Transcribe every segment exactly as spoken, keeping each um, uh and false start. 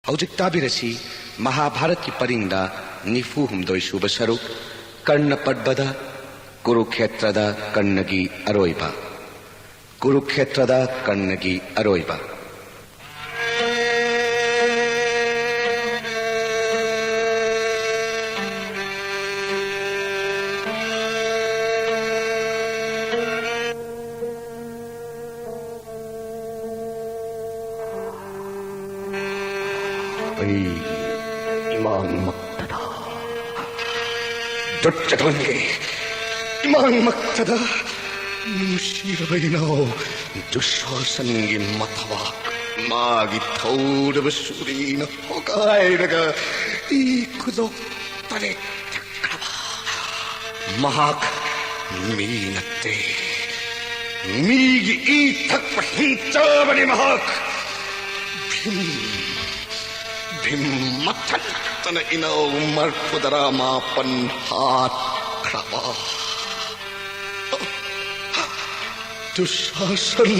ꯍꯧꯖꯤꯛ ꯇꯥꯕꯤꯔꯁꯤ ꯃꯍꯥꯚꯥꯔꯠꯀꯤ ꯄꯔꯤꯡꯗ ꯅꯤꯐꯨ ꯍꯨꯝꯗꯣꯏ ꯁꯨꯕ ꯁꯔꯨꯛ, ꯀꯔꯅ ꯄꯔꯕꯗ, ꯀꯨꯔꯨꯈꯦꯇ꯭ꯔꯗ ꯀꯔꯅꯒꯤ ꯑꯔꯣꯏꯕ꯫ ꯀꯨꯔꯨꯈꯦꯇ꯭ꯔꯗ ꯀꯔꯅꯒꯤ ꯑꯔꯣꯏꯕ꯫ ꯑꯩ ꯏꯃꯥꯡꯃꯛꯇꯗ, ꯗꯨꯠꯇꯒꯤ ꯏꯃꯥꯡꯃꯛꯇꯗ ꯅꯨꯡꯁꯤꯔꯕ ꯏꯅꯥꯎ ꯗꯨꯁꯥꯁꯟꯒꯤ ꯃꯊꯕꯥꯛ ꯃꯥꯒꯤ ꯊꯧꯔꯕ ꯁꯨꯔꯤꯅ ꯍꯣꯒꯥꯏꯔꯒ ꯏ ꯈꯨꯗꯣꯛ ꯇꯔꯦꯠ ꯊꯛꯈ꯭ꯔꯕ꯫ ꯃꯍꯥꯛ ꯃꯤ ꯅꯠꯇꯦ꯫ ꯃꯤꯒꯤ ꯏ ꯊꯛꯄ ꯍꯤꯡꯆꯥꯕꯅꯤ ꯃꯍꯥꯛ꯫ ꯚꯤꯝ, ꯚꯤꯝ ꯃꯊꯟꯇꯅ ꯏꯅꯥꯎ ꯃꯔꯐꯨꯗꯔꯥ ꯃꯥꯄꯟ ꯍꯥꯠꯈ꯭ꯔꯕ꯫ ꯗꯨꯁꯥꯁꯟ,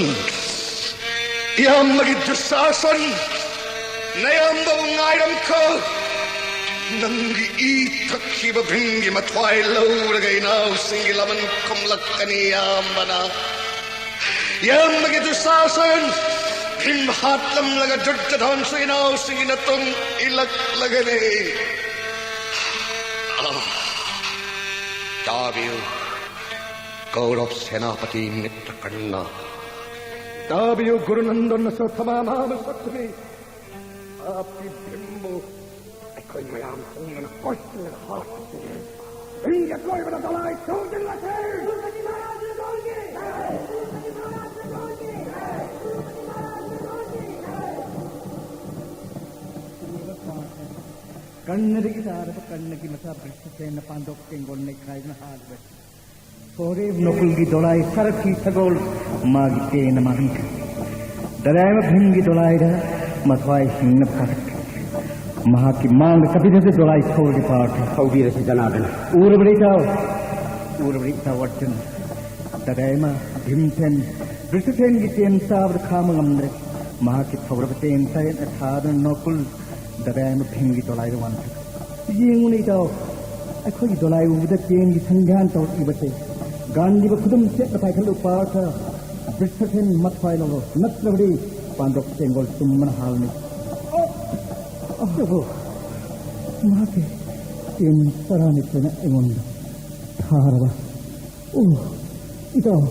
ꯏꯌꯥꯝꯕꯒꯤ ꯗꯨꯁꯥꯁꯟ, ꯅꯌꯥꯝꯕꯕꯨ ꯉꯥꯏꯔꯝꯈꯣ꯫ ꯅꯪꯒꯤ ꯏ ꯊꯛꯈꯤꯕ ꯚꯤꯝꯒꯤ ꯃꯊ꯭ꯋꯥꯏ ꯂꯧꯔꯒ ꯏꯅꯥꯎꯁꯤꯡꯒꯤ ꯂꯃꯟ ꯈꯨꯝꯂꯛꯀꯅꯤ ꯏꯌꯥꯝꯕꯅ꯫ ꯏꯌꯥꯝꯕꯒꯤ ꯗꯨꯁꯥꯁꯟ, ꯚꯤꯝ ꯍꯥꯠꯂꯝꯂꯒ ꯗꯨꯔꯖꯣꯙꯟꯁꯨ ꯏꯅꯥꯎꯁꯤꯡꯒꯤ ꯅꯇꯨꯡ ꯏꯜꯂꯛꯂꯒꯅꯤ꯫ ꯑꯥ, ꯇꯥꯕꯤꯌꯨ꯫ ꯀꯧꯔꯕ ꯁꯦꯅꯥꯄꯇꯤ ꯃꯤꯇ꯭ꯔꯀꯔꯅ꯫ ꯇꯥꯕꯤꯌꯨ ꯒꯨꯔꯨꯅꯟꯗꯟ ꯑꯁ꯭ꯋꯠꯊꯥꯃꯥ ꯃꯍꯥꯕꯣꯙꯤꯁꯠꯇꯨꯃꯤ꯫ ꯄꯥꯞꯀꯤ ꯚꯤꯝꯕꯨ ꯑꯩꯈꯣꯏ ꯃꯌꯥꯝ ꯄꯨꯟꯗꯨꯅ ꯀꯣꯏꯁꯤꯜꯂꯒ ꯍꯥꯠꯂꯁꯤ꯫ ꯚꯤꯝꯒꯤ ꯑꯀꯣꯏꯕꯗ ꯗꯣꯂꯥꯏ ꯁꯧꯖꯤꯜꯂꯁꯤ꯫ ꯀꯔꯅꯗꯒꯤ ꯇꯥꯔꯕ ꯀꯔꯅꯒꯤ ꯃꯆꯥ ꯕ꯭ꯔꯤꯁꯇꯁꯦꯅ ꯄꯥꯟꯗꯣꯞ ꯇꯦꯡꯒꯣꯜ ꯅꯩꯈꯥꯏꯗꯨꯅ ꯍꯥꯠꯂꯨꯔꯦ꯫ ꯁꯣꯍꯗꯦꯕ ꯅꯀꯨꯜꯒꯤ ꯗꯣꯂꯥꯏ ꯁꯔꯛꯀꯤ ꯁꯒꯣꯜ ꯃꯥꯒꯤ ꯄꯦꯟꯅ ꯃꯥꯡꯍꯟꯈ꯭ꯔꯦ꯫ ꯗꯗꯥꯏꯃ ꯚꯤꯝꯒꯤ ꯗꯣꯂꯥꯏꯗ ꯃꯊ꯭ꯋꯥꯏ ꯍꯤꯡꯅꯕ ꯀꯥꯈꯠꯈ꯭ꯔꯦ꯫ ꯃꯍꯥꯛꯀꯤ ꯃꯥꯡꯗ ꯀꯄꯤꯂꯗ ꯗꯣꯂꯥꯏ ꯁꯧꯔꯒ ꯄꯥꯔꯊ ꯍꯧꯕꯤꯔꯁꯤ ꯖꯅꯥꯗꯅ꯫ ꯎꯔꯕ꯭ꯔꯥ ꯏꯇꯥꯎ? ꯎꯔꯕ꯭ꯔꯥ ꯏꯇꯥꯎ ꯑꯔꯖꯨꯟ? ꯗꯗꯥꯏꯃ ꯚꯤꯝꯁꯦꯟ ꯕ꯭ꯔꯤꯁꯇꯁꯦꯟꯒꯤ ꯆꯦꯟ ꯆꯥꯕꯗ ꯈꯥꯡꯕ ꯉꯝꯗ꯭ꯔꯦ꯫ ꯃꯍꯥꯛꯀꯤ ꯊꯧꯔꯕ ꯇꯦꯟ ꯇꯔꯦꯠꯅ ꯊꯥꯗꯨꯅ ꯅꯣꯀꯨꯜ ꯗꯕꯦꯝꯕ ꯚꯤꯝꯒꯤ ꯗꯣꯂꯥꯏꯗ ꯋꯥꯟꯊꯈꯤ꯫ ꯌꯦꯡꯉꯨꯅꯦ ꯏꯇꯥꯎ, ꯑꯩꯈꯣꯏꯒꯤ ꯗꯣꯂꯥꯏ ꯎꯕꯗ ꯇꯦꯟꯒꯤ ꯁꯪꯒ꯭ꯌꯥꯟ ꯇꯧꯔꯛꯂꯤꯕꯁꯦ ꯒꯥꯟꯙꯤꯕ ꯈꯨꯗꯨꯝ ꯆꯦꯠꯅ ꯄꯥꯏꯈꯠꯂꯨ ꯄꯥꯔꯊ꯫ ꯕ꯭ꯔꯤꯁꯊꯁꯦꯟ ꯃꯊ꯭ꯋꯥꯏ ꯂꯧꯔꯣ, ꯅꯠꯇ꯭ꯔꯕꯗꯤ ꯄꯥꯟꯗ꯭ꯔꯣꯛ ꯇꯦꯡꯒꯣꯜ ꯆꯨꯝꯕꯅ ꯍꯥꯜꯂꯅꯤ꯫ ꯑꯣ, ꯑꯣ, ꯃꯍꯥꯛꯀꯤ ꯇꯦꯟ ꯇꯔꯥꯅꯤꯊꯣꯏꯅ ꯑꯩꯉꯣꯟꯗ ꯊꯥꯔꯕ꯫ ꯑꯣ, ꯏꯇꯥꯎ,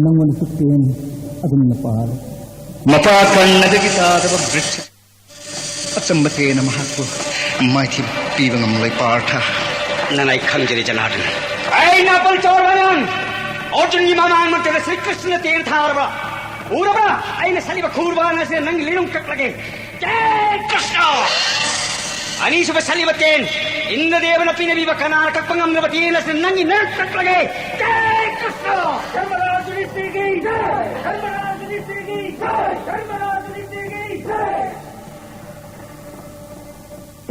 ꯅꯪꯉꯣꯟꯗꯁꯨ ꯇꯦꯟ ꯑꯗꯨꯝꯅ ꯄꯥꯜꯂꯤ꯫ ꯃꯄꯥ ꯀꯔꯅꯗꯒꯤ ꯇꯥꯗꯕ ꯕ꯭ꯔꯤꯁꯊ ꯑꯆꯝꯕ ꯇꯦꯟꯅ ꯃꯍꯥꯛꯄꯨ ꯃꯥꯏꯊꯤꯕ ꯄꯤꯕ ꯉꯝꯂꯣꯏ ꯄꯥꯔꯊ꯫ ꯅꯅꯥꯏ ꯈꯪꯖꯔꯤ ꯖꯅꯥꯔꯗꯅ꯫ ꯑꯩ ꯅꯥꯄꯜ ꯆꯥꯎꯔꯕ ꯅꯪ ꯑꯔꯖꯨꯟꯒꯤ ꯃꯃꯥꯡꯃꯛꯇꯗ ꯁ꯭ꯔꯤ ꯀ꯭ꯔꯤꯁꯅ ꯇꯦꯟ ꯊꯥꯔꯕ ꯎꯔꯕ? ꯑꯩꯅ ꯁꯠꯂꯤꯕ ꯈꯨꯔꯕꯥꯟ ꯑꯁꯤꯅ ꯅꯪꯒꯤ ꯂꯤꯅꯨꯡ ꯀꯛꯂꯒꯦ꯫ ꯖꯦ ꯀ꯭ꯔꯤꯁꯅ! ꯑꯅꯤꯁꯨꯕ ꯁꯠꯂꯤꯕ ꯇꯦꯟ, ꯏꯟꯗ꯭ꯔꯗꯦꯕꯅ ꯄꯤꯅꯕꯤꯕ ꯀꯅꯥꯅ ꯀꯛꯄ ꯉꯝꯗꯕ ꯇꯦꯟ ꯑꯁꯤꯅ ꯅꯪꯒꯤ ꯅꯔꯛ ꯀꯛꯂꯒꯦ꯫ ꯖꯦ ꯀ꯭ꯔꯤꯁꯅ! ꯙꯔꯃꯔꯥꯖ ꯅꯤꯇꯤꯒꯤ ꯖꯦ! ꯙꯔꯃꯔꯥꯖ ꯅꯤꯇꯤꯒꯤ ꯖꯦ! ꯙꯔꯃꯔꯥꯖ ꯅꯤꯇꯤꯒꯤ ꯖꯦ!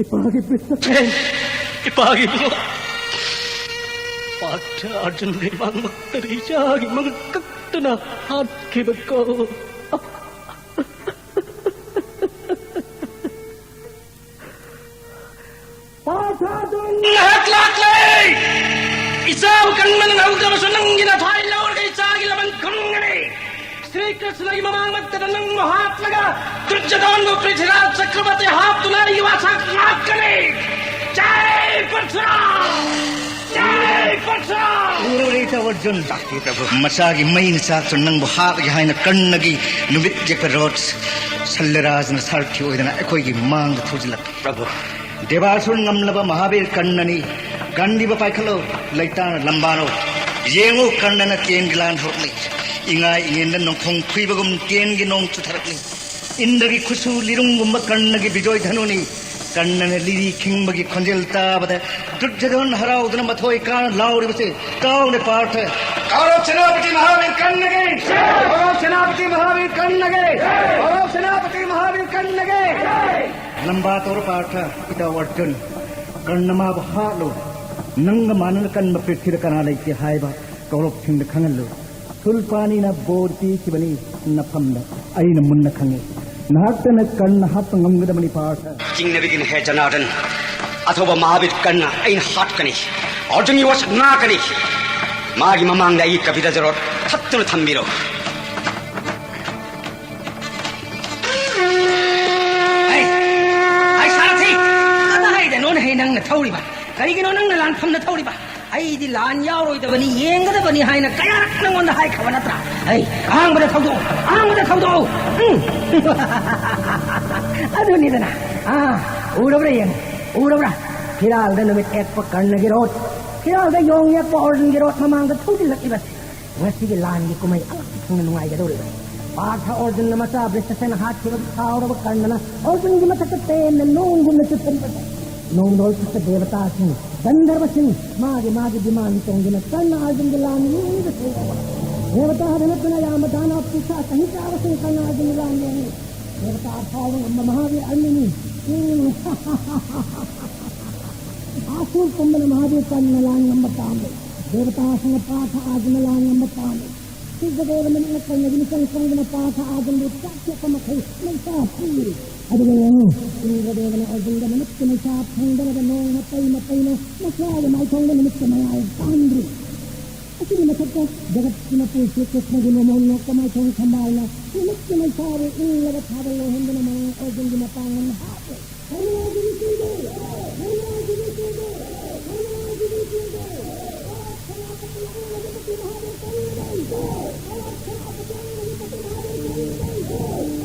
ꯏꯄꯥꯒꯤ ꯕꯤꯁ, ꯏꯄꯥꯒꯤ ꯏꯕꯨꯡꯉꯣ꯫ ꯄꯥꯔꯊ ꯑꯔꯖꯨꯟꯒꯤ ꯃꯥꯡꯃꯛꯇꯗꯤ ꯏꯆꯥꯒꯤ ꯃꯪ ꯀꯛꯇꯅ ꯍꯥꯠꯈꯤꯕꯀꯣ꯫ ꯄꯥꯔꯊ ꯑꯔꯖꯨꯟ! ꯉꯥꯏꯍꯥꯛ ꯂꯥꯛꯂꯦ! ꯏꯆꯥꯕꯨ ꯀꯟꯕ ꯅꯪꯍꯧꯗ꯭ꯔꯕꯁꯨ ꯅꯪꯒꯤ ꯅꯊꯥꯏ ꯂꯧꯔꯒ ꯏꯆꯥꯒꯤ ꯂꯃꯟ ꯈꯨꯝꯒꯅꯤ꯫ ꯁ꯭ꯔꯤ ꯀ꯭ꯔꯤꯁꯅꯒꯤ ꯃꯃꯥꯡꯃꯛꯇꯗ ꯅꯪꯕꯨ ꯍꯥꯠꯂꯒ ꯗꯨꯔꯖꯣꯙꯟꯕꯨ ꯄ꯭ꯔꯤꯊꯤꯔꯥꯖ ꯆꯀ꯭ꯔꯕꯔꯇꯤ ꯍꯥꯠꯇꯨꯅ ꯑꯩꯒꯤ ꯋꯥꯁꯛ ꯉꯥꯛꯀꯅꯤ꯫ ꯖꯥꯏ ꯄꯔꯁꯨꯔꯥꯝ! ꯖꯥꯏ ꯄꯔꯁꯨꯔꯥꯝ! ꯎꯔꯧꯔꯦ ꯏꯇꯥꯎ ꯑꯔꯖꯨꯟ꯫ ꯂꯥꯛꯄꯤꯌꯨ ꯄ꯭ꯔꯚꯨ꯫ ꯃꯆꯥꯒꯤ ꯃꯩꯅ ꯆꯥꯛꯇꯨꯅ ꯅꯪꯕꯨ ꯍꯥꯠꯂꯒꯦ ꯍꯥꯏꯅ ꯀꯔꯅꯒꯤ ꯅꯨꯃꯤꯠ ꯌꯦꯛꯄ ꯔꯣꯠ ꯁꯜꯂꯔꯥꯖꯅ ꯁꯥꯔꯊꯤ ꯑꯣꯏꯗꯅ ꯑꯩꯈꯣꯏꯒꯤ ꯃꯥꯡꯗ ꯊꯧꯖꯤꯜꯂꯛꯄ꯫ ꯄ꯭ꯔꯚꯨ꯫ ꯗꯦꯕꯥꯁꯨꯔ ꯉꯝꯂꯕ ꯃꯍꯥꯕꯤꯔ ꯀꯔꯅꯅꯤ꯫ ꯒꯥꯟꯙꯤꯕ ꯄꯥꯏꯈꯠꯂꯣ, ꯂꯩꯇꯥꯅ ꯂꯝꯕꯥꯔꯣ꯫ ꯌꯦꯡꯉꯨ, ꯀꯔꯅꯅ ꯇꯦꯟꯒꯤ ꯂꯥꯟ ꯍꯧꯔꯛꯂꯤ꯫ ꯏꯉꯥ ꯏꯉꯦꯟꯗ ꯅꯣꯡꯈꯣꯡ ꯈꯨꯏꯕꯒꯨꯝ ꯇꯦꯟꯒꯤ ꯅꯣꯡ ꯆꯨꯊꯔꯛꯂꯤ꯫ ꯏꯟꯗ꯭ꯔꯒꯤ ꯈꯨꯠꯁꯨ ꯂꯤꯔꯨꯡꯒꯨꯝꯕ ꯀꯔꯅꯒꯤ ꯕꯤꯖꯣꯏ ꯙꯅꯨꯅꯤ꯫ ꯀꯔꯅꯅ ꯂꯤꯔꯤ ꯈꯤꯡꯕꯒꯤ ꯈꯣꯟꯖꯦꯜ ꯇꯥꯕꯗ ꯗꯨꯔꯖꯣꯙꯟ ꯍꯔꯥꯎꯗꯨꯅ ꯃꯊꯣꯏ ꯀꯥꯅ ꯂꯥꯎꯔꯤꯕꯁꯦ ꯇꯥꯎꯅꯦ ꯄꯥꯔꯊ꯫ ꯀꯧꯔꯕ ꯁꯦꯅꯥꯄꯇꯤ ꯃꯍꯥꯕꯤꯔ ꯀꯔꯅꯒꯤ! ꯀꯧꯔꯕ ꯁꯦꯅꯥꯄꯇꯤ ꯃꯍꯥꯕꯤꯔ ꯀꯔꯅꯒꯤ! ꯀꯧꯔꯕ ꯁꯦꯅꯥꯄꯇꯤ ꯃꯍꯥꯕꯤꯔ ꯀꯔꯅꯒꯤ! ꯂꯝꯕꯥ ꯇꯧꯔꯣ ꯄꯥꯔꯊ, ꯏꯇꯥꯎ ꯑꯔꯖꯨꯟ꯫ ꯀꯔꯅ ꯃꯥꯕꯨ ꯍꯥꯠꯂꯨ꯫ ꯅꯪꯒ ꯃꯥꯟꯅꯅ ꯀꯟꯕ ꯄ꯭ꯔꯤꯊꯤꯕꯤꯗ ꯀꯅꯥ ꯂꯩꯇꯦ ꯍꯥꯏꯕ ꯀꯧꯔꯕꯁꯤꯡꯗ ꯈꯪꯍꯜꯂꯨ꯫ ꯁꯨꯜꯄꯥꯅꯤꯅ ꯕꯣꯔ ꯄꯤꯈꯤꯕꯅꯤ ꯅꯐꯝꯗ꯫ ꯑꯩꯅ ꯃꯨꯟꯅ ꯈꯪꯏ, ꯅꯍꯥꯛꯇꯅ ꯀꯔꯅ ꯍꯥꯠꯄ ꯉꯝꯒꯗꯕꯅꯤ, ꯄꯥꯔꯊ꯫ ꯆꯤꯡꯅꯕꯤꯒꯅꯨ, ꯍꯦ ꯖꯅꯥꯔꯗꯟ꯫ ꯑꯊꯧꯕ ꯃꯍꯥꯕꯤꯔ ꯀꯔꯅ ꯑꯩꯅ ꯍꯥꯠꯀꯅꯤ꯫ ꯑꯔꯖꯨꯟꯒꯤ ꯋꯥꯁꯛ ꯉꯥꯛꯀꯅꯤ꯫ ꯃꯥꯒꯤ ꯃꯃꯥꯡꯗ ꯑꯩꯒꯤ ꯀꯕꯤꯔꯥꯖ ꯔꯣꯠ ꯊꯠꯇꯨꯅ ꯊꯝꯕꯤꯔꯣ꯫ ꯑꯩ, ꯑꯩ ꯁꯥꯔꯊꯤ! ꯀꯗꯥꯏꯗꯅꯣꯅꯦ ꯍꯦ ꯅꯪꯅ ꯊꯧꯔꯤꯕ? ꯀꯔꯤꯒꯤꯅꯣ ꯅꯪꯅ ꯂꯥꯟꯐꯝꯗ ꯊꯧꯔꯤꯕ? ꯑꯩꯗꯤ ꯂꯥꯟ ꯌꯥꯎꯔꯣꯏꯗꯕꯅꯤ, ꯌꯦꯡꯒꯗꯕꯅꯤ ꯍꯥꯏꯅ ꯀꯌꯥꯔꯛ ꯅꯪꯉꯣꯟꯗ ꯍꯥꯏꯈ꯭ꯔꯕ ꯅꯠꯇ꯭ꯔꯥ? ꯑꯩ, ꯑꯍꯥꯡꯕꯗ ꯊꯧꯗꯣꯛꯑꯣ, ꯑꯍꯥꯡꯕꯗ ꯊꯧꯗꯣꯛꯑꯣ꯫ ꯎꯝ꯫ ꯑꯗꯨꯅꯤꯗꯅ꯫ ꯑꯥ, ꯎꯔꯕ꯭ꯔꯥ ꯌꯦꯡꯉꯨ, ꯎꯔꯕ꯭ꯔꯥ? ꯐꯤꯔꯥꯜꯗ ꯅꯨꯃꯤꯠ ꯌꯦꯛꯄ ꯀꯔꯅꯒꯤ ꯔꯣꯠ, ꯐꯤꯔꯥꯜꯗ ꯌꯣꯡ ꯌꯦꯛꯄ ꯑꯔꯖꯨꯟꯒꯤ ꯔꯣꯠ ꯃꯃꯥꯡꯗ ꯊꯧꯖꯤꯜꯂꯛꯂꯤꯕꯁꯦ꯫ ꯉꯁꯤꯒꯤ ꯂꯥꯟꯒꯤ ꯀꯨꯝꯍꯩ ꯑꯉꯛꯄ ꯐꯪꯅ ꯅꯨꯡꯉꯥꯏꯒꯗꯧꯔꯤꯕꯅꯤ꯫ ꯄꯥꯔꯊ ꯑꯔꯖꯨꯟꯅ ꯃꯆꯥ ꯕ꯭ꯔꯤꯁꯇꯁꯦꯅ ꯍꯥꯠꯈꯤꯕꯗ ꯁꯥꯎꯔꯕ ꯀꯔꯅꯅ ꯑꯔꯖꯨꯟꯒꯤ ꯃꯊꯛꯇ ꯇꯦꯟꯅ ꯅꯣꯡꯒꯨꯝꯅ ꯆꯨꯞꯄꯟꯕꯗ ꯅꯣꯡꯗꯣꯜ ꯈꯛꯇ ꯗꯦꯕꯇꯥꯁꯤꯡ, ꯒꯟꯙꯔꯕꯁꯤꯡ ꯃꯥꯒꯤ ꯃꯥꯒꯤ ꯕꯤꯃꯥꯟ ꯇꯣꯡꯗꯨꯅ ꯀꯔꯅ ꯑꯔꯖꯨꯟꯒꯤ ꯂꯥꯟ ꯌꯦꯡꯂꯤꯕ ꯊꯦꯡꯅꯕ꯫ ꯗꯦꯕꯇꯥꯗ ꯅꯠꯇꯅ ꯑꯌꯥꯝꯕ ꯗꯥꯅꯕ ꯄꯤꯁꯥ ꯆꯍꯤ ꯆꯥꯕꯁꯤꯡ ꯀꯔꯅ ꯑꯔꯖꯨꯟꯒꯤ ꯂꯥꯟ ꯌꯦꯡꯂꯤ꯫ ꯗꯦꯕꯇꯥ ꯐꯥꯎꯕ ꯉꯝꯕ ꯃꯍꯥꯕꯤꯔ ꯑꯅꯤꯅꯤ꯫ ꯎꯝ꯫ ꯑꯁꯨꯔ ꯄꯨꯝꯕꯅ ꯃꯍꯥꯕꯤꯔ ꯀꯔꯅ ꯂꯥꯟ ꯉꯝꯕ ꯄꯥꯝꯂꯤ꯫ ꯗꯦꯕꯇꯥꯁꯤꯡꯅ ꯄꯥꯔꯊ ꯑꯥꯔꯖꯨꯅ ꯂꯥꯟ ꯉꯝꯕ ꯄꯥꯝꯂꯤ꯫ ꯁꯨꯔꯖꯗꯦꯕꯅ ꯃꯤꯠꯅ ꯀꯩꯅꯒꯤ ꯃꯤꯆꯪ ꯆꯪꯗꯨꯅ ꯄꯥꯔꯊ ꯑꯥꯔꯖꯨꯟꯕꯨ ꯆꯥꯛ ꯆꯦꯛꯄ ꯃꯈꯩ ꯃꯩꯁꯥ ꯄꯤꯔꯤ꯫ ꯑꯗꯨꯒ ꯌꯦꯡꯉꯨ, ꯏꯟꯗ꯭ꯔꯗꯦꯕꯅ ꯑꯔꯖꯨꯟꯗ ꯃꯃꯤꯠꯀꯤ ꯃꯩꯁꯥ ꯐꯪꯗꯅꯕ ꯅꯣꯡ ꯃꯄꯩ ꯃꯄꯩꯅ ꯃꯁꯥꯒꯤ ꯃꯥꯏꯊꯣꯡꯗ ꯃꯃꯤꯠꯀꯤ ꯃꯉꯥꯜ ꯄꯥꯟꯗ꯭ꯔꯤ꯫ ꯑꯁꯤꯒꯤ ꯃꯊꯛꯇ ꯖꯒꯠꯀꯤ ꯃꯄꯨ ꯁ꯭ꯔꯤ ꯀ꯭ꯔꯤꯁꯅꯒꯤ ꯃꯃꯣꯟ ꯅꯣꯛꯄ ꯃꯥꯏꯊꯣꯡ ꯊꯝꯕꯥꯜꯅ ꯅꯨꯃꯤꯠꯀꯤ ꯃꯩꯁꯥꯕꯨ ꯏꯪꯂꯕ ꯊꯥꯕꯜ ꯑꯣꯏꯍꯟꯗꯨꯅ ꯃꯉꯥꯜ ꯑꯔꯖꯨꯟꯒꯤ ꯃꯄꯥꯡꯒꯜ ꯍꯥꯞꯄꯦ꯫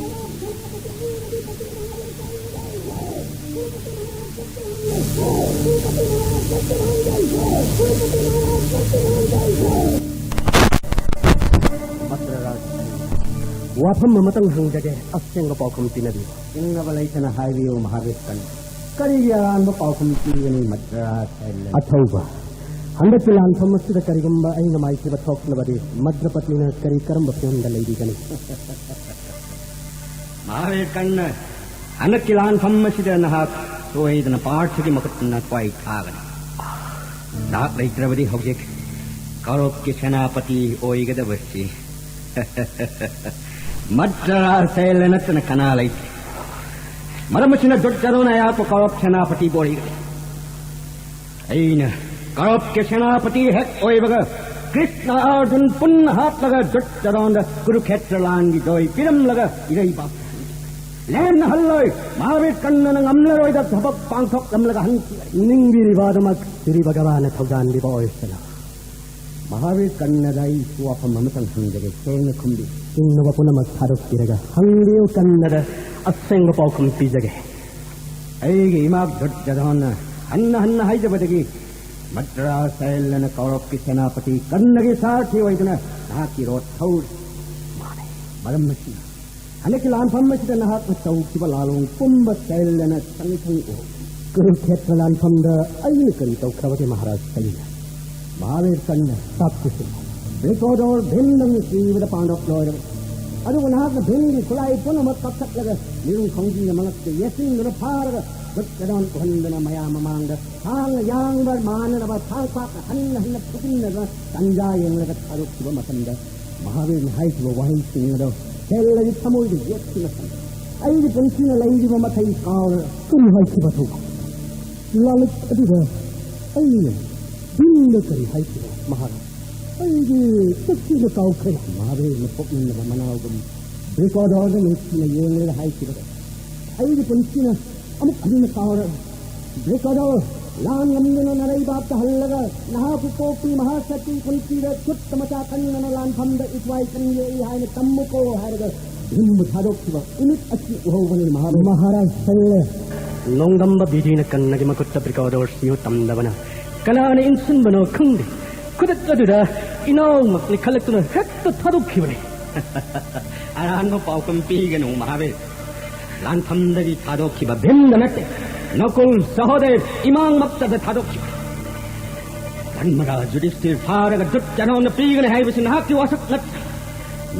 ꯃꯍꯥꯔꯥꯖ, ꯋꯥꯐꯝ ꯑꯃꯇꯪ ꯍꯪꯖꯒꯦ, ꯑꯁꯦꯡꯕ ꯄꯥꯎꯈꯨꯝ ꯄꯤꯅꯕꯤꯌꯨ꯫ ꯆꯤꯡꯅꯕ ꯂꯩꯇꯅ ꯍꯥꯏꯕꯤꯌꯨ, ꯃꯍꯥꯕꯤꯔ ꯀꯔꯅ꯫ ꯀꯔꯤꯒꯤ ꯑꯔꯥꯟꯕ ꯄꯥꯎꯈꯨꯝ ꯄꯤꯒꯅꯤ, ꯃꯍꯥꯔꯥꯖ? ꯑꯊꯧꯕ, ꯍꯟꯗꯛꯀꯤ ꯂꯥꯟꯐꯝ ꯑꯁꯤꯗ ꯀꯔꯤꯒꯨꯝꯕ ꯑꯩꯅ ꯃꯥꯏꯊꯤꯕ ꯊꯣꯛꯂꯕꯗꯤ ꯃꯗ꯭ꯔꯄꯇꯤꯅ ꯀꯔꯤ ꯀꯔꯝꯕ ꯐꯤꯕꯝꯗ ꯂꯩꯕꯤꯒꯅꯤ? ꯃꯍꯥꯕꯤꯔ ꯀꯔꯅ, ꯍꯟꯗꯛꯀꯤ ꯂꯥꯟꯐꯝ ꯑꯁꯤꯗ ꯅꯍꯥꯛ ꯁꯣꯏꯗꯅ ꯄꯥꯔꯊꯒꯤ ꯃꯈꯨꯠꯇ ꯅꯈ꯭ꯋꯥꯏ ꯊꯥꯒꯅꯤ꯫ ꯅꯍꯥꯛ ꯂꯩꯇ꯭ꯔꯕꯗꯤ ꯍꯧꯖꯤꯛ ꯀꯧꯔꯕꯀꯤ ꯁꯦꯅꯥꯄꯇꯤ ꯑꯣꯏꯒꯗꯕꯁꯤ ꯃꯗ꯭ꯔꯥꯁꯦꯜ ꯅꯠꯇꯅ ꯀꯅꯥ ꯂꯩꯇꯦ꯫ ꯃꯔꯝ ꯑꯁꯤꯅ ꯗꯨꯔꯖꯣꯙꯅ ꯑꯩꯍꯥꯛꯄꯨ ꯀꯧꯔꯞ ꯁꯦꯅꯥꯄꯇꯤꯕꯨ ꯑꯣꯏꯔꯤꯕꯅꯤ꯫ ꯑꯩꯅ ꯀꯧꯔꯞꯀꯤ ꯁꯦꯅꯥꯄꯇꯤ ꯍꯦꯛ ꯑꯣꯏꯕꯒ, ꯀ꯭ꯔꯤꯁꯅ ꯑꯔꯖꯨꯟ ꯄꯨꯟꯅ ꯍꯥꯠꯂꯒ ꯗꯨꯔꯖꯣꯙꯅꯗ ꯀꯨꯔꯨꯈꯦꯇ꯭ꯔ ꯂꯥꯟꯒꯤ ꯖꯣꯏ ꯄꯤꯔꯝꯂꯒ ꯏꯔꯩꯕꯥꯛ ꯂꯦꯝꯅꯍꯜꯂꯣꯏ꯫ ꯃꯍꯥꯕꯤꯔ ꯀꯔꯅꯅ ꯉꯝꯂꯔꯣꯏꯗ ꯊꯕꯛ ꯄꯥꯡꯊꯣꯛꯂꯝꯂꯒ ꯍꯟꯈꯤꯕꯅꯤ꯫ ꯅꯤꯡꯕꯤꯔꯤꯕ ꯑꯗꯨꯃꯛ ꯁ꯭ꯔꯤ ꯚꯒꯕꯥꯅ ꯊꯧꯖꯥꯟꯕꯤꯕ ꯑꯣꯏꯁꯅꯨ꯫ ꯃꯍꯥꯕꯤꯔ ꯀꯔꯅꯗ ꯑꯩꯁꯨ ꯋꯥꯐꯝ ꯑꯃꯇꯪ ꯍꯪꯖꯒꯦ, ꯁꯦꯡꯅ ꯈꯨꯝꯕꯤꯌꯨ꯫ ꯆꯤꯡꯅꯕ ꯄꯨꯝꯅꯃꯛ ꯊꯥꯗꯣꯛꯄꯤꯔꯒ ꯍꯪꯕꯤꯌꯨ, ꯀꯔꯅꯗ ꯑꯁꯦꯡꯕ ꯄꯥꯎꯈꯨꯝ ꯄꯤꯖꯒꯦ꯫ ꯑꯩꯒꯤ ꯏꯃꯥ ꯗꯨꯔꯖꯣꯙꯅ ꯍꯟꯅ ꯍꯟꯅ ꯍꯥꯏꯖꯕꯗꯒꯤ ꯃꯗ꯭ꯔꯥꯁꯦꯜ ꯑꯅ ꯀꯧꯔꯞꯀꯤ ꯁꯦꯅꯥꯄꯇꯤ ꯀꯔꯅꯒꯤ ꯁꯥꯔꯊꯤ ꯑꯣꯏꯗꯨꯅ ꯅꯍꯥꯛꯀꯤ ꯔꯣꯠ ꯊꯧꯔꯤ꯫ ꯃꯥꯅꯦ꯫ ꯃꯔꯝ ꯑꯁꯤꯅ ꯍꯟꯗꯛꯀꯤ ꯂꯥꯟꯐꯝ ꯑꯁꯤꯗ ꯅꯍꯥꯛꯅ ꯇꯧꯈꯤꯕ ꯂꯥꯂꯣꯡ ꯄꯨꯝꯕ ꯁꯦꯜ ꯑꯅ ꯁꯪ ꯁꯪ ꯎꯍꯧ꯫ ꯀꯨꯔꯨꯈꯦꯇ꯭ꯔ ꯂꯥꯟꯐꯝꯗ ꯑꯩꯅ ꯀꯔꯤ ꯇꯧꯈ꯭ꯔꯕꯒꯦ ꯃꯍꯥꯔꯥꯖ ꯁꯩꯅ? ꯃꯍꯥꯕꯤꯔ ꯀꯔꯅ ꯇꯥꯛꯄꯤꯁꯤꯜꯂꯨ꯫ ꯕ꯭ꯔꯤꯀꯣꯗꯣꯔ ꯚꯤꯝꯗꯪ ꯁꯤꯕꯗ ꯄꯥꯡꯗꯣꯛ ꯂꯣꯏꯔꯕ꯫ ꯑꯗꯨꯕꯨ ꯅꯍꯥꯛꯅ ꯚꯤꯝꯒꯤ ꯈꯨꯠꯂꯥꯏ ꯄꯨꯝꯅꯃꯛ ꯀꯛꯊꯠꯂꯒ ꯅꯤꯔꯨꯡ ꯈꯣꯡꯖꯤꯅ ꯃꯉꯛꯇ ꯌꯦꯠꯁꯤꯟꯗꯨꯅ ꯐꯥꯔꯒ ꯗꯨꯔꯖꯣꯙꯅ ꯎꯍꯟꯗꯅ ꯃꯌꯥꯝ ꯃꯃꯥꯡꯗ ꯊꯥꯡꯅ ꯌꯥꯡꯕ ꯃꯥꯟꯅꯅꯕ ꯊꯥꯡ ꯄꯥꯛꯅ ꯍꯟꯅ ꯍꯟꯅ ꯐꯨꯖꯤꯟꯅꯗꯨꯅ ꯇꯟꯖꯥ ꯌꯦꯡꯂꯒ ꯊꯥꯗꯣꯛꯈꯤꯕ ꯃꯇꯝꯗ ꯃꯍꯥꯕꯤꯔꯅ ꯍꯥꯏꯈꯤꯕ ꯋꯥꯍꯩꯁꯤꯡ ꯑꯗꯣ ꯁꯦꯜ ꯑꯁꯤ ꯊꯃꯣꯏꯗ ꯌꯦꯠꯇꯨꯅ ꯊꯝꯃꯤ꯫ ꯑꯩꯒꯤ ꯄꯨꯟꯁꯤꯅ ꯂꯩꯔꯤꯕ ꯃꯈꯩ ꯀꯥꯎꯔ ꯀꯔꯤ ꯍꯥꯏꯈꯤꯕ ꯊꯧꯕ? ꯂꯥꯂꯤꯛ ꯑꯗꯨꯗ ꯑꯩꯅ ꯚꯤꯝꯗ ꯀꯔꯤ ꯍꯥꯏꯈꯤꯕ ꯃꯍꯥꯔꯥꯖ? ꯑꯩꯒꯤ ꯄꯨꯟꯁꯤꯗ ꯀꯥꯎꯈ꯭ꯔꯦ꯫ ꯃꯍꯥꯕꯤꯔꯅ ꯄꯣꯛꯃꯤꯟꯅꯕ ꯃꯅꯥꯎꯒꯨꯝ ꯕ꯭ꯔꯤꯀꯣꯗꯣꯔꯗ ꯅꯨꯡꯁꯤꯅ ꯌꯦꯡꯂꯒ ꯍꯥꯏꯈꯤꯕꯗꯣ ꯑꯩꯒꯤ ꯄꯨꯟꯁꯤꯅ ꯑꯃꯨꯛ ꯍꯟꯅ ꯀꯥꯎꯔꯔꯣꯏ꯫ ꯕ꯭ꯔꯤꯀꯣꯗꯣꯔ, ꯂꯥꯟ ꯉꯝꯗꯨꯅ ꯅꯔꯩꯕꯥꯛꯇ ꯍꯜꯂꯒ ꯅꯍꯥꯛꯄꯨ ꯄꯣꯛꯄꯤ ꯃꯍꯥꯁꯇꯤ ꯀꯨꯟꯇꯤꯗ ꯈꯨꯠꯇ ꯃꯆꯥ ꯀꯟꯗꯅ ꯂꯥꯟꯐꯝꯗ ꯏꯊ꯭ꯋꯥꯏ ꯀꯟ ꯌꯦꯛꯏ ꯍꯥꯏꯅ ꯇꯝꯃꯨꯀꯣ ꯍꯥꯏꯔꯒ ꯚꯤꯝꯕꯨ ꯊꯥꯗꯣꯛꯈꯤꯕ ꯏꯃꯤꯠ ꯑꯁꯤ ꯎꯍꯧꯕꯅꯤ ꯃꯍꯥꯕꯂꯤ꯫ ꯃꯍꯥꯔꯥꯖ ꯁꯜꯂꯦ꯫ ꯅꯣꯡꯗꯝꯕ ꯕꯤꯗꯤꯅ ꯀꯟꯅꯒꯤ ꯃꯈꯨꯠꯇ ꯕ꯭ꯔꯤꯀꯣꯗꯣꯔ ꯁꯤꯌꯨ ꯇꯝꯗꯕꯅ ꯀꯅꯥꯅ ꯏꯟꯁꯤꯟꯕꯅꯣ ꯈꯪꯗꯦ꯫ ꯈꯨꯗꯛ ꯑꯗꯨꯗ ꯏꯅꯥꯎꯃꯛꯅꯤ ꯈꯜꯂꯛꯇꯨꯅ ꯍꯦꯛꯇ ꯊꯥꯗꯣꯛꯈꯤꯕꯅꯤ꯫ ꯑꯔꯥꯟꯕ ꯄꯥꯎꯈꯨꯝ ꯄꯤꯒꯅꯨ ꯃꯍꯥꯕꯤꯔ꯫ ꯂꯥꯟꯐꯝꯗꯒꯤ ꯊꯥꯗꯣꯛꯈꯤꯕ ꯚꯤꯝꯗ ꯅꯠꯇꯦ, ꯅꯀꯨꯜ, ꯁꯍꯣꯗꯦꯕ, ꯏꯃꯥꯡꯃꯛꯇꯗ ꯊꯥꯗꯣꯛꯈꯤꯕ꯫ ꯙꯔꯃꯔꯥꯖ ꯌꯨꯙꯤꯁꯇꯤꯔ ꯐꯥꯔꯒ ꯗꯨꯔꯖꯣꯙꯅ ꯄꯤꯒꯅꯤ ꯍꯥꯏꯕꯁꯤ ꯅꯍꯥꯛꯀꯤ ꯋꯥꯁꯛ ꯅꯠꯇꯦ꯫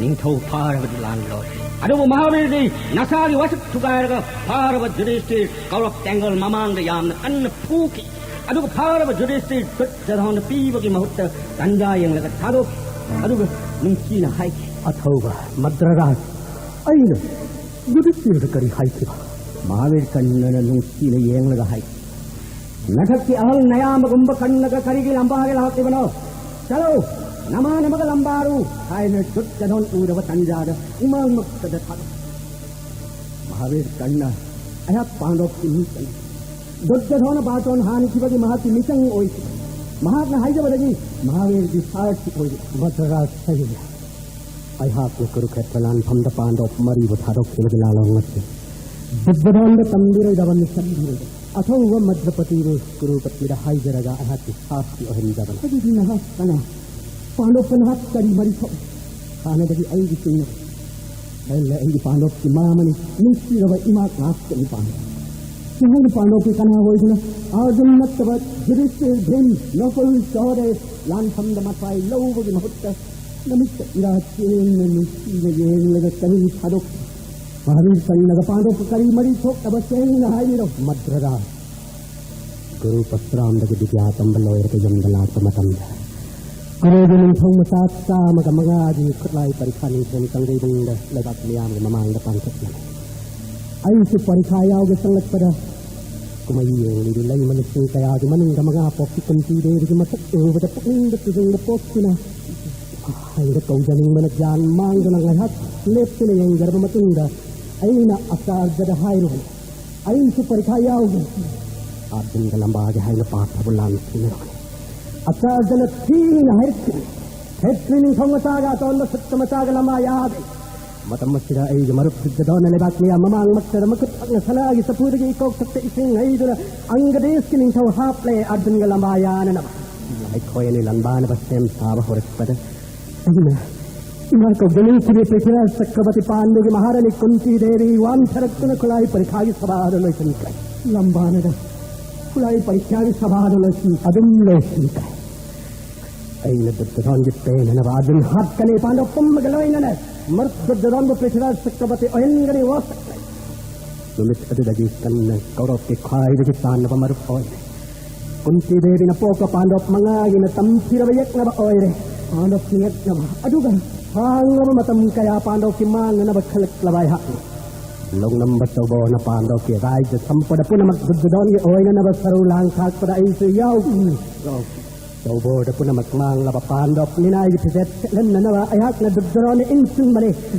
ꯅꯤꯡꯊꯧ ꯐꯥꯔꯕꯗꯤ ꯂꯥꯟ ꯂꯣꯏ꯫ ꯑꯗꯨꯕꯨ ꯃꯍꯥꯕꯤꯔꯗꯤ ꯅꯁꯥꯒꯤ ꯋꯥꯁꯛ ꯊꯨꯒꯥꯏꯔꯒ ꯐꯥꯔꯕ ꯌꯨꯙꯤꯁꯇꯤꯔ ꯀꯧꯔꯕ ꯇꯦꯡꯒꯣꯜ ꯃꯃꯥꯡꯗ ꯌꯥꯝꯅ ꯀꯟꯅ ꯐꯨꯈꯤ꯫ ꯑꯗꯨꯒ ꯐꯥꯔꯕ ꯌꯨꯙꯤꯁꯇꯤꯔ ꯗꯨꯔꯖꯣꯙꯅ ꯄꯤꯕꯒꯤ ꯃꯍꯨꯠꯇ ꯇꯟꯖꯥ ꯌꯦꯡꯂꯒ ꯊꯥꯗꯣꯛꯈꯤ꯫ ꯑꯗꯨꯒ ꯅꯨꯡꯁꯤꯅ ꯍꯥꯏꯈꯤ, "ꯑꯊꯧꯕ ꯃꯗ꯭ꯔꯔꯥꯖ, ꯑꯩꯅ ꯌꯨꯙꯤꯁꯊꯤꯔꯗ ꯀꯔꯤ ꯍꯥꯏꯈꯤꯕ? ꯃꯍꯥꯕꯤꯔ ꯀꯔꯅꯅ ꯅꯨꯡꯁꯤꯅ ꯌꯦꯡꯂꯒ ꯍꯥꯏ, "ꯅꯊꯛꯀꯤ ꯑꯍꯜ ꯅꯌꯥꯝꯕꯒꯨꯝꯕ ꯀꯔꯅꯒ ꯀꯔꯤꯒꯤ ꯂꯝꯕꯥꯒꯤ ꯂꯥꯛꯂꯤꯕꯅꯣ? ꯆꯠꯂꯨ, ꯅꯃꯥꯟꯅꯕꯒ ꯂꯝꯕꯥꯔꯨ" ꯍꯥꯏꯅ ꯗꯨꯔꯖꯣꯙꯟ ꯎꯔꯕ ꯇꯟꯖꯥꯗ ꯏꯃꯥꯡꯃꯛꯇꯗ ꯊꯥꯗꯣꯛ꯫ ꯃꯍꯥꯕꯤꯔ ꯀꯔꯅ ꯑꯩꯍꯥꯛ ꯄꯥꯟꯗꯣꯞꯀꯤ ꯃꯤꯇꯅꯤ꯫ ꯗꯨꯔꯖꯣꯙꯅ ꯕꯥꯇꯣꯟ ꯍꯥꯟꯈꯤꯕꯒꯤ ꯃꯍꯥꯛꯀꯤ ꯃꯤꯆꯪ ꯑꯣꯏꯈꯤ꯫ ꯃꯍꯥꯛꯅ ꯍꯥꯏꯖꯕꯗꯒꯤ ꯃꯍꯥꯕꯤꯔꯒꯤ ꯁꯥꯔꯊꯤ ꯑꯣꯏꯔꯤ꯫ ꯃꯗ꯭ꯔꯥꯁ ꯁꯍꯤ꯫ ꯑꯩꯍꯥꯛꯅ ꯀꯨꯔꯨꯈꯦꯇ꯭ꯔ ꯂꯥꯟꯐꯝꯗ ꯄꯥꯟꯗꯣꯞ ꯃꯔꯤꯕꯨ ꯊꯥꯗꯣꯛꯈꯤꯕꯒꯤ ꯂꯥꯜꯍꯧ ꯉꯛꯈꯤ꯫ ꯗꯨꯔꯖꯣꯙꯟꯗ ꯇꯝꯕꯤꯔꯣꯏꯗꯕ ꯃꯤꯁꯛ ꯏꯔꯣꯏꯗ ꯑꯊꯧꯕ ꯃꯗ꯭ꯔꯄꯇꯤꯕꯨ ꯀꯨꯔꯨꯄꯇꯤꯗ ꯍꯥꯏꯖꯔꯒ ꯑꯩꯍꯥꯛꯀꯤ ꯁꯥꯔꯊꯤ ꯑꯣꯏꯍꯟꯖꯕꯅꯤ꯫ ꯑꯗꯨꯗꯤ ꯅꯍꯥꯛ ꯀꯅꯥ? ꯄꯥꯟꯗꯣꯞꯀ ꯅꯍꯥꯛ ꯀꯔꯤ ꯃꯔꯤ ꯊꯣꯛꯏ? ꯍꯥꯟꯅꯗꯒꯤ ꯑꯩꯒꯤ ꯆꯤꯡꯅꯕ꯫ ꯑꯩꯅ ꯑꯩꯒꯤ ꯄꯥꯟꯗꯣꯞꯀꯤ ꯃꯥꯃꯅꯤ, ꯅꯨꯡꯁꯤꯔꯕ ꯏꯃꯥ ꯉꯥꯛꯇꯅꯤ ꯄꯥꯟꯗꯣꯞ꯫ ꯅꯍꯥꯛꯅ ꯄꯥꯟꯗꯣꯞꯀꯤ ꯀꯅꯥ ꯑꯣꯏꯗꯨꯅ ꯑꯥꯔꯖꯨꯟ ꯅꯠꯇꯕ ꯌꯨꯙꯤꯁꯊꯤꯔ, ꯚꯤꯝ, ꯅꯀꯨꯜ, ꯁꯍꯗꯦꯕ ꯂꯥꯟꯐꯝꯗ ꯃꯊ꯭ꯋꯥꯏ ꯂꯧꯕꯒꯤ ꯃꯍꯨꯠꯇ ꯅꯨꯃꯤꯠꯇ ꯏꯔꯥ ꯆꯦꯟꯅ ꯅꯨꯡꯁꯤꯅ ꯌꯦꯡꯂꯒ ꯀꯔꯤ ꯊꯥꯗꯣꯛ? ꯃꯍꯥꯕꯤꯔ ꯀꯔꯅꯒ ꯄꯥꯟꯗꯣꯞꯀ ꯀꯔꯤ ꯃꯔꯤ ꯊꯣꯛꯅꯕ ꯁꯦꯡꯅ ꯍꯥꯏꯕꯤꯔꯣ, ꯃꯗ꯭ꯔꯥꯁ꯫ ꯒꯨꯔꯨ ꯄꯔꯁꯨꯔꯥꯝꯗꯒꯤ ꯕꯤꯗ꯭ꯌꯥ ꯇꯝꯕ ꯂꯣꯏꯔꯒ ꯌꯨꯝꯗ ꯂꯥꯛꯄ ꯃꯇꯝꯗ ꯀꯨꯔꯨꯒꯤ ꯅꯤꯡꯊꯧ ꯃꯆꯥ ꯆꯥꯝꯃꯒ ꯃꯉꯥꯒꯤ ꯈꯨꯠꯂꯥꯏ ꯄꯔꯤꯈꯥ ꯅꯤꯡꯊꯧ ꯀꯪꯖꯩꯕꯨꯡꯗ ꯂꯩꯕꯥꯛ ꯃꯤꯌꯥꯝꯒꯤ ꯃꯃꯥꯡꯗ ꯄꯥꯡꯊꯣꯛꯂꯝꯃꯤ꯫ ꯑꯩꯁꯨ ꯄꯔꯤꯈꯥ ꯌꯥꯎꯒꯦ ꯆꯪꯂꯛꯄꯗ ꯀꯨꯝꯍꯩ ꯌꯦꯡꯂꯤꯕꯤ ꯂꯩꯃ ꯂꯤꯁꯤꯡ ꯀꯌꯥꯒꯤ ꯃꯅꯨꯡꯗ ꯃꯉꯥ ꯄꯣꯛꯄꯤ ꯀꯨꯟꯇꯤ ꯗꯦꯕꯤꯒꯤ ꯃꯁꯛ ꯎꯕꯗ ꯄꯨꯛꯅꯤꯡꯗ ꯇꯨꯖꯨꯡꯕ ꯄꯣꯛꯇꯨꯅ ꯍꯥꯏꯅ ꯀꯧꯖꯅꯤꯡꯕꯅ ꯒ꯭ꯌꯥꯟ ꯃꯥꯡꯗꯨꯅ ꯉꯥꯏꯍꯥꯛ ꯂꯦꯞꯇꯨꯅ ꯌꯦꯡꯖꯔꯕ ꯃꯇꯨꯡꯗ ꯑꯩꯅ ꯑꯆꯥꯔꯖꯗ ꯍꯥꯏꯔꯨꯕꯅꯤ, "ꯑꯩꯁꯨ ꯄꯔꯤꯈꯥ ꯌꯥꯎꯒꯦ꯫ ꯑꯥꯔꯖꯨꯟꯒ ꯂꯝꯕꯥꯒꯦ ꯍꯥꯏꯅ ꯄꯥꯊꯕ ꯂꯥꯟ ꯊꯦꯡꯅꯔꯕꯅꯤ꯫" ꯑꯆꯥꯔꯖꯅ ꯊꯤꯅ ꯍꯥꯏꯔꯛꯈꯤꯕꯅꯤ, "ꯈꯦꯇ꯭ꯔꯤ ꯅꯤꯡꯊꯧ ꯃꯆꯥꯒ ꯑꯇꯣꯟꯕ ꯁꯨꯠꯇ ꯃꯆꯥꯒ ꯂꯝꯕꯥ ꯌꯥꯗꯦ꯫" ꯃꯇꯝ ꯑꯁꯤꯗ ꯑꯩꯒꯤ ꯃꯔꯨꯞ ꯗꯨꯔꯖꯣꯙꯅ ꯂꯩꯕꯥꯛ ꯃꯤꯌꯥꯝ ꯃꯃꯥꯡꯃꯛꯇꯗ ꯃꯈꯨꯠ ꯄꯥꯛꯅ ꯁꯅꯥꯒꯤ ꯆꯐꯨꯗꯒꯤ ꯏꯀꯣꯛ ꯊꯛꯇ ꯏꯁꯤꯡ ꯍꯩꯗꯨꯅ ꯑꯪꯒꯗꯦꯁꯀꯤ ꯅꯤꯡꯊꯧ ꯍꯥꯞꯂꯦ ꯑꯥꯔꯖꯨꯟꯒ ꯂꯝꯕꯥ ꯌꯥꯅꯅꯕ꯫ ꯑꯩꯈꯣꯏ ꯑꯅꯤ ꯂꯥꯟꯕꯥꯅꯕ ꯁꯦꯝ ꯁꯥꯕ ꯍꯧꯔꯛꯄꯗ ꯑꯩꯅ ꯏꯃꯥ ꯀꯧꯖꯅꯤꯡꯈꯤꯕ ꯄ꯭ꯔꯤꯊꯤꯔꯥꯖ ꯆꯀ꯭ꯔꯕꯔꯇꯤ ꯄꯥꯟꯗꯨꯒꯤ ꯃꯍꯥꯔꯥꯅꯤ ꯀꯨꯟꯇꯤ ꯗꯦꯕꯤ ꯋꯥꯟꯊꯔꯛꯇꯨꯅ ꯈꯨꯠꯂꯥꯏ ꯄꯔꯤꯈꯥꯒꯤ ꯁꯚꯥꯗ ꯂꯣꯏꯁꯤꯟꯈ꯭ꯔꯦ꯫ ꯂꯝꯕꯥꯅꯗ ꯈꯨꯠꯂꯥꯏ ꯄꯔꯤꯈꯥꯒꯤ ꯁꯚꯥꯗ ꯂꯣꯏꯁꯤꯟ-, ꯑꯗꯨꯝ ꯂꯣꯏꯁꯤꯟꯈ꯭ꯔꯦ꯫ ꯑꯩꯅ ꯗꯨꯔꯖꯣꯙꯟꯒꯤ ꯄꯦꯟꯅꯅꯕ ꯑꯥꯔꯖꯨꯟ ꯍꯥꯠꯀꯅꯤ, ꯄꯥꯟꯗꯕ ꯄꯨꯝꯕꯒ ꯂꯣꯏꯅꯅ ꯃꯔꯨꯞ ꯗꯨꯔꯖꯣꯙꯟꯕꯨ ꯄ꯭ꯔꯤꯊꯤꯔꯥꯖ ꯆꯀ꯭ꯔꯕꯔꯇꯤ ꯑꯣꯏꯍꯟꯒꯅꯤ ꯋꯥꯁꯛꯅꯩ꯫ ꯅꯨꯃꯤꯠ ꯑꯗꯨꯗꯒꯤ ꯀꯟꯅ ꯀꯧꯔꯧꯀꯤ ꯈ꯭ꯋꯥꯏꯗꯒꯤ ꯆꯥꯟꯅꯕ ꯃꯔꯨꯞ ꯑꯣꯏꯔꯦ꯫ ꯀꯨꯟꯇꯤ ꯗꯦꯕꯤꯅ ꯄꯣꯛꯄ ꯄꯥꯟꯗꯣꯞ ꯃꯉꯥꯒꯤꯅ ꯇꯝꯊꯤꯔꯕ ꯌꯦꯛꯅꯕ ꯑꯣꯏꯔꯦ꯫ ꯄꯥꯟꯗꯕ ꯊꯤꯡꯉꯛꯅꯕ, ꯑꯗꯨꯒ ꯁꯥꯡꯂꯕ ꯃꯇꯝ ꯀꯌꯥ ꯄꯥꯟꯗꯕꯀꯤ ꯃꯥꯡꯅꯅꯕ ꯈꯜꯂꯛꯂꯕ ꯑꯩꯍꯥꯛꯅꯤ꯫ ꯂꯧꯅꯝꯕ ꯇꯧꯕꯅ ꯄꯥꯟꯗꯕꯀꯤ ꯔꯥꯏꯖ ꯁꯝꯄꯗ ꯄꯨꯝꯅꯃꯛ ꯗꯨꯔꯖꯣꯙꯟꯒꯤ ꯑꯣꯏꯅꯅꯕ ꯁꯔꯨ ꯂꯥꯡ ꯊꯥꯛꯄꯗ ꯑꯩꯁꯨ ꯌꯥꯎꯈꯤ꯫ ꯇꯧꯕꯗ ꯄꯨꯝꯅꯃꯛ ꯃꯥꯡꯂꯕ ꯄꯥꯟꯗꯕ ꯃꯤꯅꯥꯏꯒꯤ ꯐꯤꯖꯦꯠ ꯁꯦꯠꯍꯟꯅꯅꯕ ꯑꯩꯍꯥꯛꯅ ꯗꯨꯔꯖꯣꯙꯟꯅ ꯏꯟꯁꯤꯟꯕꯅꯤ꯫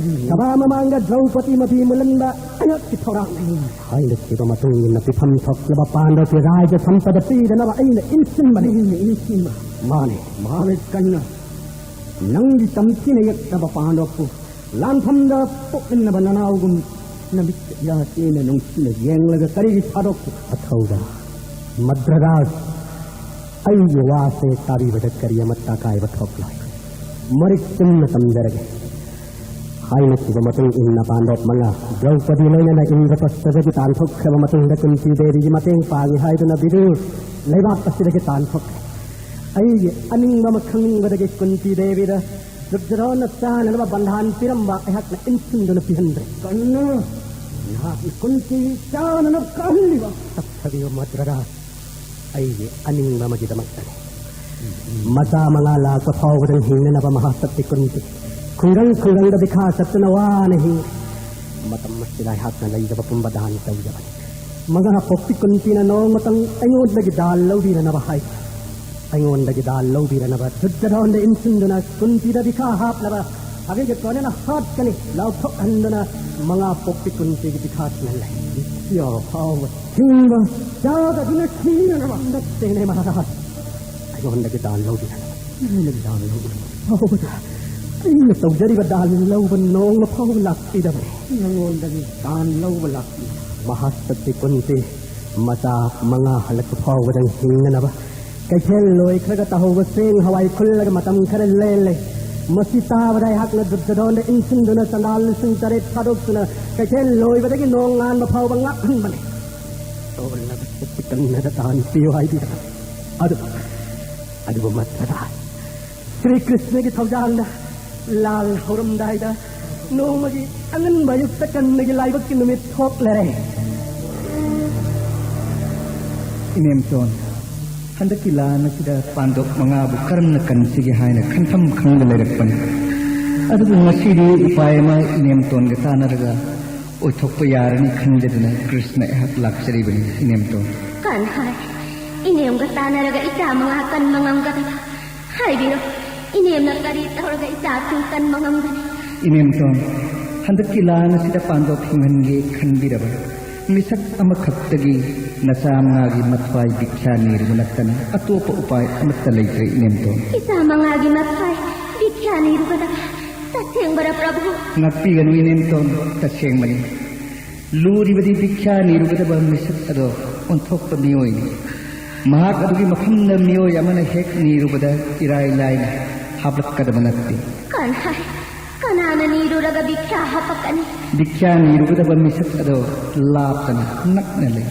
ꯁꯚꯥ ꯃꯃꯥꯡꯗ ꯗ꯭ꯔꯧꯄꯗꯤ ꯃꯄꯤ ꯃꯨꯜꯍꯟꯕ ꯑꯩꯍꯥꯛꯀꯤ ꯊꯧꯔꯥꯡꯅꯤ꯫ ꯍꯥꯏꯅꯈꯤꯕ ꯃꯇꯨꯡ ꯏꯟꯅ ꯄꯤꯐꯝ ꯊꯣꯛꯂꯕ ꯄꯥꯟꯗꯕꯀꯤ ꯔꯥꯏꯖ ꯁꯝꯄꯗ ꯄꯤꯗꯅꯕ ꯑꯩꯅ ꯏꯟꯁꯤꯟꯕꯅꯤ꯫ ꯏꯟꯁꯤꯟꯕ꯫ ꯃꯥꯅꯤ꯫ ꯃꯍꯥꯕꯤꯔ ꯀꯔꯅ, ꯅꯪꯒꯤ ꯇꯝꯊꯤꯅ ꯌꯦꯛꯇꯕ ꯄꯥꯟꯗꯕꯄꯨ ꯂꯥꯟꯐꯝꯗ ꯄꯣꯛꯃꯤꯟꯅꯕ ꯅꯅꯥꯎꯒꯨꯝ ꯅꯃꯤꯠꯇ ꯏꯔꯥ ꯆꯦꯟꯅ ꯅꯨꯡꯁꯤꯅ ꯌꯦꯡꯂꯒ ꯀꯔꯤꯒꯤ ꯊꯥꯗꯣꯛꯄ? ꯑꯊꯧꯕ ꯃꯗ꯭ꯔꯔꯥꯖ, ꯑꯩꯒꯤ ꯋꯥꯁꯦ ꯇꯥꯕꯤꯕꯗ ꯀꯔꯤ ꯑꯃꯠꯇ ꯑꯀꯥꯏꯕ ꯊꯣꯛꯂꯣꯏ꯫ ꯃꯔꯤꯛ ꯆꯨꯝꯅ ꯇꯝꯖꯔꯒꯦ꯫ ꯍꯥꯏꯅꯈꯤꯕ ꯃꯇꯨꯡ ꯏꯟꯅ ꯄꯥꯟꯗꯕ ꯃꯉꯥ ꯗ꯭ꯔꯧꯄꯗꯤ ꯂꯣꯏꯅꯅ ꯏꯟꯗ꯭ꯔꯄ꯭ꯔꯁꯊꯗꯒꯤ ꯇꯥꯟꯊꯣꯛꯈ꯭ꯔꯕ ꯃꯇꯨꯡꯗ ꯀꯨꯟꯇꯤ ꯗꯦꯕꯤꯒꯤ ꯃꯇꯦꯡ ꯄꯥꯡꯏ ꯍꯥꯏꯗꯨꯅ ꯕꯤꯗꯨꯔ ꯂꯩꯕꯥꯛ ꯑꯁꯤꯗꯒꯤ ꯇꯥꯟꯊꯣꯛꯈ꯭ꯔꯦ꯫ ꯑꯩꯒꯤ ꯑꯅꯤꯡꯕ ꯑꯃ ꯈꯪꯅꯤꯡꯕꯗꯒꯤ ꯀꯨꯟꯇꯤ ꯗꯦꯕꯤꯗ ꯗꯨꯔꯖꯣꯙꯅ ꯆꯥꯅꯅꯕ ꯕꯟꯙꯥꯟ ꯄꯤꯔꯝꯕ ꯑꯩꯍꯥꯛꯅ ꯏꯟꯁꯤꯟꯗꯨꯅ ꯄꯤꯍꯟꯗ꯭ꯔꯦ꯫ ꯀꯔꯅ, ꯅꯍꯥꯛꯅ ꯀꯨꯟꯇꯤ ꯆꯥꯅꯅꯕ ꯀꯥꯍꯜꯂꯤꯕ? ꯇꯞꯊꯕꯤꯕ ꯃꯗ꯭ꯔꯔꯥꯖ, ꯑꯩꯒꯤ ꯑꯅꯤꯡꯕ ꯑꯃꯒꯤꯗꯃꯛꯇꯅꯤ꯫ ꯃꯆꯥ ꯃꯉꯥ ꯂꯥꯛꯄ ꯐꯥꯎꯕꯗ ꯍꯤꯡꯅꯅꯕ ꯃꯍꯥꯁꯛꯇꯤ ꯀꯨꯟꯇꯤ ꯈꯨꯡꯒꯪ ꯈꯨꯡꯒꯪꯗ ꯕꯤꯈꯥ ꯆꯠꯇꯨꯅ ꯋꯥꯅ ꯍꯤꯡꯂꯤ꯫ ꯃꯇꯝ ꯑꯁꯤꯗ ꯑꯩꯍꯥꯛꯅ ꯂꯩꯖꯕ ꯄꯨꯝꯕ ꯗꯥꯟ ꯇꯧꯖꯕꯅꯤ꯫ ꯃꯉꯥ ꯄꯣꯛꯄꯤ ꯀꯨꯟꯇꯤꯅ ꯅꯣꯡꯃꯇꯪ ꯑꯩꯉꯣꯟꯗꯒꯤ ꯗꯥꯜ ꯂꯧꯕꯤꯔꯅꯕ ꯍꯥꯏ꯫ ꯑꯩꯉꯣꯟꯗꯒꯤ ꯗꯥꯜ ꯂꯧꯕꯤꯔꯅꯕ ꯗꯨꯔꯖꯣꯙꯟꯗ ꯏꯟꯁꯤꯟꯗꯨꯅ ꯀꯨꯟꯇꯤꯗ ꯕꯤꯈꯥ ꯍꯥꯞꯅꯕ ꯁꯥꯒꯩꯒ ꯀꯣꯟꯅꯅ ꯍꯥꯠꯀꯅꯤ꯫ ꯂꯥꯎꯊꯣꯛꯍꯟꯗꯨꯅ ꯃꯉꯥ ꯄꯣꯛꯄꯤ ꯀꯨꯟꯇꯤꯒꯤ ꯕꯤꯈꯥ ꯊꯤꯡꯍꯜꯂꯦ꯫ ꯏꯌꯥ ꯐꯥꯎꯕ ꯊꯤꯡꯕ ꯆꯥꯗꯗꯨꯅ ꯊꯤꯡꯅꯅꯕ꯫ ꯅꯠꯇꯦꯅꯦ ꯃꯍꯥꯔꯥꯖ, ꯑꯩꯉꯣꯟꯗꯒꯤ ꯗꯥꯜ ꯂꯧꯕꯤꯔꯅꯕ꯫ ꯑꯩꯅ ꯗꯥꯜ ꯂꯧꯕ ꯐꯥꯎꯕꯗ ꯑꯩꯅ ꯇꯧꯖꯔꯤꯕ ꯗꯥꯜ ꯂꯧꯕ ꯅꯣꯡꯃ ꯐꯥꯎꯕ ꯂꯥꯛꯄꯤꯗꯕꯅꯤ꯫ ꯅꯉꯣꯟꯗꯒꯤ ꯗꯥꯜ ꯂꯧꯕ ꯂꯥꯛꯄꯤ꯫ ꯃꯍꯥꯁꯛꯇꯤ ꯀꯨꯟꯇꯤ ꯃꯆꯥ ꯃꯉꯥ ꯍꯜꯂꯛꯄ ꯐꯥꯎꯕꯗ ꯍꯤꯡꯅꯅꯕ ꯀꯩꯊꯦꯜ ꯂꯣꯏꯈ꯭ꯔꯒ ꯇꯥꯍꯧꯕ ꯆꯦꯡ ꯍꯋꯥꯏ ꯈꯨꯜꯂꯒ ꯃꯇꯝ ꯈꯔ ꯂꯦꯜꯂꯦ꯫ ꯃꯁꯤ ꯇꯥꯕꯗ ꯑꯩꯍꯥꯛꯅ ꯗꯨꯔꯖꯣꯙꯟꯗ ꯏꯟꯁꯤꯟꯗꯨꯅ ꯆꯟꯗꯥꯜ ꯂꯤꯁꯤꯡ ꯇꯔꯦꯠ ꯊꯥꯗꯣꯛꯇꯨꯅ ꯀꯩꯊꯦꯜ ꯂꯣꯏꯕꯗꯒꯤ ꯅꯣꯡꯉꯥꯟꯕ ꯐꯥꯎꯕ ꯉꯥꯛꯍꯟꯕꯅꯤ꯫ ꯇꯣꯜꯂꯕ ꯁꯛꯇꯤ ꯀꯟꯅꯗ ꯇꯥꯟ ꯄꯤꯌꯨ ꯍꯥꯏꯕꯤꯔꯕ? ꯑꯗꯨ, ꯑꯗꯨꯕꯨ ꯃꯗ꯭ꯔꯔꯥꯖ, ꯁ꯭ꯔꯤ ꯀ꯭ꯔꯤꯁꯅꯒꯤ ꯊꯧꯖꯥꯜꯅ ꯂꯥꯜ ꯍꯧꯔꯝꯗꯥꯏꯗ ꯅꯣꯡꯃꯒꯤ ꯑꯉꯟꯕ ꯑꯌꯨꯛꯇ ꯀꯟꯕꯒꯤ ꯂꯥꯏꯕꯛꯀꯤ ꯅꯨꯃꯤꯠ ꯊꯣꯛꯂꯔꯦ꯫ ꯏꯅꯦꯝꯆꯣꯟ, ꯍꯟꯗꯛꯀꯤ ꯂꯥꯟ ꯑꯁꯤꯗ ꯄꯥꯟꯗꯣꯞ ꯃꯉꯥꯕꯨ ꯀꯔꯝꯅ ꯀꯟꯁꯤꯒꯦ ꯍꯥꯏꯅ ꯈꯟꯐꯝ ꯈꯪꯗ ꯂꯩꯔꯛꯄꯅꯤ꯫ ꯑꯗꯨꯕꯨ ꯉꯁꯤꯗꯤ ꯎꯄꯥꯏ ꯑꯃ ꯏꯅꯦꯝꯇꯣꯟꯒ ꯇꯥꯟꯅꯔꯒ ꯑꯣꯏꯊꯣꯛꯄ ꯌꯥꯔꯅꯤ ꯈꯟꯖꯗꯨꯅ ꯀ꯭ꯔꯤꯁꯅ ꯑꯩꯍꯥꯛ ꯂꯥꯛꯆꯔꯤꯕꯅꯤ, ꯏꯅꯦꯝꯇꯣꯟ꯫ ꯀꯟꯍꯥꯏ, ꯏꯅꯦꯝꯒ ꯇꯥꯟꯅꯔꯒ ꯏꯆꯥ ꯃꯉꯥ ꯀꯟꯕ ꯉꯝꯒꯗꯕ? ꯍꯥꯏꯕꯤꯔꯣ, ꯏꯅꯦꯝꯅ ꯀꯔꯤ ꯇꯧꯔꯒ ꯏꯆꯥꯁꯤꯡ ꯀꯟꯕ ꯉꯝꯒꯅꯤ? ꯏꯅꯦꯝꯇꯣꯟ, ꯍꯟꯗꯛꯀꯤ ꯂꯥꯟ ꯑꯁꯤꯗ ꯄꯥꯟꯗꯣꯞ ꯍꯤꯡꯍꯟꯒꯦ ꯈꯟꯕꯤꯔꯕ? ꯃꯤꯁꯛ ꯑꯃꯈꯛꯇꯒꯤ ꯅꯆꯥ ꯃꯉꯥꯒꯤ ꯃꯊ꯭ꯋꯥꯏ ꯚꯤꯈ꯭ꯌꯥ ꯅꯤꯔꯨꯕ ꯅꯠꯇꯅ ꯑꯇꯣꯞꯄ ꯎꯄꯥꯏ ꯑꯃꯠꯇ ꯂꯩꯇ꯭ꯔꯦ, ꯏꯅꯦꯝꯇꯣꯟ꯫ ꯏꯆꯥ ꯃꯉꯥꯒꯤ ꯃꯊ꯭ꯋꯥꯏ ꯚꯤꯈ꯭ꯌꯥ ꯅꯤꯔꯨꯕꯗ ꯇꯁꯦꯡꯕꯔ, ꯄ꯭ꯔꯚꯨ? ꯉꯥꯛꯄꯤꯒꯅꯨ, ꯏꯅꯦꯝꯇꯣꯟ, ꯇꯁꯦꯡꯕꯅꯤ꯫ ꯂꯨꯔꯤꯕꯗꯤ ꯚꯤꯈ꯭ꯌꯥ ꯅꯤꯔꯨꯒꯗꯕ ꯃꯤꯁꯛ ꯑꯗꯣ ꯑꯣꯟꯊꯣꯛꯄ ꯃꯤꯑꯣꯏꯅꯤ꯫ ꯃꯍꯥꯛ ꯑꯗꯨꯒꯤ ꯃꯐꯝꯗ ꯃꯤꯑꯣꯏ ꯑꯃꯅ ꯍꯦꯛ ꯅꯤꯔꯨꯕꯗ ꯏꯔꯥꯏ ꯂꯥꯏꯅ ꯍꯥꯞꯂꯛꯀꯗꯕ ꯅꯠꯇꯦ꯫ ꯀꯅꯥ, ꯀꯅꯥꯅ ꯅꯤꯔꯨꯔꯒ ꯚꯤꯈ꯭ꯌꯥ ꯍꯥꯞꯄꯛꯀꯅꯤ? ꯚꯤꯈ꯭ꯌꯥ ꯅꯤꯔꯨꯒꯗꯕ ꯃꯤꯁꯛ ꯑꯗꯣ ꯂꯥꯞꯇꯅ ꯅꯛꯅ ꯂꯩ꯫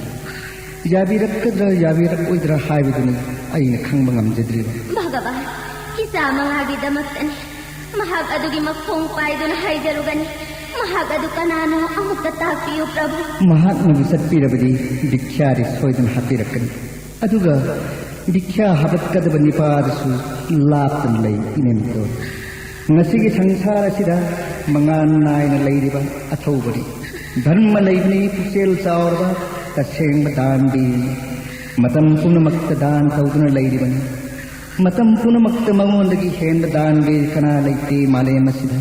ꯌꯥꯕꯤꯔꯛꯀꯗ꯭ꯔꯥ ꯌꯥꯕꯤꯔꯛꯑꯣꯏꯗ꯭ꯔꯥ ꯍꯥꯏꯕꯗꯨꯅꯤ ꯑꯩꯅ ꯈꯪꯕ ꯉꯝꯖꯗ꯭ꯔꯤꯕ꯫ ꯚꯒꯕꯥꯟ, ꯏꯆꯥ ꯃꯉꯥꯒꯤꯗꯃꯛꯇꯅꯤ꯫ ꯃꯍꯥꯛ ꯑꯗꯨꯒꯤ ꯃꯈꯣꯡ ꯄꯥꯏꯗꯨꯅ ꯍꯥꯏꯖꯔꯨꯒꯅꯤ꯫ ꯃꯍꯥꯛ ꯑꯗꯨ ꯀꯅꯥꯅꯣ? ꯑꯃꯨꯛꯇ ꯇꯥꯛꯄꯤꯌꯨ, ꯄ꯭ꯔꯚꯨ꯫ ꯃꯍꯥꯛꯅꯕꯨ ꯆꯠꯄꯤꯔꯕꯗꯤ ꯚꯤꯈ꯭ꯌꯥꯗꯤ ꯁꯣꯏꯗꯅ ꯍꯥꯞꯄꯤꯔꯛꯀꯅꯤ꯫ ꯑꯗꯨꯒ ꯚꯤꯈ꯭ꯌꯥ ꯍꯥꯞꯄꯛꯀꯗꯕ ꯅꯤꯄꯥꯗꯨꯁꯨ ꯂꯥꯞꯇꯅ ꯂꯩ, ꯏꯅꯦꯝꯇꯣꯟ꯫ ꯉꯁꯤꯒꯤ ꯁꯪꯁꯥꯔ ꯑꯁꯤꯗ ꯃꯉꯥꯜ ꯅꯥꯏꯅ ꯂꯩꯔꯤꯕ ꯑꯊꯧꯕꯅꯤ꯫ ꯙꯔꯃ ꯂꯩꯕꯅꯤ, ꯄꯨꯛꯆꯦꯜ ꯆꯥꯎꯔꯕ, ꯇꯁꯦꯡꯕ ꯗꯥꯟꯕꯤꯅꯤ꯫ ꯃꯇꯝ ꯄꯨꯝꯅꯃꯛꯇ ꯗꯥꯟ ꯇꯧꯗꯨꯅ ꯂꯩꯔꯤꯕꯅꯤ꯫ ꯃꯇꯝ ꯄꯨꯝꯅꯃꯛꯇ ꯃꯉꯣꯟꯗꯒꯤ ꯍꯦꯟꯕ ꯗꯥꯟꯕꯤꯔ ꯀꯅꯥ ꯂꯩꯇꯦ ꯃꯥꯂꯦꯝ ꯑꯁꯤꯗ꯫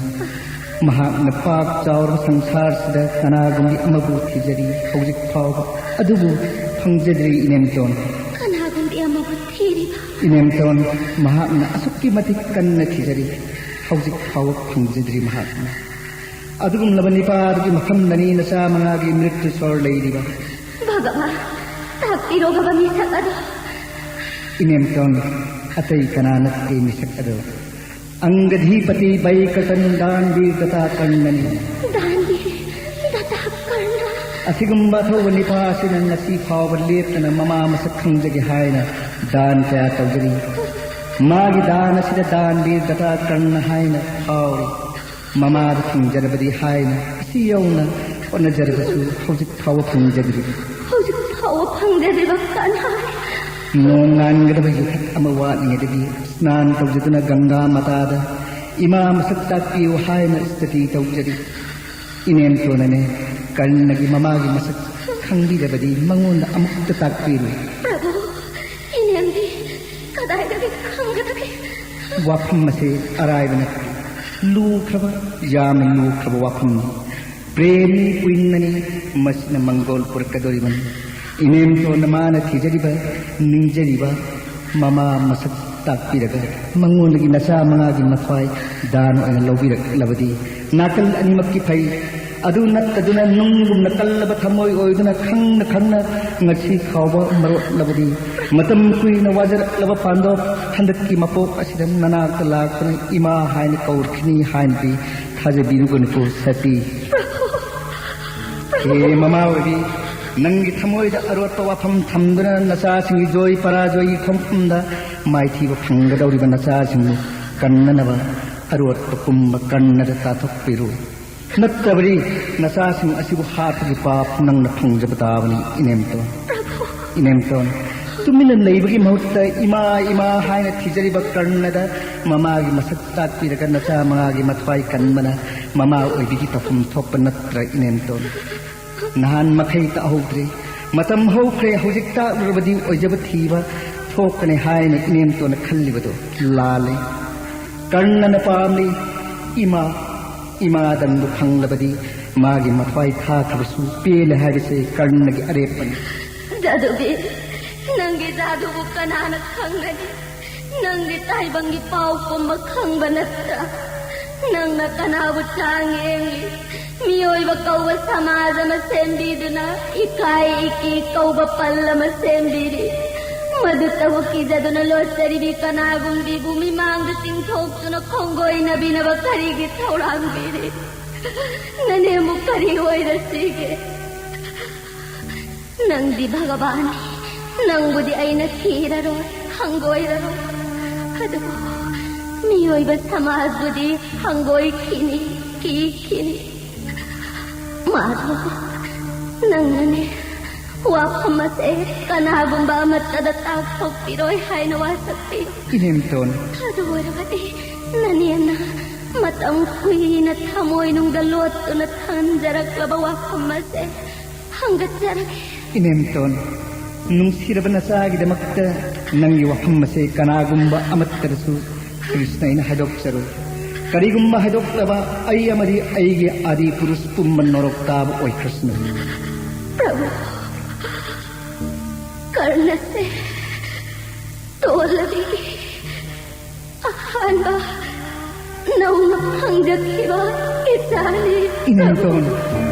ꯃꯍꯥꯛꯅ ꯄꯥꯛ ꯆꯥꯎꯔꯕ ꯁꯪꯁꯥꯔꯁꯤꯗ ꯀꯅꯥꯒꯨꯝꯕꯤ ꯑꯃꯕꯨ ꯊꯤꯖꯔꯤ ꯍꯧꯖꯤꯛ ꯐꯥꯎꯕ, ꯑꯗꯨꯕꯨ ꯐꯪꯖꯗ꯭ꯔꯤ, ꯏꯅꯦꯝꯇꯣꯟ꯫ ꯀꯅꯥꯒꯨꯝꯕꯤ ꯑꯃꯕꯨ ꯊꯤꯔꯤꯕ? ꯏꯅꯦꯝꯇꯣꯟ, ꯃꯍꯥꯛꯅ ꯑꯁꯨꯛꯀꯤ ꯃꯇꯤꯛ ꯀꯟꯅ ꯊꯤꯖꯔꯤ, ꯍꯧꯖꯤꯛ ꯐꯥꯎꯕ ꯐꯪꯖꯗ꯭ꯔꯤ ꯃꯍꯥꯛꯅ꯫ ꯑꯗꯨꯒꯨꯝꯂꯕ ꯅꯤꯄꯥꯗꯨꯒꯤ ꯃꯐꯝꯗꯅꯤ ꯅꯆꯥ ꯃꯉꯥꯒꯤ ꯃ꯭ꯔꯤꯠꯇꯨ ꯁꯣꯔ ꯂꯩꯔꯤꯕ꯫ ꯚꯒꯕꯥꯟ, ꯇꯥꯛꯄꯤꯔꯣ ꯚꯒ ꯃꯤꯁꯛ ꯑꯗꯣ꯫ ꯏꯅꯦꯝꯇꯣꯟ, ꯑꯇꯩ ꯀꯅꯥ ꯅꯠꯇꯦ ꯃꯤꯁꯛ ꯑꯗꯣ꯫ ꯑꯪꯒꯙꯤꯄꯇꯤ ꯕꯩꯀꯇꯟ ꯗꯥꯟꯕꯤꯔ ꯗꯇꯥ ꯀꯔꯅꯅꯤ꯫ ꯗꯥꯟꯕꯤꯔ ꯗꯇꯥ ꯀꯔꯅ꯫ ꯑꯁꯤꯒꯨꯝꯕ ꯑꯊꯧꯕ ꯅꯤꯄꯥ ꯑꯁꯤꯅ ꯉꯁꯤ ꯐꯥꯎꯕ ꯂꯦꯞꯇꯅ ꯃꯃꯥ ꯃꯁꯛ ꯈꯪꯖꯒꯦ ꯍꯥꯏꯅ ꯗꯥꯟ ꯀꯌꯥ ꯇꯧꯖꯔꯤ꯫ ꯃꯥꯒꯤ ꯗꯥꯟ ꯑꯁꯤꯗ ꯗꯥꯟꯕꯤꯔ ꯗꯇꯥ ꯀꯔꯅ ꯍꯥꯏꯅ ꯐꯥꯎꯔꯤ꯫ ꯃꯃꯥꯗ ꯐꯪꯖꯔꯕꯗꯤ ꯍꯥꯏꯅ ꯑꯁꯤ ꯌꯧꯅ ꯍꯣꯠꯅꯖꯔꯕꯁꯨ ꯍꯧꯖꯤꯛ ꯐꯥꯎꯕ ꯐꯪꯖꯗ꯭ꯔꯤ꯫ ꯍꯧꯖꯤꯛ ꯐꯥꯎꯕ ꯐꯪꯖꯗ꯭ꯔꯤꯕ ꯀꯅꯥ? ꯅꯣꯡꯉꯥꯟꯒꯗꯕ ꯌꯨꯊꯛ ꯑꯃ ꯋꯥꯠꯂꯤꯉꯩꯗꯒꯤ ꯁ꯭ꯅꯥꯟ ꯇꯧꯖꯗꯨꯅ ꯒꯪꯒꯥ ꯃꯇꯥꯗ ꯏꯃꯥ ꯃꯁꯛ ꯇꯥꯛꯄꯤꯌꯨ ꯍꯥꯏꯅ ꯁ꯭ꯇꯗꯤ ꯇꯧꯖꯔꯤ꯫ ꯏꯅꯦꯝꯇꯣꯟꯅꯅꯦ ꯀꯔꯅꯒꯤ ꯃꯃꯥꯒꯤ ꯃꯁꯛ ꯈꯪꯕꯤꯔꯕꯗꯤ ꯃꯉꯣꯟꯗ ꯑꯃꯨꯛꯇ ꯇꯥꯛꯄꯤꯔꯨ꯫ ꯄ꯭ꯔꯚꯨ, ꯏꯅꯦꯝꯗꯤ ꯀꯗꯥꯏꯗꯒꯤ ꯈꯪꯒꯗꯒꯦ? ꯋꯥꯐꯝ ꯑꯁꯤ ꯑꯔꯥꯏꯕ ꯅꯠꯇꯦ꯫ ꯂꯨꯈ꯭ꯔꯕ, ꯌꯥꯝꯅ ꯂꯨꯈ꯭ꯔꯕ ꯋꯥꯐꯝꯅꯤ꯫ ꯄ꯭ꯔꯦꯝꯅꯤ, ꯀ꯭ꯋꯤꯟꯅꯅꯤ, ꯃꯁꯤꯅ ꯃꯪꯒꯣꯜ ꯄꯨꯔꯛꯀꯗꯧꯔꯤꯕꯅꯤ꯫ ꯏꯅꯦꯝꯇꯣꯟꯅ ꯃꯥꯅ ꯊꯤꯖꯔꯤꯕ, ꯅꯤꯡꯖꯔꯤꯕ ꯃꯃꯥ ꯃꯁꯛ ꯇꯥꯛꯄꯤꯔꯒ ꯃꯉꯣꯟꯗꯒꯤ ꯅꯆꯥ ꯃꯉꯥꯒꯤ ꯃꯊ꯭ꯋꯥꯏ ꯗꯥꯟ ꯑꯣꯏꯅ ꯂꯧꯕꯤꯔꯛꯂꯕꯗꯤ ꯅꯥꯀꯜ ꯑꯅꯤꯃꯛꯀꯤ ꯐꯩ꯫ ꯑꯗꯨ ꯅꯠꯇꯗꯨꯅ ꯅꯨꯡꯒꯨꯝꯅ ꯀꯜꯂꯕ ꯊꯃꯣꯏ ꯑꯣꯏꯗꯨꯅ ꯈꯪꯅ ꯈꯪꯅ ꯉꯁꯤ ꯐꯥꯎꯕ ꯃꯔꯣꯠꯂꯕꯗꯤ ꯃꯇꯝ ꯀꯨꯏꯅ ꯋꯥꯖꯔꯛꯂꯕ ꯄꯥꯟꯗꯣꯞ ꯍꯟꯗꯛꯀꯤ ꯃꯄꯣꯛ ꯑꯁꯤꯗ ꯅꯅꯥꯛꯇ ꯂꯥꯛꯇꯨꯅ ꯏꯃꯥ ꯍꯥꯏꯅ ꯀꯧꯔꯛꯈꯤꯅꯤ ꯍꯥꯏꯅꯗꯤ ꯊꯥꯖꯕꯤꯔꯨꯒꯅꯨꯀꯣ ꯁꯇꯤ꯫ ꯍꯦ ꯃꯃꯥ ꯑꯣꯏꯕꯤ, ꯅꯪꯒꯤ ꯊꯃꯣꯏꯗ ꯑꯔꯣꯠꯄ ꯋꯥꯐꯝ ꯊꯝꯗꯨꯅ ꯅꯆꯥꯁꯤꯡꯒꯤ ꯖꯣꯏ ꯄꯔꯥꯖꯣꯏꯒꯤ ꯈꯣꯡꯐꯝꯗ ꯃꯥꯏꯊꯤꯕ ꯐꯪꯒꯗꯧꯔꯤꯕ ꯅꯆꯥꯁꯤꯡꯕꯨ ꯀꯟꯅꯅꯕ ꯑꯔꯣꯠꯄ ꯄꯨꯝꯕ ꯀꯟꯅꯗ ꯇꯥꯊꯣꯛꯄꯤꯔꯨ꯫ ꯅꯠꯇ꯭ꯔꯕꯗꯤ ꯅꯆꯥꯁꯤꯡ ꯑꯁꯤꯕꯨ ꯍꯥꯠꯄꯒꯤ ꯄꯥꯞ ꯅꯪꯅ ꯐꯪꯖꯕ ꯇꯥꯕꯅꯤ, ꯏꯅꯦꯝꯇꯣꯟ꯫ ꯏꯅꯦꯝꯇꯣꯟ, ꯇꯨꯃꯤꯟꯅ ꯂꯩꯕꯒꯤ ꯃꯍꯨꯠꯇ ꯏꯃꯥ, ꯏꯃꯥ ꯍꯥꯏꯅ ꯊꯤꯖꯔꯤꯕ ꯀꯔꯅꯗ ꯃꯃꯥꯒꯤ ꯃꯁꯛ ꯇꯥꯛꯄꯤꯔꯒ ꯅꯆꯥ ꯃꯉꯥꯒꯤ ꯃꯊ꯭ꯋꯥꯏ ꯀꯟꯕꯅ ꯃꯃꯥ ꯑꯣꯏꯕꯤꯒꯤ ꯇꯧꯐꯝ ꯊꯣꯛꯄ ꯅꯠꯇ꯭ꯔ, ꯏꯅꯦꯝꯇꯣꯟ? ꯅꯍꯥꯟ ꯃꯈꯩ ꯇꯥꯍꯧꯗ꯭ꯔꯦ꯫ ꯃꯇꯝ ꯍꯧꯈ꯭ꯔꯦ, ꯍꯧꯖꯤꯛ ꯇꯥꯛꯂꯨꯔꯕꯗꯤ ꯑꯣꯏꯖꯕ ꯊꯤꯕ ꯊꯣꯛꯀꯅꯤ ꯍꯥꯏꯅ ꯏꯅꯦꯝꯇꯣꯟꯅ ꯈꯜꯂꯤꯕꯗꯨ ꯂꯥꯜꯂꯦ꯫ ꯀꯔꯅꯅ ꯄꯥꯝꯂꯤ ꯏꯃꯥ, ꯏꯃꯥꯗꯪꯕꯨ ꯐꯪꯂꯕꯗꯤ ꯃꯥꯒꯤ ꯃꯊ꯭ꯋꯥꯏ ꯊꯥꯈ꯭ꯔꯕꯁꯨ ꯄꯦꯜꯂꯦ ꯍꯥꯏꯕꯁꯦ ꯀꯔꯅꯒꯤ ꯑꯔꯦꯞꯄꯅꯤ꯫ ꯖꯥꯗꯨꯕꯤ, ꯅꯪꯒꯤ ꯖꯥꯗꯨꯕꯨ ꯀꯅꯥꯅ ꯈꯪꯒꯅꯤ? ꯅꯪꯒꯤ ꯇꯥꯏꯕꯪꯒꯤ ꯄꯥꯎ ꯄꯨꯝꯕ ꯈꯪꯕ ꯅꯠꯇ꯭ꯔꯥ? ꯅꯪꯅ ꯀꯅꯥꯕꯨ ꯆꯥꯡ ꯌꯦꯡꯂꯤ? ꯃꯤꯑꯣꯏꯕ ꯀꯧꯕ ꯁꯃꯥꯖ ꯑꯃ ꯁꯦꯝꯕꯤꯗꯨꯅ ꯏꯀꯥꯏ ꯏꯀꯤ ꯀꯧꯕ ꯄꯜ ꯑꯃ ꯁꯦꯝꯕꯤꯔꯤ꯫ ꯃꯗꯨꯇꯕꯨ ꯀꯤꯖꯗꯨꯅ ꯂꯣꯠꯆꯔꯤꯕꯤ ꯀꯅꯥꯒꯨꯝꯕꯤꯕꯨ ꯃꯤꯃꯥꯡꯗ ꯆꯤꯡꯊꯣꯛꯇꯨꯅ ꯈꯣꯡꯒꯣꯏꯅꯕꯤꯅꯕ ꯀꯔꯤꯒꯤ ꯊꯧꯔꯥꯡꯕꯤꯔꯤ? ꯅꯅꯦꯝꯕꯨ ꯀꯔꯤ ꯑꯣꯏꯔꯁꯤꯒꯦ? ꯅꯪꯗꯤ ꯚꯒꯕꯥꯟꯅꯤ꯫ ꯅꯪꯕꯨꯗꯤ ꯑꯩꯅ ꯊꯤꯔꯔꯣꯏ, ꯍꯪꯒꯣꯏꯔꯔꯣꯏ꯫ ꯑꯗꯨꯕꯨ ꯃꯤꯑꯣꯏꯕ ꯁꯃꯥꯖꯕꯨꯗꯤ ꯍꯪꯒꯣꯏꯈꯤꯅꯤ, ꯀꯤꯈꯤꯅꯤ꯫ ꯃꯥꯙꯕ, ꯅꯪꯅꯅꯦ ꯋꯥꯐꯝ ꯑꯁꯦ ꯀꯅꯥꯒꯨꯝꯕ ꯑꯃꯠꯇꯗ ꯇꯥꯛꯊꯣꯛꯄꯤꯔꯣꯏ ꯍꯥꯏꯅ ꯋꯥꯁꯛꯄꯤ꯫ ꯏꯅꯦꯝꯇꯣꯟ꯫ ꯑꯗꯨ ꯑꯣꯏꯔꯕꯗꯤ ꯅꯅꯦꯝꯅ ꯃꯇꯝ ꯀꯨꯏꯅ ꯊꯃꯣꯏꯅꯨꯡꯗ ꯂꯣꯠꯇꯨꯅ ꯊꯝꯖꯔꯛꯂꯕ ꯋꯥꯐꯝ ꯑꯁꯦ ꯍꯪꯒꯠꯆꯔꯒꯦ꯫ ꯏꯅꯦꯝꯇꯣꯟ, ꯅꯨꯡꯁꯤꯔꯕ ꯅꯆꯥꯒꯤꯗꯃꯛꯇ ꯅꯪꯒꯤ ꯋꯥꯐꯝ ꯑꯁꯦ ꯀꯅꯥꯒꯨꯝꯕ ꯑꯃꯠꯇꯗꯁꯨ ꯀ꯭ꯔꯤꯁꯅ ꯑꯩꯅ ꯍꯥꯏꯗꯣꯛꯆꯔꯣꯏ꯫ ꯀꯔꯤꯒꯨꯝꯕ ꯍꯥꯏꯗꯣꯛꯂꯕ ꯑꯩ ꯑꯃꯗꯤ ꯑꯩꯒꯤ ꯑꯥꯗꯤ ꯄꯨꯔꯨꯁ ꯄꯨꯝꯕ ꯅꯣꯔꯣꯛ ꯇꯥꯕ ꯑꯣꯏꯈ꯭ꯔꯁꯅꯨ꯫ ꯄ꯭ꯔꯚꯨ, ꯀꯔꯅꯁꯦ ꯇꯣꯜꯂꯕꯤꯒꯤ ꯑꯍꯥꯟꯕ ꯅꯧꯅ ꯐꯪꯖꯈꯤꯕ ꯏꯆꯥꯅꯤ꯫ ꯏꯅꯦꯝꯇꯣꯟ,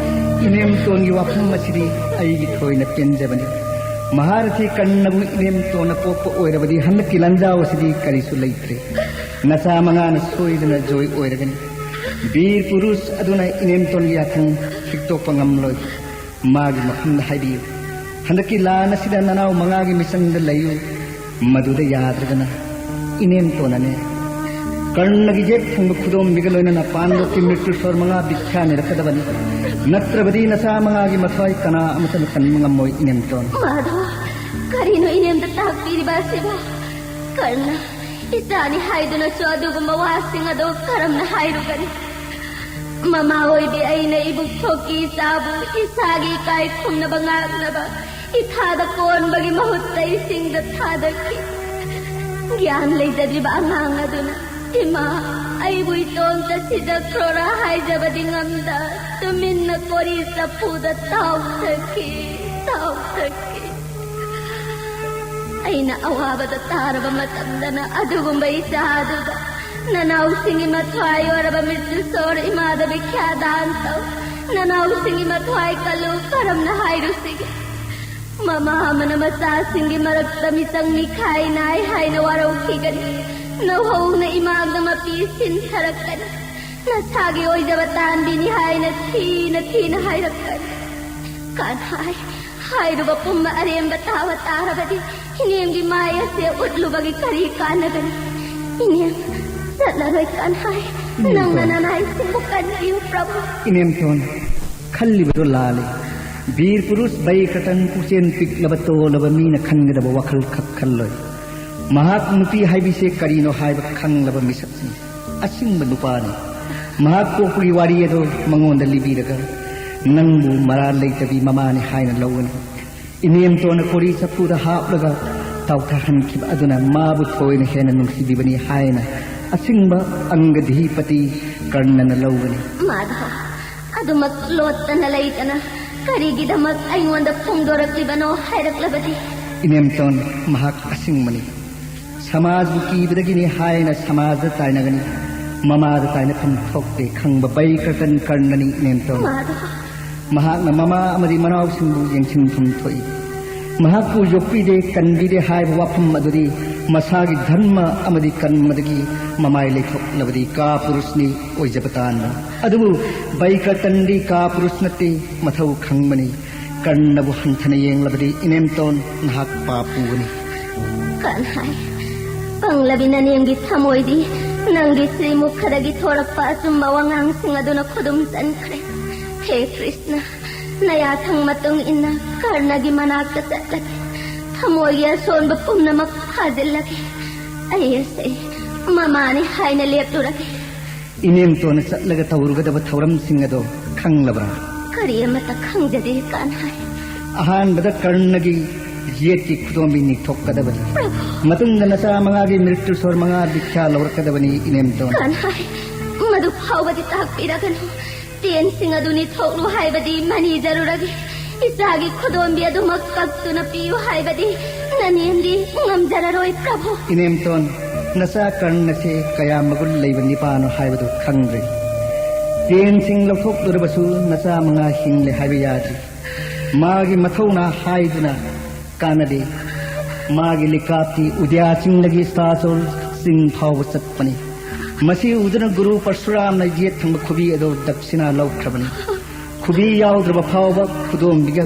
ꯏꯅꯦꯝꯇꯣꯟꯒꯤ ꯋꯥꯐꯝ ꯑꯁꯤꯗꯤ ꯑꯩꯒꯤ ꯊꯣꯏꯅ ꯄꯦꯟꯖꯕꯅꯤ꯫ ꯃꯍꯥꯔꯊꯤ ꯀꯔꯅꯕꯨ ꯏꯅꯦꯝꯇꯣꯟꯅ ꯄꯣꯛꯄ ꯑꯣꯏꯔꯕꯗꯤ ꯍꯟꯗꯛꯀꯤ ꯂꯥꯟꯖꯥꯎ ꯑꯁꯤꯗꯤ ꯀꯔꯤꯁꯨ ꯂꯩꯇ꯭ꯔꯦ꯫ ꯅꯆꯥ ꯃꯉꯥꯅ ꯁꯣꯏꯗꯅ ꯖꯣꯏ ꯑꯣꯏꯔꯒꯅꯤ꯫ ꯕꯤꯔ ꯄꯨꯔꯨꯁ ꯑꯗꯨꯅ ꯏꯅꯦꯝꯇꯣꯟꯒꯤ ꯌꯥꯊꯪ ꯍꯤꯛꯇꯣꯛꯄ ꯉꯝꯂꯣꯏ꯫ ꯃꯥꯒꯤ ꯃꯐꯝꯗ ꯍꯥꯏꯕꯤꯌꯨ, ꯍꯟꯗꯛꯀꯤ ꯂꯥꯟ ꯑꯁꯤꯗ ꯅꯅꯥꯎ ꯃꯉꯥꯒꯤ ꯃꯤꯆꯪꯗ ꯂꯩꯌꯨ꯫ ꯃꯗꯨꯗ ꯌꯥꯗ꯭ꯔꯒꯅ ꯏꯅꯦꯝꯇꯣꯟꯅꯅꯦ ꯀꯔꯅꯒꯤ ꯌꯦꯛ ꯊꯪꯕ ꯈꯨꯗꯣꯝꯕꯤꯒ ꯂꯣꯏꯅꯅ ꯄꯥꯟꯗꯣꯞꯀꯤ ꯃ꯭ꯔꯤꯇ꯭ꯌꯨ ꯁꯣꯔ ꯃꯉꯥ ꯚꯤꯈ꯭ꯌꯥ ꯅꯤꯔꯛꯀꯗꯕꯅꯤ꯫ ꯅꯠꯇ꯭ꯔꯕꯗꯤ ꯅꯆꯥ ꯃꯉꯥꯒꯤ ꯃꯊ꯭ꯋꯥꯏ ꯀꯅꯥ ꯑꯃꯠꯇꯅ ꯀꯟꯕ ꯉꯝꯃꯣꯏ ꯏꯅꯦꯝꯇꯣꯟ꯫ ꯃꯥꯙꯣ, ꯀꯔꯤꯅꯣ ꯏꯅꯦꯝꯗ ꯇꯥꯛꯄꯤꯔꯤꯕ ꯑꯁꯤꯕꯣ? ꯀꯔꯅ ꯏꯆꯥꯅꯤ ꯍꯥꯏꯗꯨꯅꯁꯨ ꯑꯗꯨꯒꯨꯝꯕ ꯋꯥꯁꯤꯡ ꯑꯗꯨ ꯀꯔꯝꯅ ꯍꯥꯏꯔꯨꯒꯅꯤ? ꯃꯃꯥ ꯑꯣꯏꯕꯤ ꯑꯩꯅ ꯏꯕꯨꯛ ꯊꯣꯛꯀꯤ ꯏꯆꯥꯕꯨ ꯏꯁꯥꯒꯤ ꯏꯀꯥꯏ ꯈꯨꯝꯅꯕ ꯉꯥꯛꯅꯕ ꯏꯊꯥꯗ ꯀꯣꯟꯕꯒꯤ ꯃꯍꯨꯠꯇ ꯏꯁꯤꯡꯗ ꯊꯥꯗꯈꯤ꯫ ꯒ꯭ꯌꯥꯟ ꯂꯩꯖꯗ꯭ꯔꯤꯕ ꯑꯉꯥꯡ ꯑꯗꯨꯅ, "ꯏꯃꯥ, ꯑꯩꯕꯨ ꯏꯇꯣꯝꯇ ꯁꯤꯖꯈ꯭ꯔꯣꯔꯥ?" ꯍꯥꯏꯖꯕꯗꯤ ꯉꯝꯗ, ꯇꯨꯃꯤꯟꯅ ꯀꯣꯔꯤ ꯆꯐꯨꯗ ꯇꯥꯎꯊꯈꯤ, ꯇꯥꯎꯊꯈꯤ꯫ ꯑꯩꯅ ꯑꯋꯥꯕꯗ ꯇꯥꯔꯕ ꯃꯇꯝꯗꯅ ꯑꯗꯨꯒꯨꯝꯕ ꯏꯆꯥ ꯑꯗꯨꯗ ꯅꯅꯥꯎꯁꯤꯡꯒꯤ ꯃꯊ꯭ꯋꯥꯏ ꯑꯣꯏꯔꯕ ꯃ꯭ꯔꯤꯇ꯭ꯌꯨ ꯁꯣꯔ ꯏꯃꯥꯗ ꯚꯤꯈ꯭ꯌꯥ ꯗꯥꯟ ꯇꯧ꯫ ꯅꯅꯥꯎꯁꯤꯡꯒꯤ ꯃꯊ꯭ꯋꯥꯏ ꯀꯜꯂꯨ, ꯀꯔꯝꯅ ꯍꯥꯏꯔꯨꯁꯤꯒꯦ? ꯃꯃꯥ ꯑꯃꯅ ꯃꯆꯥꯁꯤꯡꯒꯤ ꯃꯔꯛꯇ ꯃꯤꯆꯪ ꯃꯤꯈꯥꯏ ꯅꯥꯏ ꯍꯥꯏꯅ ꯋꯥꯔꯧꯈꯤꯒꯅꯤ꯫ ꯅꯧꯍꯧꯅ ꯏꯃꯥꯡꯗ ꯃꯄꯤ ꯁꯤꯟꯊꯔꯛꯀꯅꯤ꯫ ꯅꯁꯥꯒꯤ ꯑꯣꯏꯖꯕ ꯇꯥꯟꯕꯤꯅꯤ ꯍꯥꯏꯅ ꯊꯤꯅ ꯊꯤꯅ ꯍꯥꯏꯔꯛꯀꯅꯤ꯫ ꯀꯥꯟꯍꯥꯏ, ꯍꯥꯏꯔꯨꯕ ꯄꯨꯝꯕ ꯑꯔꯦꯝꯕ ꯇꯥꯕ ꯇꯥꯔꯕꯗꯤ ꯏꯅꯦꯝꯒꯤ ꯃꯥꯏ ꯑꯁꯦ ꯎꯠꯂꯨꯕꯒꯤ ꯀꯔꯤ ꯀꯥꯟꯅꯒꯅꯤ? ꯏꯅꯦꯝ, ꯆꯠꯂꯔꯣꯏ ꯀꯥꯟꯍꯥꯏ꯫ ꯅꯪꯅ ꯅꯅꯥꯏꯁꯤꯡꯕꯨ ꯀꯟꯕꯤꯌꯨ ꯄ꯭ꯔꯚꯨ꯫ ꯏꯅꯦꯝꯇꯣꯟ, ꯈꯜꯂꯤꯕꯗꯨ ꯂꯥꯜꯂꯤ꯫ ꯕꯤꯔ ꯄꯨꯔꯨꯁ ꯕꯩꯀ꯭ꯔꯇꯟ ꯄꯨꯛꯆꯦꯜ ꯄꯤꯛꯂꯕ ꯇꯣꯜꯂꯕ ꯃꯤꯅ ꯈꯟꯒꯗꯕ ꯋꯥꯈꯜ ꯈꯛ ꯈꯜꯂꯣꯏ꯫ ꯃꯍꯥꯛ ꯅꯨꯄꯤ ꯍꯥꯏꯕꯁꯦ ꯀꯔꯤꯅꯣ ꯍꯥꯏꯕ ꯈꯪꯂꯕ ꯃꯤꯁꯛꯅꯤ꯫ ꯑꯁꯤꯡꯕ ꯅꯨꯄꯥꯅꯤ꯫ ꯃꯍꯥꯛ ꯄꯣꯛꯄꯒꯤ ꯋꯥꯔꯤ ꯑꯗꯨ ꯃꯉꯣꯟꯗ ꯂꯤꯕꯤꯔꯒ ꯅꯪꯕꯨ ꯃꯔꯥꯜ ꯂꯩꯇꯕꯤ ꯃꯃꯥꯅꯤ ꯍꯥꯏꯅ ꯂꯧꯒꯅꯤ꯫ ꯏꯅꯦꯝꯇꯣꯟꯅ ꯀꯣꯔꯤ ꯆꯐꯨꯗ ꯍꯥꯞꯂꯒ ꯇꯥꯎꯊꯍꯟꯈꯤꯕ ꯑꯗꯨꯅ ꯃꯥꯕꯨ ꯊꯣꯏꯅ ꯍꯦꯟꯅ ꯅꯨꯡꯁꯤꯕꯤꯕꯅꯤ ꯍꯥꯏꯅ ꯑꯁꯤꯡꯕ ꯑꯪꯒꯙꯤꯄꯇꯤ ꯀꯔꯅꯅ ꯂꯧꯒꯅꯤ꯫ ꯃꯥꯙꯕ, ꯑꯗꯨꯃꯛ ꯂꯣꯠꯇꯅ ꯂꯩꯇꯅ ꯀꯔꯤꯒꯤꯗꯃꯛ ꯑꯩꯉꯣꯟꯗ ꯐꯣꯡꯗꯣꯔꯛꯂꯤꯕꯅꯣ ꯍꯥꯏꯔꯛꯂꯕꯗꯤ? ꯏꯅꯦꯝꯇꯣꯟ, ꯃꯍꯥꯛ ꯑꯁꯤꯡꯕꯅꯤ꯫ ꯁꯃꯥꯖꯕꯨ ꯀꯤꯕꯗꯒꯤꯅꯤ ꯍꯥꯏꯅ ꯁꯃꯥꯖꯗ ꯇꯥꯏꯅꯒꯅꯤ꯫ ꯃꯃꯥꯗ ꯇꯥꯏꯅꯐꯝ ꯊꯣꯛꯇꯦ ꯈꯪꯕ ꯕꯩꯀ꯭ꯔꯇꯟ ꯀꯔꯅꯅꯤ ꯏꯅꯦꯝꯇꯣꯟ꯫ ꯃꯥꯙꯕ꯫ ꯃꯍꯥꯛꯅ ꯃꯃꯥ ꯑꯃꯗꯤ ꯃꯅꯥꯎꯁꯤꯡꯕꯨ ꯌꯦꯡꯁꯤꯟꯐꯝ ꯊꯣꯛꯏ꯫ ꯃꯍꯥꯛꯄꯨ ꯌꯣꯛꯄꯤꯗꯦ, ꯀꯟꯕꯤꯗꯦ ꯍꯥꯏꯕ ꯋꯥꯐꯝ ꯑꯗꯨꯗꯤ ꯃꯁꯥꯒꯤ ꯙꯔꯃ ꯑꯃꯗꯤ ꯀꯔꯃꯗꯒꯤ ꯃꯃꯥꯏ ꯂꯩꯊꯣꯛꯂꯕꯗꯤ ꯀꯥ ꯄꯨꯔꯨꯁꯅꯤ ꯑꯣꯏꯖꯕ ꯇꯥꯟꯕ꯫ ꯑꯗꯨꯕꯨ ꯕꯩꯀ꯭ꯔꯇꯟꯗꯤ ꯀꯥ ꯄꯨꯔꯨꯁ ꯅꯠꯇꯦ, ꯃꯊꯧ ꯈꯪꯕꯅꯤ꯫ ꯀꯔꯅꯕꯨ ꯍꯟꯊꯅ ꯌꯦꯡꯂꯕꯗꯤ ꯏꯅꯦꯝꯇꯣꯟ ꯅꯍꯥꯛ ꯄꯥꯞ ꯄꯨꯒꯅꯤ꯫ ꯀꯟꯍꯥꯏ, ꯄꯪꯂꯕꯤ ꯅꯅꯦꯝꯒꯤ ꯊꯃꯣꯏꯗꯤ ꯅꯪꯒꯤ ꯁ꯭ꯔꯤꯃꯨꯈꯗꯒꯤ ꯊꯣꯔꯛꯄ ꯑꯆꯨꯝꯕ ꯋꯥꯉꯥꯡꯁꯤꯡ ꯑꯗꯨꯅ ꯈꯨꯗꯨꯝ ꯆꯟꯈ꯭ꯔꯦ꯫ ꯍꯦ ꯀ꯭ꯔꯤꯁꯅ, ꯅꯌꯥꯊꯪ ꯃꯇꯨꯡ ꯏꯟꯅ ꯀꯔꯅꯒꯤ ꯃꯅꯥꯛꯇ ꯆꯠꯂꯒꯦ꯫ ꯊꯃꯣꯏꯒꯤ ꯑꯁꯣꯟꯕ ꯄꯨꯝꯅꯃꯛ ꯐꯥꯖꯤꯜꯂꯒꯦ꯫ ꯑꯩ ꯑꯁꯦ ꯃꯃꯥꯅꯤ ꯍꯥꯏꯅ ꯂꯦꯞꯂꯨꯔꯒꯦ꯫ ꯏꯅꯦꯝꯇꯣꯟꯅ ꯆꯠꯂꯒ ꯇꯧꯔꯨꯒꯗꯕ ꯊꯧꯔꯝꯁꯤꯡ ꯑꯗꯣ ꯈꯪꯂꯕ꯭ꯔꯥ? ꯀꯔꯤ ꯑꯃꯠꯇ ꯈꯪꯖꯗꯦ ꯀꯥꯟꯍꯥꯏ꯫ ꯑꯍꯥꯟꯕꯗ ꯀꯔꯅꯒꯤ ꯌꯦꯠꯀꯤ ꯈꯨꯗꯣꯝꯕꯤ ꯅꯤꯛꯊꯣꯛꯀꯗꯕꯅꯤ꯫ ꯃꯇꯨꯡꯗ ꯅꯆꯥ ꯃꯉꯥꯒꯤ ꯃ꯭ꯔꯤꯇ꯭ꯌꯨ ꯁꯣꯔ ꯃꯉꯥ ꯗꯤꯛꯁꯥ ꯂꯧꯔꯛꯀꯗꯕꯅꯤ ꯏꯅꯦꯝꯇꯣꯟ꯫ ꯀꯥꯟꯍꯥꯏ, ꯃꯗꯨ ꯐꯥꯎꯕꯗꯤ ꯇꯥꯛꯄꯤꯔꯒꯅꯨ꯫ ꯇꯦꯟꯁꯤꯡ ꯑꯗꯨ ꯅꯤꯊꯣꯛꯂꯨ ꯍꯥꯏꯕꯗꯤ ꯃꯅꯤꯖꯔꯨꯔꯒꯦ꯫ ꯏꯆꯥꯒꯤ ꯈꯨꯗꯣꯝꯕꯤ ꯑꯗꯨꯃꯛ ꯀꯛꯇꯨꯅ ꯄꯤꯌꯨ ꯍꯥꯏꯕꯗꯤ ꯅꯅꯦꯝꯗꯤ ꯉꯝꯖꯔꯔꯣꯏ ꯄ꯭ꯔꯚꯨ꯫ ꯏꯅꯦꯝꯇꯣꯟ, ꯅꯆꯥ ꯀꯔꯅꯁꯦ ꯀꯌꯥ ꯃꯒꯨꯟ ꯂꯩꯕ ꯅꯤꯄꯥꯅꯣ ꯍꯥꯏꯕꯗꯨ ꯈꯪꯗ꯭ꯔꯤ꯫ ꯇꯦꯟꯁꯤꯡ ꯂꯧꯊꯣꯛꯂꯨꯔꯕꯁꯨ ꯅꯆꯥ ꯃꯉꯥ ꯍꯤꯡꯂꯦ ꯍꯥꯏꯕ ꯌꯥꯗ꯭ꯔꯤ꯫ ꯃꯥꯒꯤ ꯃꯊꯧꯅꯥ ꯍꯥꯏꯗꯨꯅ ꯀꯥꯟꯅꯗꯦ꯫ ꯃꯥꯒꯤ ꯂꯤꯀꯥꯞꯇꯤ ꯎꯗ꯭ꯌꯥ ꯆꯤꯡꯗꯒꯤ ꯁꯥꯆꯣꯜ ꯆꯤꯡ ꯐꯥꯎꯕ ꯆꯠꯄꯅꯤ꯫ ꯃꯁꯤ ꯎꯗꯨꯅ ꯒꯨꯔꯨ ꯄꯔꯁꯨꯔꯥꯝꯅ ꯌꯦꯠ ꯊꯪꯕ ꯈꯨꯕꯤ ꯑꯗꯨ ꯗꯛꯁꯤꯅꯥ ꯂꯧꯈ꯭ꯔꯕꯅꯤ꯫ ꯈꯨꯕꯤ ꯌꯥꯎꯗ꯭ꯔꯕ ꯐꯥꯎꯕ ꯈꯨꯗꯣꯝꯕꯤꯒ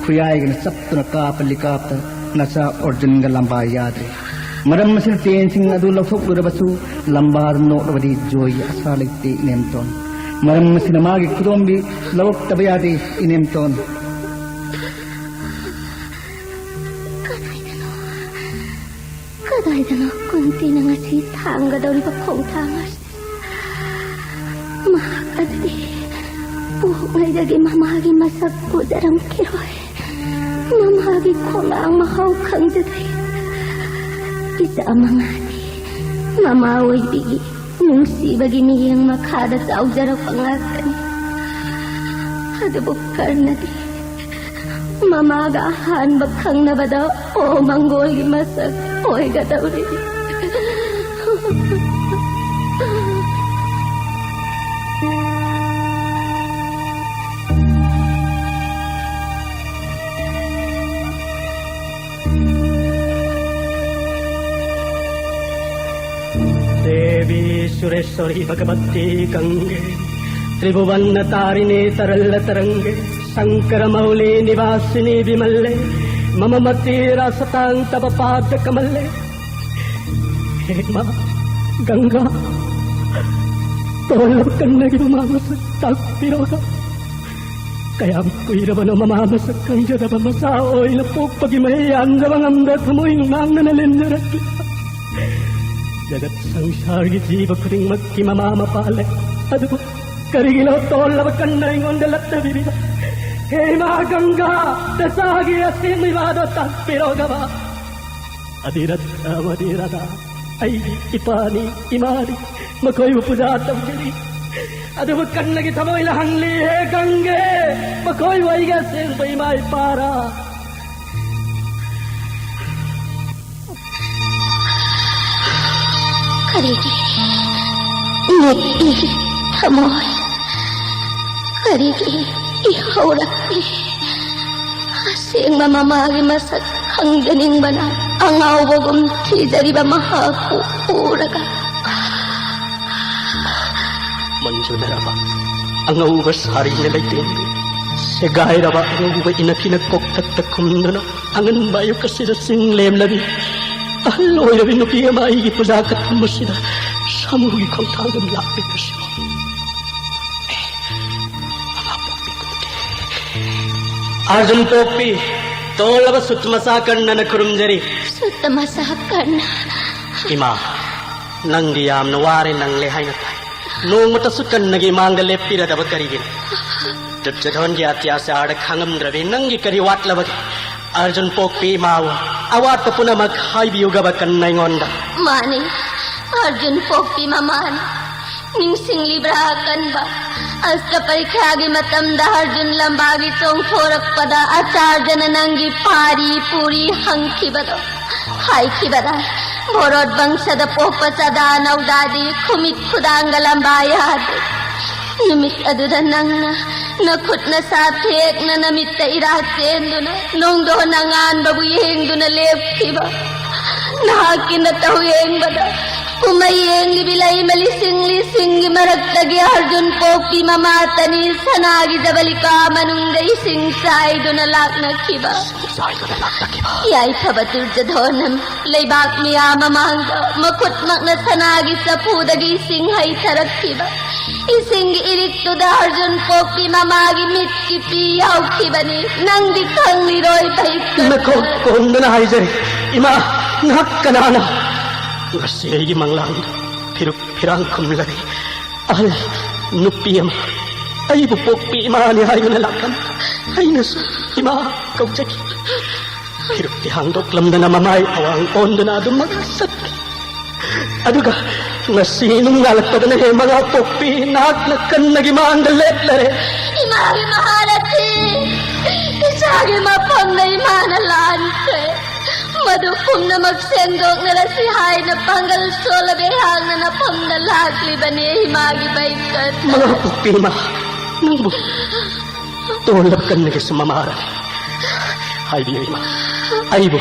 ꯈꯨꯌꯥꯏꯒꯅ ꯆꯞꯇꯨꯅ ꯀꯥꯞꯄ ꯂꯤꯀꯥꯞꯇ ꯅꯆꯥ ꯑꯔꯖꯨꯟꯒ ꯂꯝꯕꯥ ꯌꯥꯗ꯭ꯔꯦ꯫ ꯃꯔꯝ ꯑꯁꯤꯅ ꯇꯦꯟꯁꯤꯡ ꯑꯗꯨ ꯂꯧꯊꯣꯛꯂꯨꯔꯕꯁꯨ ꯂꯝꯕꯥꯗ ꯅꯣꯛꯂꯕꯗꯤ ꯖꯣꯏꯒꯤ ꯑꯁꯥ ꯂꯩꯇꯦ ꯏꯅꯦꯝꯇꯣꯟ꯫ ꯃꯔꯝ ꯑꯁꯤꯅ ꯃꯥꯒꯤ ꯈꯨꯗꯣꯝꯕꯤ ꯂꯧꯔꯛꯇꯕ ꯌꯥꯗꯦ ꯏꯅꯦꯝꯇꯣꯟ꯫ ꯀꯗꯥꯏꯗꯅꯣ, ꯀꯗꯥꯏꯗꯅꯣ ꯀꯨꯟꯇꯤꯅ ꯉꯁꯤ ꯊꯥꯡꯒꯗꯧꯔꯤꯕ ꯈꯣꯡꯊꯥꯡ ꯑꯁꯤ? ꯃꯍꯥꯛ ꯑꯗꯨꯗꯤ ꯄꯣꯛꯂꯤꯉꯩꯗꯒꯤ ꯃꯃꯥꯒꯤ ꯃꯁꯛ ꯎꯖꯔꯝꯈꯤꯔꯣꯏ꯫ ꯃꯃꯥꯒꯤ ꯈꯣꯡꯂꯥꯡ ꯃꯍꯥꯎ ꯈꯪꯖꯗ꯭ꯔꯤ꯫ ꯏꯆꯥ ꯃꯉꯥꯗꯤ ꯃꯃꯥ ꯑꯣꯏꯕꯤꯒꯤ ꯅꯨꯡꯁꯤꯕꯒꯤ ꯃꯤꯠꯌꯦꯡ ꯃꯈꯥꯗ ꯆꯥꯎꯖꯔꯛꯄ ꯉꯥꯛꯇꯅꯤ꯫ ꯑꯗꯨꯕꯨ ꯀꯔꯅꯗꯤ ꯃꯃꯥꯒ ꯑꯍꯥꯟꯕ ꯈꯪꯅꯕꯗ ꯑꯣ ꯃꯪꯒꯣꯜꯒꯤ ꯃꯁꯛ ꯑꯣꯏꯒꯗꯧꯔꯤ꯫ देवी सुरेश्वरी भगवती गंगे, त्रिभुवन तारिणी तरल तरंगे, शंकर मौली निवासिनी विमले, मम मति रसतां तव पाद कमले। हे माँ गंगा, ꯇꯣꯜꯂꯕ ꯀꯟꯅꯒꯤ ꯃꯃꯥ ꯃꯁꯛ ꯇꯥꯛꯄꯤꯔꯣꯗ꯫ ꯀꯌꯥꯝ ꯀꯨꯏꯔꯕꯅꯣ ꯃꯃꯥ ꯃꯁꯛ ꯈꯪꯖꯗꯕ ꯃꯆꯥ ꯑꯣꯏꯅ ꯄꯣꯛꯄꯒꯤ ꯃꯍꯩ ꯌꯥꯟꯖꯕ ꯉꯝꯗ ꯊꯃꯣꯏ ꯅꯨꯡꯅꯥꯡꯅꯅ ꯂꯦꯟꯖꯔꯛꯂꯤꯕ꯫ ꯖꯒꯠ ꯁꯪꯁꯥꯔꯒꯤ ꯖꯤꯕ ꯈꯨꯗꯤꯡꯃꯛꯀꯤ ꯃꯃꯥ ꯃꯄꯥ ꯂꯩ꯫ ꯑꯗꯨꯕꯨ ꯀꯔꯤꯒꯤꯅꯣ ꯇꯣꯜꯂꯕ ꯀꯟꯅ ꯑꯩꯉꯣꯟꯗ ꯂꯛꯅꯕꯤꯔꯤꯕ? ꯍꯦ ꯏꯃꯥ ꯒꯪꯒꯥ, ꯅꯆꯥꯒꯤ ꯑꯁꯦꯡꯕ ꯏꯃꯥꯗꯣ ꯇꯥꯛꯄꯤꯔꯣ ꯒꯕꯥ꯫ ꯑꯙꯤꯔꯠꯊ ꯑꯃꯙꯤꯔꯗ ꯑꯩꯒꯤ ꯏꯄꯥꯅꯤ, ꯏꯃꯥꯅꯤ, ꯃꯈꯣꯏꯕꯨ ꯄꯨꯖꯥ ꯇꯧꯖꯔꯤ꯫ ꯑꯗꯨꯕꯨ ꯀꯟꯅꯒꯤ ꯊꯃꯣꯏꯅ ꯍꯪꯂꯤ, ꯍꯦ ꯒꯪꯒꯦ, ꯃꯈꯣꯏꯕꯨ ꯑꯩꯒꯤ ꯑꯁꯦꯡꯕ ꯏꯃꯥ ꯏꯄꯥꯔꯥ? ꯀꯔꯤꯒꯤ ꯅꯤꯛꯏ ꯊꯃꯣꯏ? ꯀꯔꯤꯒꯤ ꯏꯍꯧꯔꯛꯏ? ꯑꯁꯦꯡꯕ ꯃꯃꯥꯒꯤ ꯃꯁꯛ ꯈꯪꯖꯅꯤꯡꯕꯅ ꯑꯉꯥꯎꯕꯒꯨꯝ ꯊꯤꯖꯔꯤꯕ ꯃꯍꯥꯛꯄꯨ ꯎꯔꯒ꯫ ꯃꯟꯖꯨꯅꯔꯕ ꯑꯉꯧꯕ ꯁꯥꯔꯤꯅ ꯂꯩꯇꯦꯡꯕꯤ, ꯁꯦꯒꯥꯏꯔꯕ ꯑꯉꯧꯕ ꯏꯅꯐꯤꯅ ꯀꯣꯛꯊꯛꯇ ꯈꯨꯝꯗꯨꯅ ꯑꯉꯟꯕ ꯑꯌꯨꯛ ꯑꯁꯤꯗ ꯆꯤꯡ ꯂꯦꯝꯂꯕꯤ ꯑꯍꯜ ꯑꯣꯏꯔꯕꯤ ꯅꯨꯄꯤ ꯑꯃ ꯑꯩꯒꯤ ꯄꯨꯖꯥ ꯀꯠꯐꯝ ꯑꯁꯤꯗ ꯁꯥꯃꯨꯒꯤ ꯈꯣꯡꯊꯥꯡ ꯑꯗꯨꯝ ꯂꯥꯛꯂꯤꯕꯁꯤꯕꯨ꯫ ꯑꯦ, ꯃꯃꯥ ꯄꯣꯛꯄꯤ ꯀꯨꯟꯇꯤ, ꯑꯥꯔꯖꯨꯟ ꯄꯣꯛꯄꯤ, ꯇꯣꯜꯂꯕ ꯁꯨꯠ ꯃꯆꯥ ꯀꯔꯅꯅ ꯈꯨꯔꯨꯝꯖꯔꯤ꯫ ꯁꯨꯠ ꯃꯆꯥ ꯀꯔꯅ꯫ ꯏꯃꯥ, ꯅꯪꯗꯤ ꯌꯥꯝꯅ ꯋꯥꯔꯦ ꯅꯪꯂꯦ ꯍꯥꯏꯅ ꯇꯥꯏ꯫ ꯅꯣꯡꯃꯇꯁꯨ ꯀꯔꯅꯒꯤ ꯃꯥꯡꯗ ꯂꯦꯞꯄꯤꯔꯗꯕ ꯀꯔꯤꯒꯤꯅꯣ? ꯗꯨꯔꯖꯣꯙꯟꯒꯤ ꯑꯇ꯭ꯌꯥꯆꯥꯔꯗ ꯈꯥꯡꯉꯝꯗ꯭ꯔꯕꯤ ꯅꯪꯒꯤ ꯀꯔꯤ ꯋꯥꯠꯂꯕꯒꯦ? ꯑꯥꯔꯖꯨꯟ ꯄꯣꯛꯄꯤ ꯏꯃꯥꯕꯨ ꯑꯋꯥꯠꯄ ꯄꯨꯝꯅꯃꯛ ꯍꯥꯏꯕꯤꯌꯨꯒꯕ ꯀꯔꯅ ꯑꯩꯉꯣꯟꯗ꯫ ꯃꯥꯅꯤ, ꯑꯥꯔꯖꯨꯟ ꯄꯣꯛꯄꯤ ꯃꯃꯥꯅꯤ꯫ ꯅꯤꯡꯁꯤꯡꯂꯤꯕ꯭ꯔꯥ ꯑꯀꯟꯕ? ꯑꯁꯇ꯭ꯔ ꯄꯔꯤꯈ꯭ꯌꯥꯒꯤ ꯃꯇꯝꯗ ꯑꯥꯔꯖꯨꯟ ꯂꯝꯕꯥꯒꯤ ꯆꯣꯡꯊꯣꯔꯛꯄꯗ ꯑꯆꯥꯔꯖꯅ ꯅꯪꯒꯤ ꯄꯥꯔꯤ ꯄꯨꯔꯤ ꯍꯪꯈꯤꯕꯗꯣ꯫ ꯍꯥꯏꯈꯤꯕꯗ ꯚꯣꯔꯣꯠ ꯕꯪꯁꯗ ꯄꯣꯛꯄ ꯆꯥꯗꯥ ꯅꯧꯗꯥꯗꯤ ꯈꯨꯃꯤꯠ ꯈꯨꯗꯥꯡꯒ ꯂꯝꯕꯥ ꯌꯥꯗꯦ꯫ ꯅꯨꯃꯤꯠ ꯑꯗꯨꯗ ꯅꯪꯅ ꯅꯈꯨꯠ ꯅꯁꯥ ꯊꯦꯛꯅ ꯅꯃꯤꯠꯇ ꯏꯔꯥ ꯆꯦꯟꯗꯨꯅ ꯅꯣꯡꯗꯣꯟ ꯑꯉꯥꯟꯕꯕꯨ ꯌꯦꯡꯗꯨꯅ ꯂꯦꯞꯈꯤꯕ꯫ ꯅꯍꯥꯛꯀꯤ ꯅꯇꯧ ꯌꯦꯡꯕꯗ ꯀꯨꯝꯍꯩ ꯌꯦꯡꯂꯤꯕꯤ ꯂꯩꯃ ꯂꯤꯁꯤꯡ ꯂꯤꯁꯤꯡꯒꯤ ꯃꯔꯛꯇꯒꯤ ꯑꯥꯔꯖꯨꯟ ꯄꯣꯛꯄꯤ ꯃꯃꯥꯇꯅꯤ ꯁꯅꯥꯒꯤ ꯖꯕꯂꯤꯀꯥ ꯃꯅꯨꯡꯗ ꯏꯁꯤꯡ ꯆꯥꯏꯗꯨꯅ ꯂꯥꯛꯅꯈꯤꯕ꯫ ꯆꯥꯏꯗꯨꯅ ꯂꯥꯛꯅꯈꯤꯕ꯫ ꯌꯥꯏꯐꯕ ꯗꯨꯔꯖꯣꯙꯣꯅ ꯂꯩꯕꯥꯛ ꯃꯤꯌꯥꯝ ꯃꯃꯥꯡꯗ ꯃꯈꯨꯠꯃꯛꯅ ꯁꯅꯥꯒꯤ ꯆꯐꯨꯗꯒꯤ ꯏꯁꯤꯡ ꯍꯩꯊꯔꯛꯈꯤꯕ꯫ ꯏꯁꯤꯡꯒꯤ ꯏꯔꯤꯛꯇꯨꯗ ꯑꯥꯔꯖꯨꯟ ꯄꯣꯛꯄꯤ ꯃꯃꯥꯒꯤ ꯃꯤꯠꯀꯤ ꯄꯤ ꯌꯥꯎꯈꯤꯕꯅꯤ꯫ ꯅꯪꯗꯤ ꯈꯪꯂꯤꯔꯣꯏ ꯚꯩꯀꯔ꯫ ꯅꯈꯣꯡ ꯀꯣꯟꯗꯨꯅ ꯍꯥꯏꯖꯔꯤ, ꯏꯃꯥ, ꯅꯍꯥꯛ ꯀꯅꯥꯅꯣ? ꯉꯁꯤ ꯑꯩꯒꯤ ꯃꯪꯂꯥꯟꯗ ꯐꯤꯔꯨꯛ ꯐꯤꯔꯥꯡ ꯈꯨꯝꯂꯕꯤ ꯑꯍꯜ ꯅꯨꯄꯤ ꯑꯃ ꯑꯩꯕꯨ ꯄꯣꯛꯄꯤ ꯏꯃꯥꯅꯤ ꯍꯥꯏꯗꯨꯅ ꯂꯥꯛꯂꯝꯃꯤ꯫ ꯑꯩꯅꯁꯨ ꯏꯃꯥ ꯀꯧꯖꯈꯤ꯫ ꯐꯤꯔꯨꯛꯇꯤ ꯍꯥꯡꯗꯣꯛꯂꯝꯗꯅ ꯃꯃꯥꯏ ꯑꯋꯥꯡ ꯑꯣꯟꯗꯨꯅ ꯑꯗꯨꯃꯛ ꯆꯠꯈꯤ꯫ ꯑꯗꯨꯒ ꯉꯁꯤ ꯅꯨꯡꯉꯥꯜꯂꯛꯄꯗꯅ ꯍꯦ ꯃꯉꯥ ꯄꯣꯛꯄꯤ ꯅꯍꯥꯛꯅ ꯀꯔꯅꯒꯤ ꯃꯥꯡꯗ ꯂꯦꯞꯂꯔꯦ꯫ ꯏꯃꯥꯒꯤ ꯃꯍꯥꯔꯊꯤ, ꯏꯆꯥꯒꯤ ꯃꯐꯝꯗ ꯏꯃꯥꯅ ꯂꯥꯟꯈ꯭ꯔꯦ꯫ ꯃꯗꯨ ꯄꯨꯝꯅꯃꯛ ꯁꯦꯡꯗꯣꯛꯅꯔꯁꯤ ꯍꯥꯏꯅ ꯄꯥꯡꯒꯜ ꯁꯣꯜꯂꯕ ꯑꯩꯍꯥꯛꯅ ꯅꯐꯝꯗ ꯂꯥꯛꯂꯤꯕꯅꯤ, ꯏꯃꯥꯒꯤ ꯚꯩꯀꯔ꯫ ꯃꯉꯥ ꯄꯣꯛꯄꯤ ꯏꯃꯥ, ꯅꯪꯕꯨ ꯇꯣꯜꯂꯕ ꯀꯔꯅꯒꯤꯁꯨ ꯃꯃꯥꯔꯅꯤ꯫ ꯍꯥꯏꯕꯤꯌꯨ ꯏꯃꯥ, ꯑꯩꯕꯨ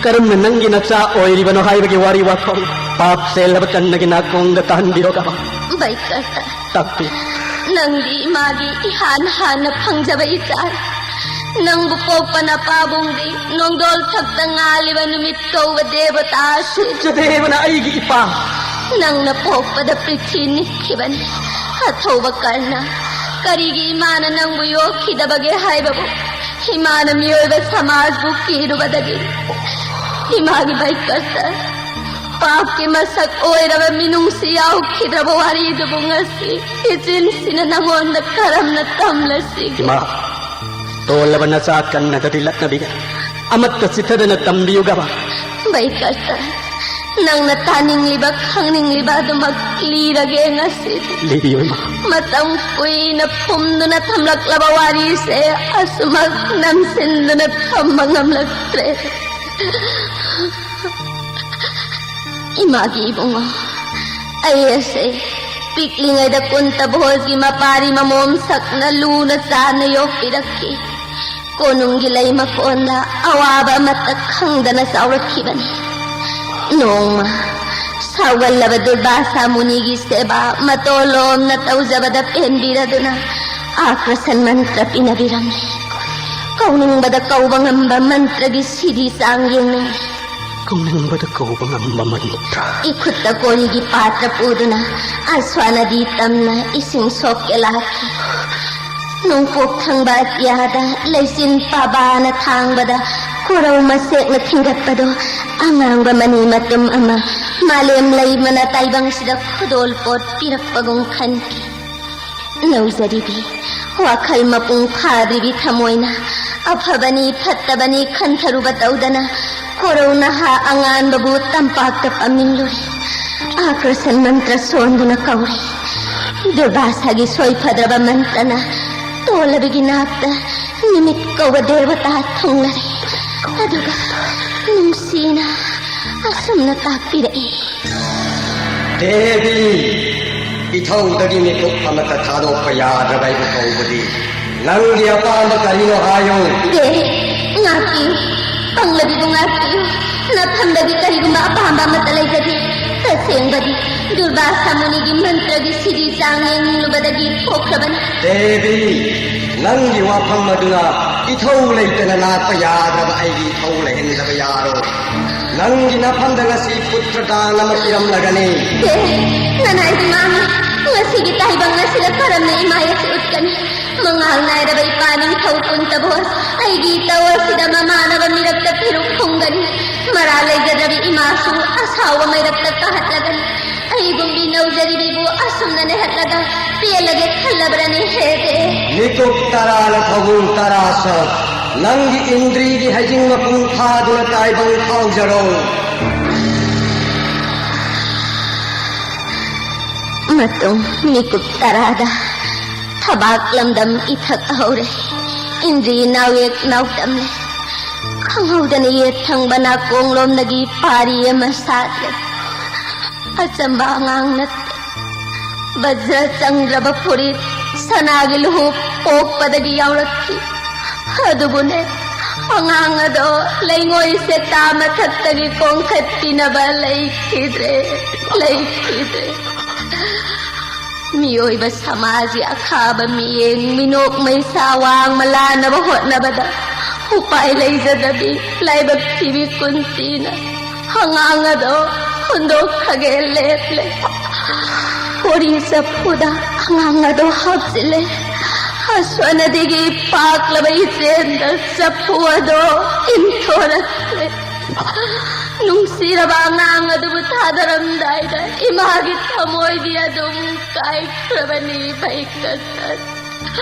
ꯀꯔꯝꯅ ꯅꯪꯒꯤ ꯅꯆꯥ ꯑꯣꯏꯔꯤꯕꯅꯣ ꯍꯥꯏꯕꯒꯤ ꯋꯥꯔꯤ ꯋꯥꯈꯣꯡ ꯄꯥꯞ ꯆꯦꯜꯂꯕ ꯀꯔꯅꯒꯤ ꯅꯥꯀꯣꯡꯗ ꯇꯥꯍꯟꯕꯤꯔꯣ ꯀꯕ꯫ ꯚꯩꯀꯔ, ꯇꯥꯛꯄꯤ꯫ ꯅꯪꯗꯤ ꯏꯃꯥꯒꯤ ꯏꯍꯥꯟ ꯍꯥꯟꯅ ꯐꯪꯖꯕ ꯏꯆꯥꯅꯤ꯫ ꯅꯪꯕꯨ ꯄꯣꯛꯄ ꯅꯄꯥꯕꯨꯡꯗꯤ ꯅꯣꯡꯗꯣꯜ ꯊꯛꯇ ꯉꯥꯜꯂꯤꯕ ꯅꯨꯃꯤꯠ ꯀꯧꯕ ꯗꯦꯕꯇꯥꯁꯨ꯫ ꯁꯨꯔꯖꯗꯦꯕꯅ ꯑꯩꯒꯤ ꯏꯄꯥ꯫ ꯅꯪꯅ ꯄꯣꯛꯄꯗ ꯄ꯭ꯔꯤꯊꯤ ꯅꯤꯛꯈꯤꯕꯅꯤ꯫ ꯑꯊꯧꯕ ꯀꯔꯅ, ꯀꯔꯤꯒꯤ ꯏꯃꯥꯅ ꯅꯪꯕꯨ ꯌꯣꯛꯈꯤꯗꯕꯒꯦ ꯍꯥꯏꯕꯕꯨ ꯏꯃꯥꯅ ꯃꯤꯑꯣꯏꯕ ꯁꯃꯥꯖꯕꯨ ꯀꯤꯔꯨꯕꯗꯒꯤ ꯏꯃꯥꯒꯤ ꯕꯩꯀꯠꯇ ꯄꯥꯞꯀꯤ ꯃꯁꯛ ꯑꯣꯏꯔꯕ ꯃꯤꯅꯨꯡꯁꯤ ꯌꯥꯎꯈꯤꯗ꯭ꯔꯕ ꯋꯥꯔꯤꯗꯨꯕꯨ ꯉꯁꯤ ꯏꯆꯤꯟꯁꯤꯅ ꯅꯉꯣꯟꯗ ꯀꯔꯝꯅ ꯇꯝꯂꯁꯤꯒꯦ? ꯏꯃꯥ, ꯇꯣꯜꯂꯕ ꯅꯆꯥ ꯀꯟꯅꯗꯗꯤ ꯂꯛꯅꯕꯤꯒꯅꯨ꯫ ꯑꯃꯠꯇ ꯆꯤꯠꯊꯗꯅ ꯇꯝꯕꯤꯌꯨꯒꯕ꯫ ꯕꯩꯀꯠꯇ, ꯅꯪꯅ ꯇꯥꯅꯤꯡꯂꯤꯕ, ꯈꯪꯅꯤꯡꯂꯤꯕ ꯑꯗꯨꯃꯛ ꯂꯤꯔꯒꯦ ꯉꯁꯤꯗꯤ꯫ ꯂꯤꯕꯤꯌꯨ, ꯏꯃꯥ꯫ ꯃꯇꯝ ꯀꯨꯏꯅ ꯐꯨꯝꯗꯨꯅ ꯊꯝꯂꯛꯂꯕ ꯋꯥꯔꯤꯁꯦ ꯑꯁꯨꯃꯛ ꯅꯝꯁꯤꯟꯗꯨꯅ ꯊꯝꯕ ꯉꯝꯂꯛꯇ꯭ꯔꯦ꯫ ꯏꯃꯥꯒꯤ ꯏꯕꯨꯡꯉꯣ, ꯑꯩ ꯑꯁꯦ ꯄꯤꯛꯂꯤꯉꯩꯗ ꯀꯨꯟꯇ ꯚꯣꯖꯒꯤ ꯃꯄꯥꯔꯤ ꯃꯃꯣꯝ ꯁꯛꯅ ꯂꯨꯅ ꯆꯥꯟꯅ ꯌꯣꯛꯄꯤꯔꯛꯈꯤ꯫ ꯀꯣꯅꯨꯡꯒꯤ ꯂꯩ ꯃꯀꯣꯟꯗ ꯑꯋꯥꯕ ꯑꯃꯠꯇ ꯈꯪꯗꯅ ꯆꯥꯎꯔꯛꯈꯤꯕꯅꯤ꯫ ꯅꯣꯡꯃ ꯁꯥꯎꯒꯜꯂꯕ ꯗꯨꯔꯕꯥꯁꯥ ꯃꯨꯅꯤꯒꯤ ꯁꯦꯕꯥ ꯃꯇꯣꯂꯣꯝꯅ ꯇꯧꯖꯕꯗ ꯄꯦꯟꯕꯤꯔꯗꯨꯅ ꯑꯥꯀ꯭ꯔꯁꯟ ꯃꯟꯇ꯭ꯔ ꯄꯤꯅꯕꯤꯔꯝꯂꯦ꯫ ꯀꯧꯅꯤꯡꯕꯗ ꯀꯧꯕ ꯉꯝꯕ ꯃꯟꯇ꯭ꯔꯒꯤ ꯁꯤꯗꯤ ꯆꯥꯡ ꯌꯦꯡꯅꯤꯡꯂꯦ꯫ ꯀꯧꯅꯤꯡꯕꯗ ꯀꯧꯕ ꯉꯝꯕ ꯃꯟꯇ꯭ꯔ꯫ ꯏꯈꯨꯠꯇ ꯀꯣꯔꯤꯒꯤ ꯄꯥꯇ꯭ꯔ ꯄꯨꯗꯨꯅ ꯑꯁ꯭ꯋꯥ ꯅꯗꯤ ꯇꯝꯅ ꯏꯁꯤꯡ ꯁꯣꯛꯀꯦ ꯂꯥꯛꯈꯤ꯫ ꯅꯣꯡꯄꯣꯛ ꯊꯪꯕ ꯑꯇꯤꯌꯥꯗ ꯂꯩꯆꯤꯟ ꯄꯥꯕꯥꯅ ꯊꯥꯡꯕꯗ ꯀꯣꯔꯧ ꯃꯁꯦꯛꯅ ꯊꯤꯡꯒꯠꯄꯗꯣ ꯑꯉꯥꯡꯕ ꯃꯅꯤ ꯃꯇꯨꯝ ꯑꯃ ꯃꯥꯂꯦꯝ ꯂꯩꯃꯅ ꯇꯥꯏꯕꯪꯁꯤꯗ ꯈꯨꯗꯣꯜ ꯄꯣꯠ ꯄꯤꯔꯛꯄꯒꯨꯝ ꯈꯟꯈꯤ꯫ ꯅꯧꯖꯔꯤꯕꯤ, ꯋꯥꯈꯜ ꯃꯄꯨꯡ ꯐꯥꯗ꯭ꯔꯤꯕꯤ ꯊꯃꯣꯏꯅ ꯑꯐꯕꯅꯤ ꯐꯠꯇꯕꯅꯤ ꯈꯟꯊꯔꯨꯕ ꯇꯧꯗꯅ ꯀꯣꯔꯧ ꯅꯍꯥ ꯑꯉꯥꯟꯕꯕꯨ ꯇꯝꯄꯥꯛꯇ ꯄꯝꯅꯤꯡꯂꯨꯔꯦ꯫ ꯑꯥꯀ꯭ꯔꯁꯟ ꯃꯟꯇ꯭ꯔ ꯁꯣꯟꯗꯨꯅ ꯀꯧꯔꯦ꯫ ꯗꯨꯔꯕꯥꯁꯥꯒꯤ ꯁꯣꯏꯐꯗ꯭ꯔꯕ ꯃꯟꯇ꯭ꯔꯅ ꯇꯣꯜꯂꯕꯤꯒꯤ ꯅꯥꯛꯇ ꯅꯨꯃꯤꯠ ꯀꯧꯕ ꯗꯦꯕꯇꯥ ꯊꯨꯡꯂꯔꯦ꯫ ꯑꯗꯨꯒ ꯅꯨꯡꯁꯤꯅ ꯑꯁꯨꯝꯅ ꯇꯥꯛꯄꯤꯔꯛꯏ꯫ ꯗꯦꯕꯤ, ꯏꯊꯧꯗꯒꯤ ꯃꯤꯀꯨꯞ ꯑꯃꯠꯇ ꯊꯥꯗꯣꯛꯄ ꯌꯥꯗ꯭ꯔꯕ ꯑꯩꯕꯨ ꯀꯧꯕꯗꯤ ꯅꯪꯒꯤ ꯑꯄꯥꯝꯕ ꯀꯔꯤꯅꯣ ꯍꯥꯏꯌꯨ꯫ ꯗꯦ, ꯉꯥꯛꯄꯤꯌꯨ, ꯄꯪꯂꯕꯤꯕꯨ ꯉꯥꯛꯄꯤꯌꯨ꯫ ꯅꯐꯝꯗꯗꯤ ꯀꯔꯤꯒꯨꯝꯕ ꯑꯄꯥꯝꯕ ꯑꯃꯠꯇ ꯂꯩꯖꯗꯦ꯫ ꯇꯁꯦꯡꯕꯗꯤ ꯗꯨꯔꯕꯥꯁꯥ ꯃꯨꯅꯤꯒꯤ ꯃꯟꯇ꯭ꯔꯒꯤ ꯁꯤꯔꯤ ꯆꯥꯡ ꯌꯦꯡꯅꯤꯡꯂꯨꯕꯗꯒꯤ ꯊꯣꯛꯈ꯭ꯔꯕꯅꯤ꯫ ꯗꯦꯕꯤ, ꯅꯪꯒꯤ ꯋꯥꯐꯝ ꯑꯗꯨꯅ ꯏꯊꯧ ꯂꯩꯇꯅ ꯂꯥꯛꯄ ꯌꯥꯗ꯭ꯔꯕ ꯑꯩꯒꯤ ꯏꯊꯧ ꯂꯩꯍꯟꯗꯕ ꯌꯥꯔꯣꯏ꯫ ꯅꯪꯒꯤ ꯅꯐꯝꯗ ꯉꯁꯤ ꯄꯨꯇ꯭ꯔ ꯗꯥꯟ ꯑꯃ ꯄꯤꯔꯝꯂꯒꯅꯤ꯫ ꯗꯦ, ꯅꯅꯥꯏꯗꯤ ꯃꯥꯡꯉꯤ꯫ ꯉꯁꯤꯒꯤ ꯇꯥꯏꯕꯪ ꯑꯁꯤꯗ ꯀꯔꯝꯅ ꯏꯃꯥ ꯑꯁꯤ ꯎꯠꯀꯅꯤ? ꯃꯉꯥꯜ ꯅꯥꯏꯔꯕ ꯏꯄꯥ ꯅꯤꯡꯊꯧ ꯀꯨꯟꯇꯕꯣꯁ, ꯑꯩꯒꯤ ꯏꯇꯧ ꯑꯁꯤꯗ ꯃꯃꯥꯟꯅꯕ ꯃꯤꯔꯛꯇ ꯐꯤꯔꯨꯛ ꯐꯨꯝꯒꯅꯤ꯫ ꯃꯔꯥꯜ ꯂꯩꯖꯗ꯭ꯔꯕꯤ ꯏꯃꯥꯁꯨ ꯑꯁꯥꯎꯕ ꯃꯩꯔꯛꯇ ꯀꯥꯍꯠꯂꯒꯅꯤ꯫ ꯑꯩꯒꯨꯝꯕꯤ ꯅꯧꯖꯔꯤꯕꯤꯕꯨ ꯑꯁꯨꯝꯅ ꯅꯦꯍꯠꯂꯒ ꯄꯦꯜꯂꯒꯦ ꯈꯜꯂꯕ꯭ꯔꯅꯦ ꯍꯦ ꯗꯦ? ꯃꯤꯀꯨꯞ ꯇꯔꯥꯅ ꯊꯧꯕꯨꯡ ꯇꯔꯥ ꯁꯣꯛ, ꯅꯪꯒꯤ ꯏꯟꯗ꯭ꯔꯤꯒꯤ ꯍꯩꯖꯤꯡ ꯃꯄꯨꯡ ꯐꯥꯗꯨꯅ ꯇꯥꯏꯕꯪ ꯐꯥꯎꯖꯔꯣ꯫ ꯃꯇꯨꯡ ꯃꯤꯀꯨꯞ ꯇꯔꯥꯗ ꯊꯕꯥꯛ ꯂꯝꯗꯝ ꯏꯊꯛ ꯍꯧꯔꯦ꯫ ꯏꯟꯗ꯭ꯔꯤ ꯅꯥꯎꯌꯦꯛ ꯅꯥꯎꯇꯝꯂꯦ꯫ ꯈꯪꯍꯧꯗꯅ ꯌꯦꯠ ꯊꯪꯕ ꯅꯥꯀꯣꯡꯂꯣꯝꯗꯒꯤ ꯄꯥꯔꯤ ꯑꯃ ꯁꯥꯠꯂꯦ꯫ ꯑꯆꯝꯕ ꯑꯉꯥꯡ ꯅꯠꯇꯦ꯫ ꯕꯖ꯭ꯔ ꯆꯪꯗ꯭ꯔꯕ ꯐꯨꯔꯤꯠ, ꯁꯅꯥꯒꯤ ꯂꯨꯍꯨꯞ ꯄꯣꯛꯄꯗꯒꯤ ꯌꯥꯎꯔꯛꯈꯤ꯫ ꯑꯗꯨꯕꯨꯅꯦ, ꯑꯉꯥꯡ ꯑꯗꯣ ꯂꯩꯉꯣꯏ ꯁꯦꯛꯇꯥ ꯃꯊꯛꯇꯒꯤ ꯀꯣꯡꯈꯠꯄꯤꯅꯕ ꯂꯩꯈꯤꯗ꯭ꯔꯦ, ꯂꯩꯈꯤꯗ꯭ꯔꯦ꯫ ꯃꯤꯑꯣꯏꯕ ꯁꯃꯥꯖꯒꯤ ꯑꯈꯥꯕ ꯃꯤꯠꯌꯦꯡ, ꯃꯤꯅꯣꯛ ꯃꯩꯁꯥ ꯋꯥꯡꯃ ꯂꯥꯟꯅꯕ ꯍꯣꯠꯅꯕꯗ ꯎꯄꯥꯏ ꯂꯩꯖꯗꯕꯤ ꯂꯥꯏꯕꯛ ꯊꯤꯕꯤ ꯀꯨꯟꯇꯤꯅ ꯑꯉꯥꯡ ꯑꯗꯣ ꯍꯨꯟꯗꯣꯛꯈ꯭ꯔꯒꯦ ꯂꯦꯞꯂꯦ꯫ ꯕꯣꯔꯤ ꯆꯐꯨꯗ ꯑꯉꯥꯡ ꯑꯗꯣ ꯍꯥꯞꯆꯤꯜꯂꯦ꯫ ꯑꯁꯣꯟꯅꯗꯒꯤ ꯄꯥꯛꯂꯕ ꯏꯆꯦꯜꯗ ꯆꯐꯨ ꯑꯗꯣ ꯏꯟꯊꯣꯔꯛꯂꯦ꯫ ꯅꯨꯡꯁꯤꯔꯕ ꯑꯉꯥꯡ ꯑꯗꯨꯕꯨ ꯊꯥꯗꯔꯝꯗꯥꯏꯗ ꯏꯃꯥꯒꯤ ꯊꯃꯣꯏꯗꯤ ꯑꯗꯨꯝ ꯀꯥꯏꯈ꯭ꯔꯕꯅꯤ ꯚꯩꯀꯇꯟ꯫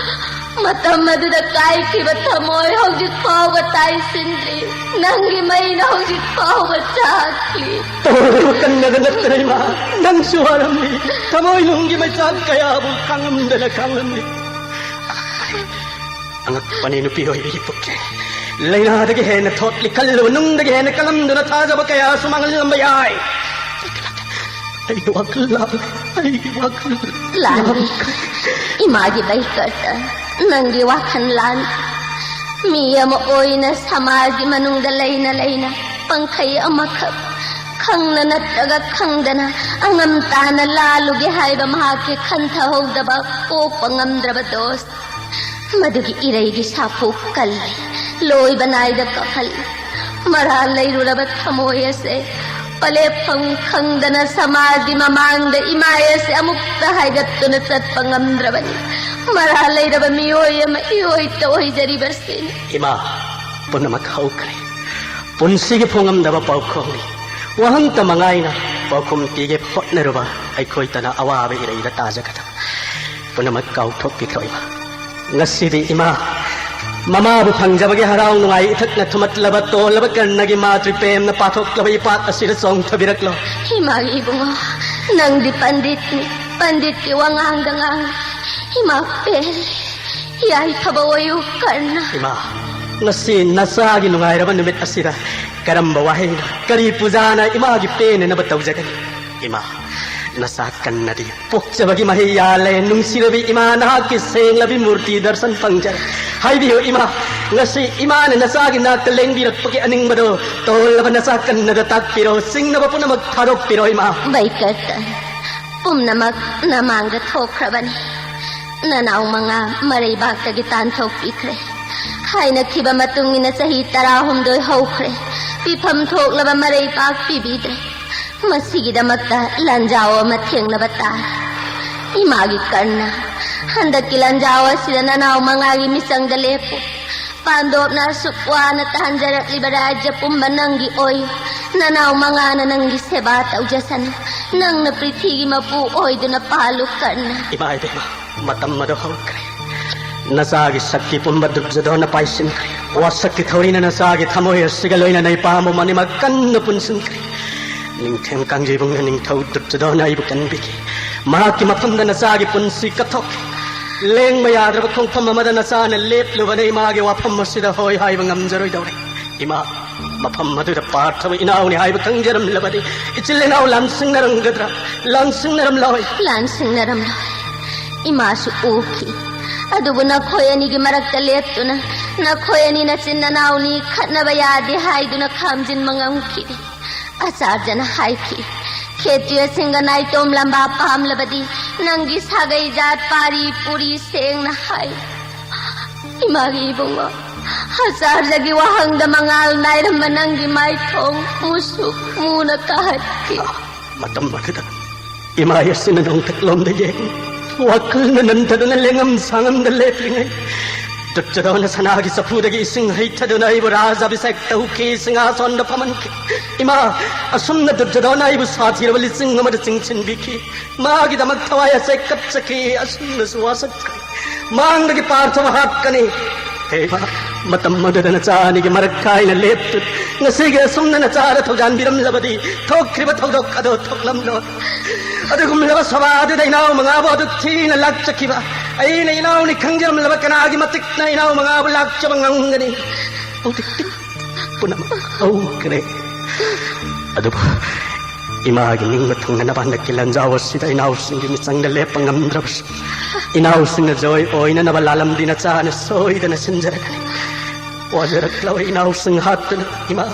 ꯃꯇꯝ ꯑꯗꯨꯗ ꯀꯥꯏꯈꯤꯕ ꯊꯃꯣꯏ ꯍꯧꯖꯤꯛ ꯐꯥꯎꯕ ꯇꯥꯏꯁꯤꯟꯗ꯭ꯔꯤ꯫ ꯅꯪꯒꯤ ꯃꯩꯅ ꯍꯧꯖꯤꯛ ꯐꯥꯎꯕ ꯆꯥꯛꯂꯤ꯫ ꯇꯧꯔꯤꯕ ꯀꯟꯅꯗ ꯅꯠꯇꯅ ꯏꯃꯥ, ꯅꯪꯁꯨ ꯋꯥꯔꯝꯃꯤ꯫ ꯊꯃꯣꯏꯅꯨꯡꯒꯤ ꯃꯩꯆꯥꯛ ꯀꯌꯥꯕꯨ ꯈꯥꯡꯉꯝꯗꯅ ꯈꯥꯡꯂꯝꯃꯤ꯫ ꯑꯉꯛꯄꯅꯤ ꯅꯨꯄꯤ ꯑꯣꯏꯕꯤꯒꯤ ꯄꯨꯛꯆꯦꯜ꯫ ꯂꯥꯏꯅꯥꯗꯒꯤ ꯍꯦꯟꯅ ꯊꯣꯠꯂꯤ, ꯈꯜꯂꯨꯕ ꯅꯨꯡꯗꯒꯤ ꯍꯦꯟꯅ ꯀꯜꯂꯝꯗꯨꯅ ꯊꯥꯖꯕ ꯀꯌꯥꯁꯨ ꯃꯥꯡꯍꯜꯂꯝꯕ ꯌꯥꯏ꯫ ꯑꯩꯒꯤ ꯋꯥꯈꯜ ꯂꯥꯜꯂꯦ, ꯑꯩꯒꯤ ꯋꯥꯈꯜ ꯂꯥꯜꯂꯦ꯫ ꯂꯥꯜꯂꯦ꯫ ꯏꯃꯥꯒꯤ ꯚꯩꯀꯇꯟ, ꯅꯪꯒꯤ ꯋꯥꯈꯜ ꯂꯥꯜꯂꯦ꯫ ꯃꯤ ꯑꯃ ꯑꯣꯏꯅ ꯁꯃꯥꯖꯒꯤ ꯃꯅꯨꯡꯗ ꯂꯩꯅ ꯂꯩꯅ ꯄꯪꯈꯩ ꯑꯃꯈꯛ ꯈꯪꯅ ꯅꯠꯇ꯭ꯔꯒ ꯈꯪꯗꯅ ꯑꯉꯝ ꯇꯥꯅ ꯂꯥꯜꯂꯨꯒꯦ ꯍꯥꯏꯕ ꯃꯍꯥꯛꯀꯤ ꯈꯟꯊꯍꯧꯗꯕ, ꯀꯣꯛꯄ ꯉꯝꯗ꯭ꯔꯕ ꯗꯣꯁ꯫ ꯃꯗꯨꯒꯤ ꯏꯔꯩꯒꯤ ꯁꯥꯐꯨ ꯀꯜꯂꯤ, ꯂꯣꯏꯕ ꯅꯥꯏꯗ ꯀꯞꯍꯜꯂꯤ꯫ ꯃꯔꯥꯜ ꯂꯩꯔꯨꯔꯕ ꯊꯃꯣꯏ ꯑꯁꯦ ꯄꯂꯦꯞꯐꯝ ꯈꯪꯗꯅ ꯁꯃꯥꯖꯒꯤ ꯃꯃꯥꯡꯗ ꯏꯃꯥꯏ ꯑꯁꯦ ꯑꯃꯨꯛꯇ ꯍꯥꯏꯒꯠꯇꯨꯅ ꯆꯠꯄ ꯉꯝꯗ꯭ꯔꯕꯅꯤ꯫ ꯃꯔꯥ ꯂꯩꯔꯕ ꯃꯤꯑꯣꯏ ꯑꯃ ꯏꯑꯣꯏꯇ ꯑꯣꯏꯖꯔꯤꯕꯁꯤꯅꯤ꯫ ꯏꯃꯥ, ꯄꯨꯝꯅꯃꯛ ꯍꯧꯈ꯭ꯔꯦ꯫ ꯄꯨꯟꯁꯤꯒꯤ ꯐꯣꯡꯉꯝꯗꯕ ꯄꯥꯎꯈꯣꯡꯅꯤ꯫ ꯋꯥꯍꯪꯇ ꯃꯉꯥꯏꯅ ꯄꯥꯎꯈꯨꯝ ꯄꯤꯒꯦ ꯍꯣꯠꯅꯔꯨꯕ ꯑꯩꯈꯣꯏꯇꯅ ꯑꯋꯥꯕ ꯏꯔꯩꯗ ꯇꯥꯖꯒꯗꯕ꯫ ꯄꯨꯝꯅꯃꯛ ꯀꯥꯎꯊꯣꯛꯄꯤꯈ꯭ꯔꯣ ꯏꯃꯥ꯫ ꯉꯁꯤꯗꯤ ꯏꯃꯥ, ꯃꯃꯥꯕꯨ ꯐꯪꯖꯕꯒꯤ ꯍꯔꯥꯎ ꯅꯨꯡꯉꯥꯏ ꯏꯊꯛꯅ ꯊꯨꯝꯃꯠꯂꯕ ꯇꯣꯜꯂꯕ ꯀꯔꯅꯒꯤ ꯃꯥꯇ꯭ꯔꯤ ꯄ꯭ꯔꯦꯝꯅ ꯄꯥꯊꯣꯛꯂꯕ ꯏꯄꯥꯛ ꯑꯁꯤꯗ ꯆꯣꯡꯊꯕꯤꯔꯛꯂꯣ꯫ ꯏꯃꯥꯒꯤ ꯏꯕꯨꯡꯉꯣ, ꯅꯪꯗꯤ ꯄꯟꯗꯤꯠꯅꯤ, ꯄꯟꯗꯤꯠꯀꯤ ꯋꯥꯉꯥꯡꯗ ꯉꯥꯡꯂꯤ꯫ ꯏꯃꯥ ꯄꯦꯜꯂꯦ꯫ ꯌꯥꯏꯐꯕ ꯑꯣꯏꯌꯨ ꯀꯔꯅ꯫ ꯏꯃꯥ, ꯉꯁꯤ ꯅꯆꯥꯒꯤ ꯅꯨꯡꯉꯥꯏꯔꯕ ꯅꯨꯃꯤꯠ ꯑꯁꯤꯗ ꯀꯔꯝꯕ ꯋꯥꯍꯩꯅ, ꯀꯔꯤ ꯄꯨꯖꯥꯅ ꯏꯃꯥꯒꯤ ꯄꯦꯟꯅꯅꯕ ꯇꯧꯖꯒꯅꯤ? ꯏꯃꯥ, ꯅꯆꯥ ꯀꯟꯅꯗꯤ ꯄꯣꯛꯆꯕꯒꯤ ꯃꯍꯩ ꯌꯥꯜꯂꯦ꯫ ꯅꯨꯡꯁꯤꯔꯕꯤ ꯏꯃꯥ, ꯅꯍꯥꯛꯀꯤ ꯁꯦꯡꯂꯕꯤ ꯃꯨꯔꯇꯤ ꯗꯔꯁꯟ ꯐꯪꯖꯔꯦ꯫ ꯍꯥꯏꯕꯤꯌꯨ ꯏꯃꯥ, ꯉꯁꯤ ꯏꯃꯥꯅ ꯅꯆꯥꯒꯤ ꯅꯥꯛꯇ ꯂꯦꯡꯕꯤꯔꯛꯄꯒꯤ ꯑꯅꯤꯡꯕꯗꯣ ꯇꯧꯍꯜꯂꯕ ꯅꯆꯥ ꯀꯟꯅꯗ ꯇꯥꯛꯄꯤꯔꯣ, ꯆꯤꯡꯅꯕ ꯄꯨꯝꯅꯃꯛ ꯊꯥꯗꯣꯛꯄꯤꯔꯣ ꯏꯃꯥ꯫ ꯕꯩꯀꯔꯇꯟ, ꯄꯨꯝꯅꯃꯛ ꯅꯃꯥꯡꯗ ꯊꯣꯛꯈ꯭ꯔꯕꯅꯤ꯫ ꯅꯅꯥꯎ ꯃꯉꯥ ꯃꯔꯩꯕꯥꯛꯇꯒꯤ ꯇꯥꯟꯊꯣꯛꯄꯤꯈ꯭ꯔꯦ꯫ ꯍꯥꯏꯅꯈꯤꯕ ꯃꯇꯨꯡ ꯏꯟꯅ ꯆꯍꯤ ꯇꯔꯥꯍꯨꯝꯗꯣꯏ ꯍꯧꯈ꯭ꯔꯦ꯫ ꯄꯤꯐꯝ ꯊꯣꯛꯂꯕ ꯃꯔꯩꯕꯥꯛ ꯄꯤꯕꯤꯗ꯭ꯔꯦ꯫ ꯃꯁꯤꯒꯤꯗꯃꯛꯇ ꯂꯥꯟꯖꯥꯎ ꯑꯃ ꯊꯦꯡꯅꯕ ꯇꯥꯔꯦ꯫ ꯏꯃꯥꯒꯤ ꯀꯔꯅ, ꯍꯟꯗꯛꯀꯤ ꯂꯥꯟꯖꯥꯎ ꯑꯁꯤꯗ ꯅꯅꯥꯎ ꯃꯉꯥꯒꯤ ꯃꯤꯆꯪꯗ ꯂꯦꯞꯄꯨ꯫ ꯄꯥꯟꯗꯣꯞꯅ ꯑꯁꯨꯛ ꯋꯥꯅ ꯇꯥꯟꯖꯔꯛꯂꯤꯕ ꯔꯥꯖ꯭ꯌ ꯄꯨꯝꯕ ꯅꯪꯒꯤ ꯑꯣꯏꯌꯨ꯫ ꯅꯅꯥꯎ ꯃꯉꯥꯅ ꯅꯪꯒꯤ ꯁꯦꯕꯥ ꯇꯧꯖꯁꯅꯨ꯫ ꯅꯪꯅ ꯄ꯭ꯔꯤꯊꯤꯒꯤ ꯃꯄꯨ ꯑꯣꯏꯗꯨꯅ ꯄꯥꯜꯂꯨ ꯀꯔꯅ꯫ ꯏꯃꯥ ꯏꯕꯦꯝꯃ, ꯃꯇꯝ ꯑꯗꯨ ꯍꯧꯈ꯭ꯔꯦ꯫ ꯅꯆꯥꯒꯤ ꯁꯛꯇꯤ ꯄꯨꯝꯕ ꯗꯨꯔꯖꯣꯙꯣꯟꯅ ꯄꯥꯏꯁꯤꯟꯈ꯭ꯔꯦ꯫ ꯋꯥꯁꯛꯀꯤ ꯊꯧꯔꯤꯅ ꯅꯆꯥꯒꯤ ꯊꯃꯣꯏ ꯑꯁꯤꯒ ꯂꯣꯏꯅꯅ ꯏꯄꯥꯝꯕ ꯑꯅꯤꯃꯛ ꯀꯟꯅ ꯄꯨꯟꯁꯤꯟꯈ꯭ꯔꯦ꯫ ꯅꯤꯡꯊꯦꯝ ꯀꯥꯡꯖꯩꯕꯨꯡꯅ ꯅꯤꯡꯊꯧ ꯗꯨꯔꯖꯣꯙꯣꯟꯅ ꯑꯩꯕꯨ ꯀꯟꯕꯤꯈꯤ꯫ ꯃꯍꯥꯛꯀꯤ ꯃꯐꯝꯗ ꯅꯆꯥꯒꯤ ꯄꯨꯟꯁꯤ ꯀꯠꯊꯣꯛꯈꯤ꯫ ꯂꯦꯡꯕ ꯌꯥꯗ꯭ꯔꯕ ꯈꯣꯡꯐꯝ ꯑꯃꯗ ꯅꯆꯥꯅ ꯂꯦꯞꯂꯨꯕꯅ ꯏꯃꯥꯒꯤ ꯋꯥꯐꯝ ꯑꯁꯤꯗ ꯍꯣꯏ ꯍꯥꯏꯕ ꯉꯝꯖꯔꯣꯏꯗꯧꯔꯦ꯫ ꯏꯃꯥ, ꯃꯐꯝ ꯑꯗꯨꯗ ꯄꯥꯔꯊꯕ ꯏꯅꯥꯎꯅꯤ ꯍꯥꯏꯕ ꯈꯪꯖꯔꯝꯂꯕꯗꯤ ꯏꯆꯤꯜ ꯏꯅꯥꯎ ꯂꯥꯟꯁꯤꯡꯅꯔꯝꯒꯗ꯭ꯔꯥ? ꯂꯥꯟꯁꯤꯡꯅꯔꯝꯂꯣꯏ꯫ ꯂꯥꯟꯁꯤꯡꯅꯔꯝꯂꯣꯏ꯫ ꯏꯃꯥꯁꯨ ꯎꯈꯤ꯫ ꯑꯗꯨꯕꯨ ꯅꯈꯣꯏ ꯑꯅꯤꯒꯤ ꯃꯔꯛꯇ ꯂꯦꯞꯇꯨꯅ ꯅꯈꯣꯏ ꯑꯅꯤ ꯅꯆꯤꯟ ꯅꯅꯥꯎꯅꯤ, ꯈꯠꯅꯕ ꯌꯥꯗꯦ ꯍꯥꯏꯗꯨꯅ ꯈꯥꯝꯖꯤꯟꯕ ꯉꯝꯈꯤꯗꯦ꯫ ꯑꯆꯥꯔꯖꯅ ꯍꯥꯏꯈꯤ, "ꯈꯦꯇ꯭ꯔꯤꯌꯁꯤꯡꯒ ꯅꯥꯏꯇꯣꯝ ꯂꯝꯕꯥ ꯄꯥꯝꯂꯕꯗꯤ ꯅꯪꯒꯤ ꯁꯥꯒꯩ ꯖꯥꯠ ꯄꯥꯔꯤ ꯄꯨꯔꯤ ꯁꯦꯡꯅ ꯍꯥꯏ꯫" ꯏꯃꯥꯒꯤ ꯏꯕꯨꯡꯉꯣ, ꯑꯆꯥꯔꯖꯒꯤ ꯋꯥꯍꯪꯗ ꯃꯉꯥꯜ ꯅꯥꯏꯔꯝꯕ ꯅꯪꯒꯤ ꯃꯥꯏꯊꯣꯡ ꯃꯨꯁꯨꯛ ꯃꯨꯅ ꯀꯥꯍꯠꯈꯤ꯫ ꯃꯇꯝ ꯑꯗꯨꯗ ꯏꯃꯥ ꯑꯁꯤꯅ ꯅꯣꯡꯊꯛꯂꯣꯝꯗ ꯌꯦꯡ ꯋꯥꯈꯜꯅ ꯅꯟꯊꯗꯨꯅ ꯂꯦꯡꯉꯝ ꯁꯥꯉꯝꯗ ꯂꯦꯞꯂꯤꯉꯩ, ꯗꯨꯔꯖꯣꯙꯅ ꯁꯅꯥꯒꯤ ꯆꯐꯨꯗꯒꯤ ꯏꯁꯤꯡ ꯍꯩꯊꯗꯨꯅ ꯑꯩꯕꯨ ꯔꯥꯖ ꯑꯚꯤꯁꯦꯛ ꯇꯧꯈꯤ, ꯁꯤꯡꯍꯥꯁꯣꯟꯗ ꯐꯝꯍꯟꯈꯤ꯫ ꯏꯃꯥ, ꯑꯁꯨꯝꯅ ꯗꯨꯔꯖꯣꯙꯅ ꯑꯩꯕꯨ ꯁꯥꯊꯤꯔꯕ ꯂꯤꯁꯤꯡ ꯑꯃꯗ ꯆꯤꯡꯁꯤꯟꯕꯤꯈꯤ꯫ ꯃꯥꯒꯤꯗꯃꯛ ꯊꯋꯥꯏ ꯑꯁꯦ ꯀꯠꯆꯈꯤ, ꯑꯁꯨꯝꯅꯁꯨ ꯋꯥꯁꯛꯈꯤ꯫ ꯃꯥꯡꯗꯒꯤ ꯄꯥꯔꯊꯕ ꯍꯥꯠꯀꯅꯤ꯫ ꯍꯦ ꯏꯃꯥ, ꯃꯇꯝ ꯑꯗꯨꯗ ꯅꯆꯥ ꯑꯅꯤꯒꯤ ꯃꯔꯛ ꯀꯥꯏꯅ ꯂꯦꯞꯇꯨꯅ ꯉꯁꯤꯒꯤ ꯑꯁꯨꯝꯅ ꯅꯆꯥꯗ ꯊꯧꯖꯥꯟꯕꯤꯔꯝꯂꯕꯗꯤ ꯊꯣꯛꯈ꯭ꯔꯤꯕ ꯊꯧꯗꯣꯛ ꯑꯗꯨ ꯊꯣꯛꯂꯝꯂꯣꯏ꯫ ꯑꯗꯨꯒꯨꯝꯂꯕ ꯁꯚꯥ ꯑꯗꯨꯗ ꯏꯅꯥꯎ ꯃꯉꯥꯕꯨ ꯑꯗꯨꯛ ꯊꯤꯅ ꯂꯥꯛꯆꯈꯤꯕ ꯑꯩꯅ ꯏꯅꯥꯎꯅꯤ ꯈꯪꯖꯔꯝꯂꯕ ꯀꯅꯥꯒꯤ ꯃꯇꯤꯛꯅ ꯏꯅꯥꯎ ꯃꯉꯥꯕꯨ ꯂꯥꯛꯆꯕ ꯉꯝꯒꯅꯤ? ꯍꯧꯖꯤꯛꯇꯤ ꯄꯨꯝꯅꯃꯛ ꯍꯧꯈ꯭ꯔꯦ꯫ ꯑꯗꯨꯕꯨ ꯏꯃꯥꯒꯤ ꯅꯤꯡꯕ ꯊꯨꯡꯅꯅꯕ ꯍꯟꯗꯛꯀꯤ ꯂꯥꯟꯖꯥꯎ ꯑꯁꯤꯗ ꯏꯅꯥꯎꯁꯤꯡꯒꯤ ꯃꯤꯆꯪꯗ ꯂꯦꯞꯄ ꯉꯝꯗ꯭ꯔꯕꯁꯨ, ꯏꯅꯥꯎꯁꯤꯡꯅ ꯖꯣꯏ ꯑꯣꯏꯅꯅꯕ ꯂꯥꯜꯂꯝꯗꯤ ꯅꯆꯥꯅ ꯁꯣꯏꯗꯅ ꯁꯤꯟꯖꯔꯒꯅꯤ꯫ ꯋꯥꯖꯔꯛꯂꯕ ꯏꯅꯥꯎꯁꯤꯡ ꯍꯥꯠꯇꯨꯅ ꯏꯃꯥ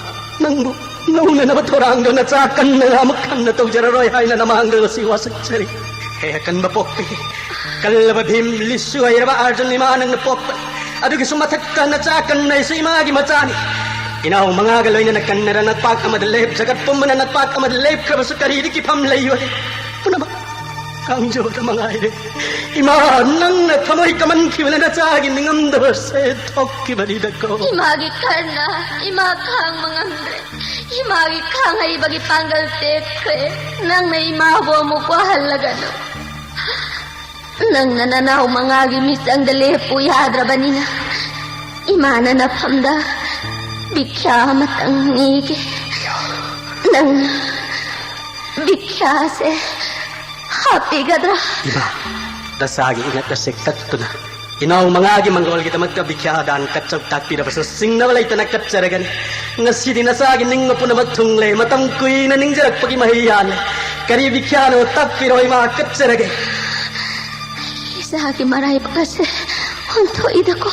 ꯅꯪꯕꯨ ꯂꯧꯅꯅꯕ ꯊꯧꯔꯥꯡꯗꯨ ꯅꯆꯥ ꯀꯟꯅ ꯑꯃꯨꯛ ꯍꯟꯅ ꯇꯧꯖꯔꯔꯣꯏ ꯍꯥꯏꯅ ꯅꯃꯥꯡꯗ ꯉꯁꯤ ꯋꯥꯁꯛꯆꯔꯤ꯫ ꯍꯦ ꯑꯀꯟꯕ ꯄꯣꯛꯄꯤ, ꯀꯜꯂꯕ ꯚꯤꯝ, ꯂꯤꯁꯨ ꯍꯩꯔꯕ ꯑꯔꯖꯨꯟ ꯏꯃꯥ ꯅꯪꯅ ꯄꯣꯛꯄ꯫ ꯑꯗꯨꯒꯤꯁꯨ ꯃꯊꯛꯇ ꯅꯆꯥ ꯀꯟꯅꯩꯁꯨ ꯏꯃꯥꯒꯤ ꯃꯆꯥꯅꯤ꯫ ꯏꯅꯥꯎ ꯃꯉꯥꯒ ꯂꯣꯏꯅꯅ ꯀꯟꯅꯔ ꯅꯠꯄꯥꯛ ꯑꯃꯗ ꯂꯦꯞ, ꯖꯒꯠ ꯄꯨꯝꯕꯅ ꯅꯠꯄꯥꯛ ꯑꯃꯗ ꯂꯦꯞꯈ꯭ꯔꯕꯁꯨ ꯀꯔꯤꯗꯤ ꯀꯤꯐꯝ ꯂꯩꯕꯒꯦ? ꯄꯨꯝꯅꯃꯛ ꯀꯥꯡꯖꯧꯗ ꯃꯉꯥꯏꯔꯦ꯫ ꯏꯃꯥ, ꯅꯪꯅ ꯊꯃꯣꯏ ꯀꯃꯟꯈꯤꯕꯅ ꯅꯆꯥꯒꯤ ꯅꯤꯡꯉꯝꯗꯕꯁꯦ ꯊꯣꯛꯈꯤꯕꯅꯤꯗꯀꯣ꯫ ꯏꯃꯥꯒꯤ ꯀꯔꯅ ꯏꯃꯥ ꯈꯥꯡꯕ ꯉꯝꯗ꯭ꯔꯦ꯫ ꯏꯃꯥꯒꯤ ꯈꯥꯡ ꯍꯩꯕꯒꯤ ꯄꯥꯡꯒꯜ ꯇꯦꯛꯈ꯭ꯔꯦ꯫ ꯅꯪꯅ ꯏꯃꯥꯕꯨ ꯑꯃꯨꯛ ꯋꯥꯍꯜꯂꯒꯅꯨ꯫ ꯅꯪꯅ ꯅꯅꯥꯎ ꯃꯉꯥꯒꯤ ꯃꯤꯆꯪꯗ ꯂꯦꯞꯄꯨ ꯌꯥꯗ꯭ꯔꯕꯅꯤꯅ, ꯏꯃꯥꯅ ꯅꯐꯝꯗ ꯚꯤꯈ꯭ꯌꯥ ꯑꯃꯇꯪ ꯅꯤꯒꯦ꯫ ꯅꯪꯅ ꯚꯤꯈ꯭ꯌꯥꯁꯦ ꯍꯥꯞꯄꯤꯒꯗ꯭ꯔꯥ? ꯏꯃꯥ, ꯅꯆꯥꯒꯤ ꯏꯉꯛ ꯑꯁꯦ ꯀꯛꯇꯨꯅ ꯏꯅꯥꯎ ꯃꯉꯥꯒꯤ ꯃꯪꯒꯣꯜꯒꯤꯗꯃꯛꯇ ꯚꯤꯈ꯭ꯌꯥ ꯗꯥꯟ ꯀꯠꯆꯧ ꯇꯥꯛꯄꯤꯔꯕꯁꯨ ꯆꯤꯡꯅꯕ ꯂꯩꯇꯅ ꯀꯠꯆꯔꯒꯅꯤ꯫ ꯉꯁꯤꯗꯤ ꯅꯆꯥꯒꯤ ꯅꯤꯡꯕ ꯄꯨꯝꯅꯃꯛ ꯊꯨꯡꯂꯦ, ꯃꯇꯝ ꯀꯨꯏꯅ ꯅꯤꯡꯖꯔꯛꯄꯒꯤ ꯃꯍꯩ ꯌꯥꯜꯂꯦ꯫ ꯀꯔꯤ ꯚꯤꯈ꯭ꯌꯥꯅꯣ ꯇꯥꯛꯄꯤꯔꯣ ꯏꯃꯥ, ꯀꯠꯆꯔꯒꯦ꯫ ꯏꯆꯥꯒꯤ ꯃꯔꯥꯏꯕꯛ ꯑꯁꯦ ꯑꯣꯟꯊꯣꯛꯏꯗꯀꯣ꯫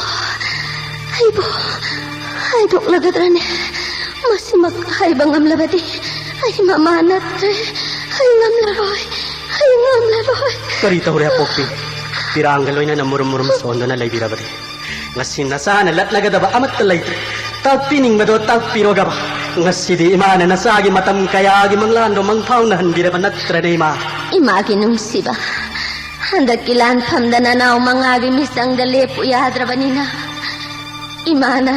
ꯑꯩꯕꯨ ꯍꯥꯏꯗꯣꯛꯂꯒꯗ꯭ꯔꯅꯦ? ꯃꯁꯤꯃꯛ ꯍꯥꯏꯕ ꯉꯝꯂꯕꯗꯤ ꯑꯩ ꯃꯃꯥ ꯅꯠꯇ꯭ꯔꯦ꯫ ꯑꯩ ꯉꯝꯂꯔꯣꯏ, ꯑꯩ ꯉꯝꯂꯔꯣꯏ꯫ ꯀꯔꯤ ꯇꯧꯔꯦ ꯑꯄꯣꯛꯄꯤ? ꯄꯤꯔꯥꯡꯒ ꯂꯣꯏꯅꯅ ꯃꯨꯔꯨꯝ ꯃꯨꯔꯨꯝ ꯁꯣꯟꯗꯨꯅ ꯂꯩꯕꯤꯔꯕꯗꯤ? ꯉꯁꯤ ꯅꯆꯥꯅ ꯂꯠꯅꯒꯗꯕ ꯑꯃꯠꯇ ꯂꯩꯇ꯭ꯔꯦ꯫ ꯇꯥꯛꯄꯤꯅꯤꯡꯕꯗꯣ ꯇꯥꯛꯄꯤꯔꯣꯒꯕ꯫ ꯉꯁꯤꯗꯤ ꯏꯃꯥꯅ ꯅꯆꯥꯒꯤ ꯃꯇꯝ ꯀꯌꯥꯒꯤ ꯃꯪꯂꯥꯟꯗꯣ ꯃꯪꯐꯥꯎꯅꯍꯟꯕꯤꯔꯕ ꯅꯠꯇ꯭ꯔꯅꯦ ꯏꯃꯥ? ꯏꯃꯥꯒꯤ ꯅꯨꯡꯁꯤꯕ, ꯍꯟꯗꯛꯀꯤ ꯂꯥꯟꯐꯝꯗ ꯅꯅꯥꯎ ꯃꯉꯥꯒꯤ ꯃꯤꯆꯪꯗ ꯂꯦꯞꯄꯨ ꯌꯥꯗ꯭ꯔꯕꯅꯤꯅ, ꯏꯃꯥꯅ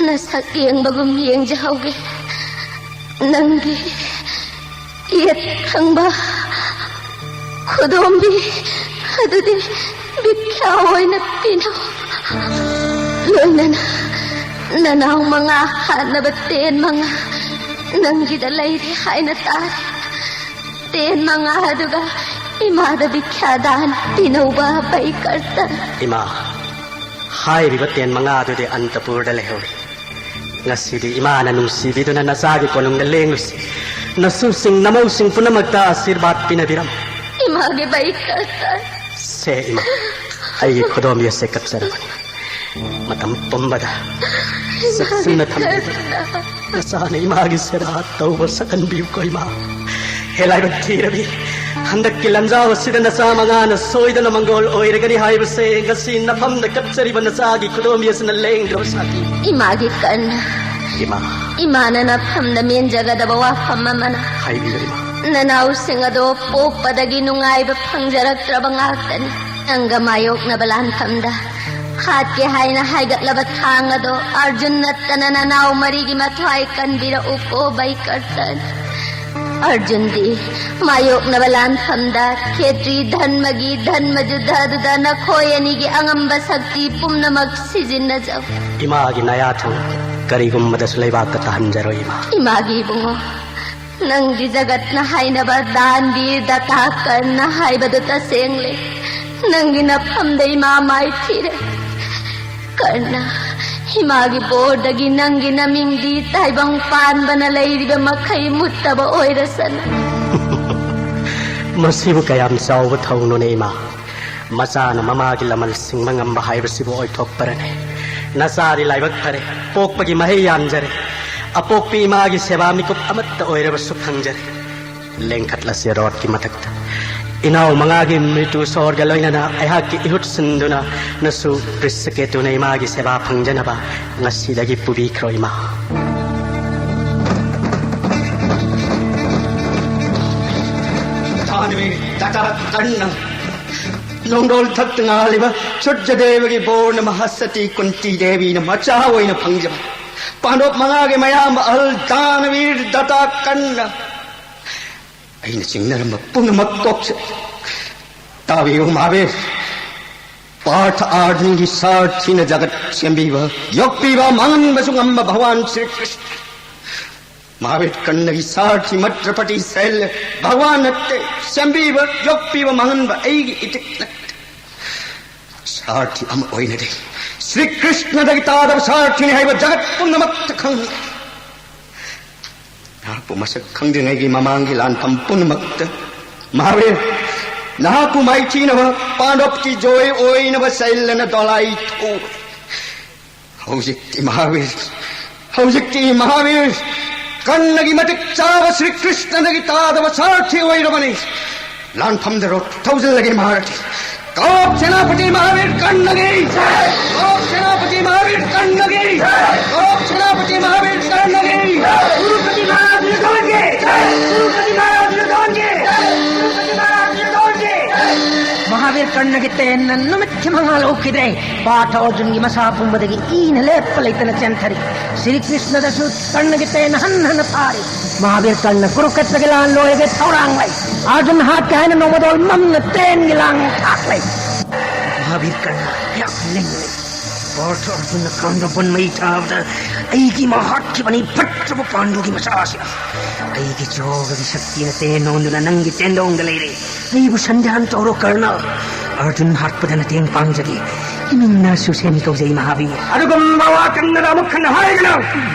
ꯅꯁꯛ ꯌꯦꯡꯕꯒꯨꯝ ꯌꯦꯡꯖꯍꯧꯒꯦ꯫ ꯅꯪꯒꯤ ꯌꯦꯠ ꯊꯪꯕ ꯈꯨꯗꯣꯝꯕꯤ ꯑꯗꯨꯗꯤ ꯕꯤꯈ꯭ꯌꯥ ꯑꯣꯏꯅ ꯄꯤꯅꯧ꯫ ꯂꯣꯏꯅꯅ ꯅꯅꯥꯎ ꯃꯉꯥ ꯍꯥꯠꯅꯕ ꯇꯦꯟ ꯃꯉꯥ ꯅꯪꯒꯤꯗ ꯂꯩꯔꯦ ꯍꯥꯏꯅ ꯇꯥꯔꯦ꯫ ꯇꯦꯟ ꯃꯉꯥ ꯑꯗꯨꯒ ꯏꯃꯥꯗ ꯕꯤꯈ꯭ꯌꯥ ꯗꯥꯟ ꯄꯤꯅꯧꯕ ꯕꯩꯀꯔꯇꯟ꯫ ꯏꯃꯥ, ꯍꯥꯏꯔꯤꯕ ꯇꯦꯟ ꯃꯉꯥ ꯑꯗꯨꯗꯤ ꯑꯟꯇꯄꯨꯔꯗ ꯂꯩꯍꯧꯔꯤ꯫ ꯉꯁꯤꯗꯤ ꯏꯃꯥꯅ ꯅꯨꯡꯁꯤꯕꯤꯗꯨꯅ ꯅꯆꯥꯒꯤ ꯀꯣꯅꯨꯡꯗ ꯂꯦꯡꯂꯨꯁꯤ꯫ ꯅꯁꯨꯁꯤꯡ ꯅꯃꯧꯁꯤꯡ ꯄꯨꯝꯅꯃꯛꯇ ꯑꯥꯁꯤꯔꯕꯥꯗ ꯄꯤꯅꯕꯤꯔꯝꯃꯨ꯫ ꯏꯃꯥꯒꯤ ꯕꯩꯀꯔꯇꯟ꯫ ꯁꯦ ꯏꯃꯥ, ꯑꯩꯒꯤ ꯈꯨꯗꯣꯝꯕꯤ ꯑꯁꯦ ꯀꯞꯆꯔꯕꯅꯤ꯫ ꯃꯇꯝ ꯄꯨꯝꯕꯗ ꯆꯦꯛꯁꯤꯟꯅ ꯊꯝꯕꯤꯌꯨ꯫ ꯅꯆꯥꯅ ꯏꯃꯥꯒꯤ ꯁꯦꯕꯥ ꯇꯧꯕ ꯁꯛꯍꯟꯕꯤꯌꯨꯀꯣ ꯏꯃꯥ꯫ ꯍꯦ ꯂꯥꯏꯕꯛ ꯊꯤꯔꯕꯤ, ꯍꯟꯗꯛꯀꯤ ꯂꯥꯟꯖꯥꯎ ꯑꯁꯤꯗ ꯅꯆꯥ ꯃꯉꯥꯅ ꯁꯣꯏꯗꯅ ꯃꯪꯒꯣꯜ ꯑꯣꯏꯔꯒꯅꯤ ꯍꯥꯏꯕꯁꯦ ꯉꯁꯤ ꯅꯐꯝꯗ ꯀꯞꯆꯔꯤꯕ ꯅꯆꯥꯒꯤ ꯈꯨꯗꯣꯝꯕꯤ ꯑꯁꯤꯅ ꯂꯦꯡꯗ꯭ꯔꯕ ꯁꯥꯈꯤ꯫ ꯏꯃꯥꯒꯤ ꯀꯔꯅ, ꯏꯃꯥ, ꯏꯃꯥꯅ ꯅꯐꯝꯗ ꯃꯦꯟꯖꯒꯗꯕ ꯋꯥꯐꯝ ꯑꯃꯅ, ꯍꯥꯏꯕꯤꯌꯨ ꯏꯃꯥ꯫ ꯅꯅꯥꯎꯁꯤꯡ ꯑꯗꯣ ꯄꯣꯛꯄꯗꯒꯤ ꯅꯨꯡꯉꯥꯏꯕ ꯐꯪꯖꯔꯛꯇ꯭ꯔꯕ ꯉꯥꯛꯇꯅꯤ꯫ ꯅꯪꯒ ꯃꯥꯌꯣꯛꯅꯕ ꯂꯥꯟꯐꯝꯗ ꯍꯥꯠꯀꯦ ꯍꯥꯏꯅ ꯍꯥꯏꯒꯠꯂꯕ ꯊꯥꯡ ꯑꯗꯣ ꯑꯔꯖꯨꯟ ꯅꯠꯇꯅ ꯅꯅꯥꯎ ꯃꯔꯤꯒꯤ ꯃꯊ꯭ꯋꯥꯏ ꯀꯟꯕꯤꯔꯛꯎꯀꯣ ꯕꯩꯀꯔꯇꯟ꯫ ꯑꯔꯖꯨꯟꯗꯤ ꯃꯥꯌꯣꯛꯅꯕ ꯂꯥꯟꯐꯝꯗ ꯈꯦꯇ꯭ꯔꯤ ꯙꯔꯃꯒꯤ ꯙꯔꯃ ꯖꯨꯗ꯭ꯙ ꯑꯗꯨꯗ ꯅꯈꯣꯏ ꯑꯅꯤꯒꯤ ꯑꯉꯝꯕ ꯁꯛꯇꯤ ꯄꯨꯝꯅꯃꯛ ꯁꯤꯖꯤꯟꯅꯖꯧ꯫ ꯏꯃꯥꯒꯤ ꯅꯌꯥꯊꯪ ꯀꯔꯤꯒꯨꯝꯕꯗꯁꯨ ꯂꯩꯕꯥꯛꯇ ꯇꯥꯍꯟꯖꯔꯣꯏ ꯏꯃꯥ꯫ ꯏꯃꯥꯒꯤ ꯏꯕꯨꯡꯉꯣ, ꯅꯪꯒꯤ ꯖꯒꯠꯅ ꯍꯥꯏꯅꯕ ꯗꯥꯟꯕꯤꯔ ꯗꯇꯥ ꯀꯔꯅ ꯍꯥꯏꯕꯗꯨ ꯇꯁꯦꯡꯂꯦ꯫ ꯅꯪꯒꯤ ꯅꯐꯝꯗ ꯏꯃꯥ ꯃꯥꯏꯊꯤꯔꯦ꯫ ꯀꯔꯅ, ꯏꯃꯥꯒꯤ ꯕꯣꯔꯗꯒꯤ ꯅꯪꯒꯤ ꯅꯃꯤꯡꯗꯤ ꯇꯥꯏꯕꯪ ꯄꯥꯟꯕꯅ ꯂꯩꯔꯤꯕ ꯃꯈꯩ ꯃꯨꯠꯇꯕ ꯑꯣꯏꯔꯁꯅꯨ꯫ ꯃꯁꯤꯕꯨ ꯀꯌꯥꯝ ꯆꯥꯎꯕ ꯊꯧꯅꯣꯅꯦ ꯏꯃꯥ? ꯃꯆꯥꯅ ꯃꯃꯥꯒꯤ ꯂꯃꯟ ꯁꯤꯡꯕ ꯉꯝꯕ ꯍꯥꯏꯕꯁꯤꯕꯨ ꯑꯣꯏꯊꯣꯛꯄꯔꯅꯦ? ꯅꯆꯥꯗꯤ ꯂꯥꯏꯕꯛ ꯐꯔꯦ, ꯄꯣꯛꯄꯒꯤ ꯃꯍꯩ ꯌꯥꯟꯖꯔꯦ꯫ ꯑꯄꯣꯛꯄꯤ ꯏꯃꯥꯒꯤ ꯁꯦꯕꯥ ꯃꯤꯀꯨꯞ ꯑꯃꯠꯇ ꯑꯣꯏꯔꯕꯁꯨ ꯐꯪꯖꯔꯦ꯫ ꯂꯦꯡꯈꯠꯂꯁꯤ ꯔꯣꯠꯀꯤ ꯃꯊꯛꯇ꯫ ꯏꯅꯥꯎ ꯃꯉꯥꯒꯤ ꯃ꯭ꯔꯤꯇꯨ ꯁꯣꯔꯒ ꯂꯣꯏꯅꯅ ꯑꯩꯍꯥꯛꯀꯤ ꯏꯍꯨꯠ ꯁꯤꯟꯗꯨꯅ ꯅꯁꯨ ꯕ꯭ꯔꯤꯁꯀꯦꯇꯨꯅ ꯏꯃꯥꯒꯤ ꯁꯦꯕꯥ ꯐꯪꯖꯅꯕ ꯉꯁꯤꯗꯒꯤ ꯄꯨꯕꯤꯈ꯭ꯔꯣ ꯏꯃꯥ꯫ ꯙꯥꯟꯕꯤꯔ ꯗꯇꯥ ꯀꯔꯅ ꯅꯣꯡꯗꯣꯜ ꯊꯛꯇ ꯉꯥꯜꯂꯤꯕ ꯁꯨꯔꯖꯗꯦꯕꯒꯤ ꯕꯣꯔꯅ ꯃꯍꯥꯁꯇꯤ ꯀꯨꯟꯇꯤ ꯗꯦꯕꯤꯅ ꯃꯆꯥ ꯑꯣꯏꯅ ꯐꯪꯖꯕ ꯄꯥꯟꯗꯣꯞ ꯃꯉꯥꯒꯤ ꯃꯌꯥꯝꯕ ꯑꯍꯜ ꯗꯥꯅꯕꯤꯔ ꯗꯇꯥ ꯀꯟꯅ ꯑꯩꯅ ꯆꯤꯡꯅꯔꯝꯕ ꯄꯨꯝꯅꯃꯛ ꯇꯣꯛꯆ ꯇꯥꯕꯤꯌꯨ ꯃꯍꯥꯕꯤꯔ꯫ ꯄꯥꯔꯊ ꯑꯥꯔꯖꯨꯟꯒꯤ ꯁꯥꯔꯊꯤꯅ ꯖꯒꯠ ꯁꯦꯝꯕꯤꯕ, ꯌꯣꯛꯄꯤꯕ, ꯃꯥꯡꯍꯟꯕꯁꯨ ꯉꯝꯕ ꯚꯒꯋꯥꯟ ꯁ꯭ꯔꯤ ꯀ꯭ꯔꯤꯁꯅ꯫ ꯃꯍꯥꯕꯤꯔ ꯀꯔꯅꯒꯤ ꯁꯥꯔꯊꯤ ꯃꯠꯇ꯭ꯔꯄꯇꯤ ꯁꯩꯜ ꯚꯒꯋꯥꯟ ꯅꯠꯇꯦ, ꯁꯦꯝꯕꯤꯕ, ꯌꯣꯛꯄꯤꯕ, ꯃꯥꯡꯍꯟꯕ ꯑꯩꯒꯤ ꯏꯊꯤꯛ ꯅꯠꯇꯦ꯫ ꯁꯥꯔꯊꯤ ꯑꯃ ꯑꯣꯏꯅꯗꯤ ꯁ꯭ꯔꯤ ꯀ꯭ꯔꯤꯁꯅꯗꯒꯤ ꯇꯥꯗꯕ ꯁꯥꯔꯊꯤꯅꯤ ꯍꯥꯏꯕ ꯖꯒꯠ ꯄꯨꯝꯅꯃꯛꯇ ꯈꯪꯍꯟ ꯅꯍꯥꯛꯄꯨ ꯃꯁꯛ ꯈꯪꯗ꯭ꯔꯤꯉꯩꯒꯤ ꯃꯃꯥꯡꯒꯤ ꯂꯥꯟꯐꯝ ꯄꯨꯝꯅꯃꯛꯇ ꯃꯍꯥꯕꯤꯔ ꯅꯍꯥꯛꯄꯨ ꯃꯥꯏꯊꯤꯅꯕ ꯄꯥꯟꯗꯣꯞꯀꯤ ꯖꯣꯏ ꯑꯣꯏꯅꯕ ꯁꯩꯜꯂꯅ ꯗꯣꯂꯥꯏ ꯊꯧ꯫ ꯍꯧꯖꯤꯛꯇꯤ ꯃꯍꯥꯕꯤꯔ, ꯍꯧꯖꯤꯛꯇꯤ ꯃꯍꯥꯕꯤꯔ ꯀꯔꯅꯒꯤ ꯃꯇꯤꯛ ꯆꯥꯕ ꯁ꯭ꯔꯤ ꯀ꯭ꯔꯤꯁꯅꯗꯒꯤ ꯇꯥꯗꯕ ꯁꯥꯔꯊꯤ ꯑꯣꯏꯔꯕꯅꯤ꯫ ꯂꯥꯟꯐꯝꯗ ꯔꯣ ꯊꯧꯖꯤꯜꯂꯒꯦ ꯃꯍꯥꯔꯊꯤ꯫ ꯀꯧꯔꯣꯞ ꯁꯦꯅꯥꯄꯇꯤ ꯃꯍꯥꯕꯤꯔ ꯀꯔꯅꯒꯤ ꯖꯥꯏ! ꯀꯧꯔꯣꯞ ꯁꯦꯅꯥꯄꯇꯤ ꯃꯍꯥꯕꯤꯔ ꯀꯔꯅꯒꯤ ꯖꯥꯏ! ꯀꯧꯔꯣꯞ ꯁꯦꯅꯥꯄꯇꯤ ꯃꯍꯥꯕꯤꯔ ꯀꯔꯅꯒꯤ ꯖꯥꯏ! ꯒꯨꯔꯨꯄꯇꯤ ꯃꯍꯥꯕꯤꯔ ꯀꯔꯅꯒꯤ ꯖꯥꯏ! ꯒꯨꯔꯨꯄꯇꯤ ꯃꯍꯥꯕꯤꯔ ꯀꯔꯅꯒꯤ ꯖꯥꯏ! ꯒꯨꯔꯨꯄꯇꯤ ꯃꯍꯥꯕꯤꯔ ꯀꯔꯅꯒꯤ ꯖꯥꯏ! ꯃꯍꯥꯕꯤꯔ ꯀꯔꯅꯒꯤ ꯇꯦꯟꯅ ꯅꯨꯃꯤꯠꯀꯤ ꯃꯉꯥꯜ ꯎꯈꯤꯗ꯭ꯔꯦ꯫ ꯄꯥꯔꯊ ꯑꯔꯖꯨꯟꯒꯤ ꯃꯁꯥ ꯄꯨꯝꯕꯗꯒꯤ ꯏꯅ ꯂꯦꯞꯄ ꯂꯩꯇꯅ ꯆꯦꯟꯊꯔꯤ꯫ ꯁ꯭ꯔꯤ ꯀ꯭ꯔꯤꯁꯅꯗꯁꯨ ꯀꯔꯅꯒꯤ ꯇꯦꯟ ꯍꯟ ꯍꯟꯅ ꯊꯥꯔꯤ꯫ ꯃꯍꯥꯕꯤꯔ ꯀꯔꯅ ꯀꯨꯔꯨꯀꯦꯇ꯭ꯔꯒꯤ ꯂꯥꯟ ꯂꯣꯏꯔꯒ ꯊꯧꯔꯥꯡ ꯂꯩ꯫ ꯑꯔꯖꯨꯟ ꯍꯥꯠꯀꯦ ꯍꯥꯏꯅ ꯅꯣꯡꯃꯗꯣꯜ ꯃꯝꯅ ꯇ꯭ꯔꯦꯟꯒꯤ ꯂꯥꯡ ꯊꯥꯛꯂꯦ꯫ ꯃꯍꯥꯕꯤꯔ ꯀꯔꯅ ꯀꯌꯥꯝ ꯂꯤꯡꯂꯦ꯫ ꯄꯥꯔꯊ ꯑꯔꯖꯨꯟꯅ ꯀꯥꯡꯗ ꯕꯟ ꯃꯩ ꯊꯥꯕꯗ ꯑꯩꯒꯤ ꯏꯃꯥ ꯍꯥꯠꯈꯤꯕꯅꯤ ꯐꯠꯇ꯭ꯔꯕ ꯄꯥꯟꯗꯨꯒꯤ ꯃꯆꯥꯁꯤꯅ꯫ ꯑꯩꯒꯤ ꯌꯣꯒꯒꯤ ꯁꯛꯇꯤꯅ ꯇꯦꯟ ꯑꯣꯟꯗꯨꯅ ꯅꯪꯒꯤ ꯇꯦꯟꯗꯣꯡꯗ ꯂꯩꯔꯦ꯫ ꯑꯩꯕꯨ ꯁꯟꯗ꯭ꯌꯥꯟ ꯇꯧꯔꯣ ꯀꯔꯅ꯫ ꯑꯔꯖꯨꯟ ꯍꯥꯠꯄꯗ ꯃꯇꯦꯡ ꯄꯥꯡꯖꯒꯦ꯫ ꯏꯃꯤꯡꯅ ꯁꯨꯁꯦꯟ ꯀꯧꯖꯩ ꯃꯍꯥꯕꯤꯔ꯫ ꯑꯗꯨꯒꯨꯝꯕ ꯋꯥ ꯀꯟꯅ ꯑꯃꯨꯛ ꯍꯟꯅ ꯍꯥꯏꯒꯅꯨ꯫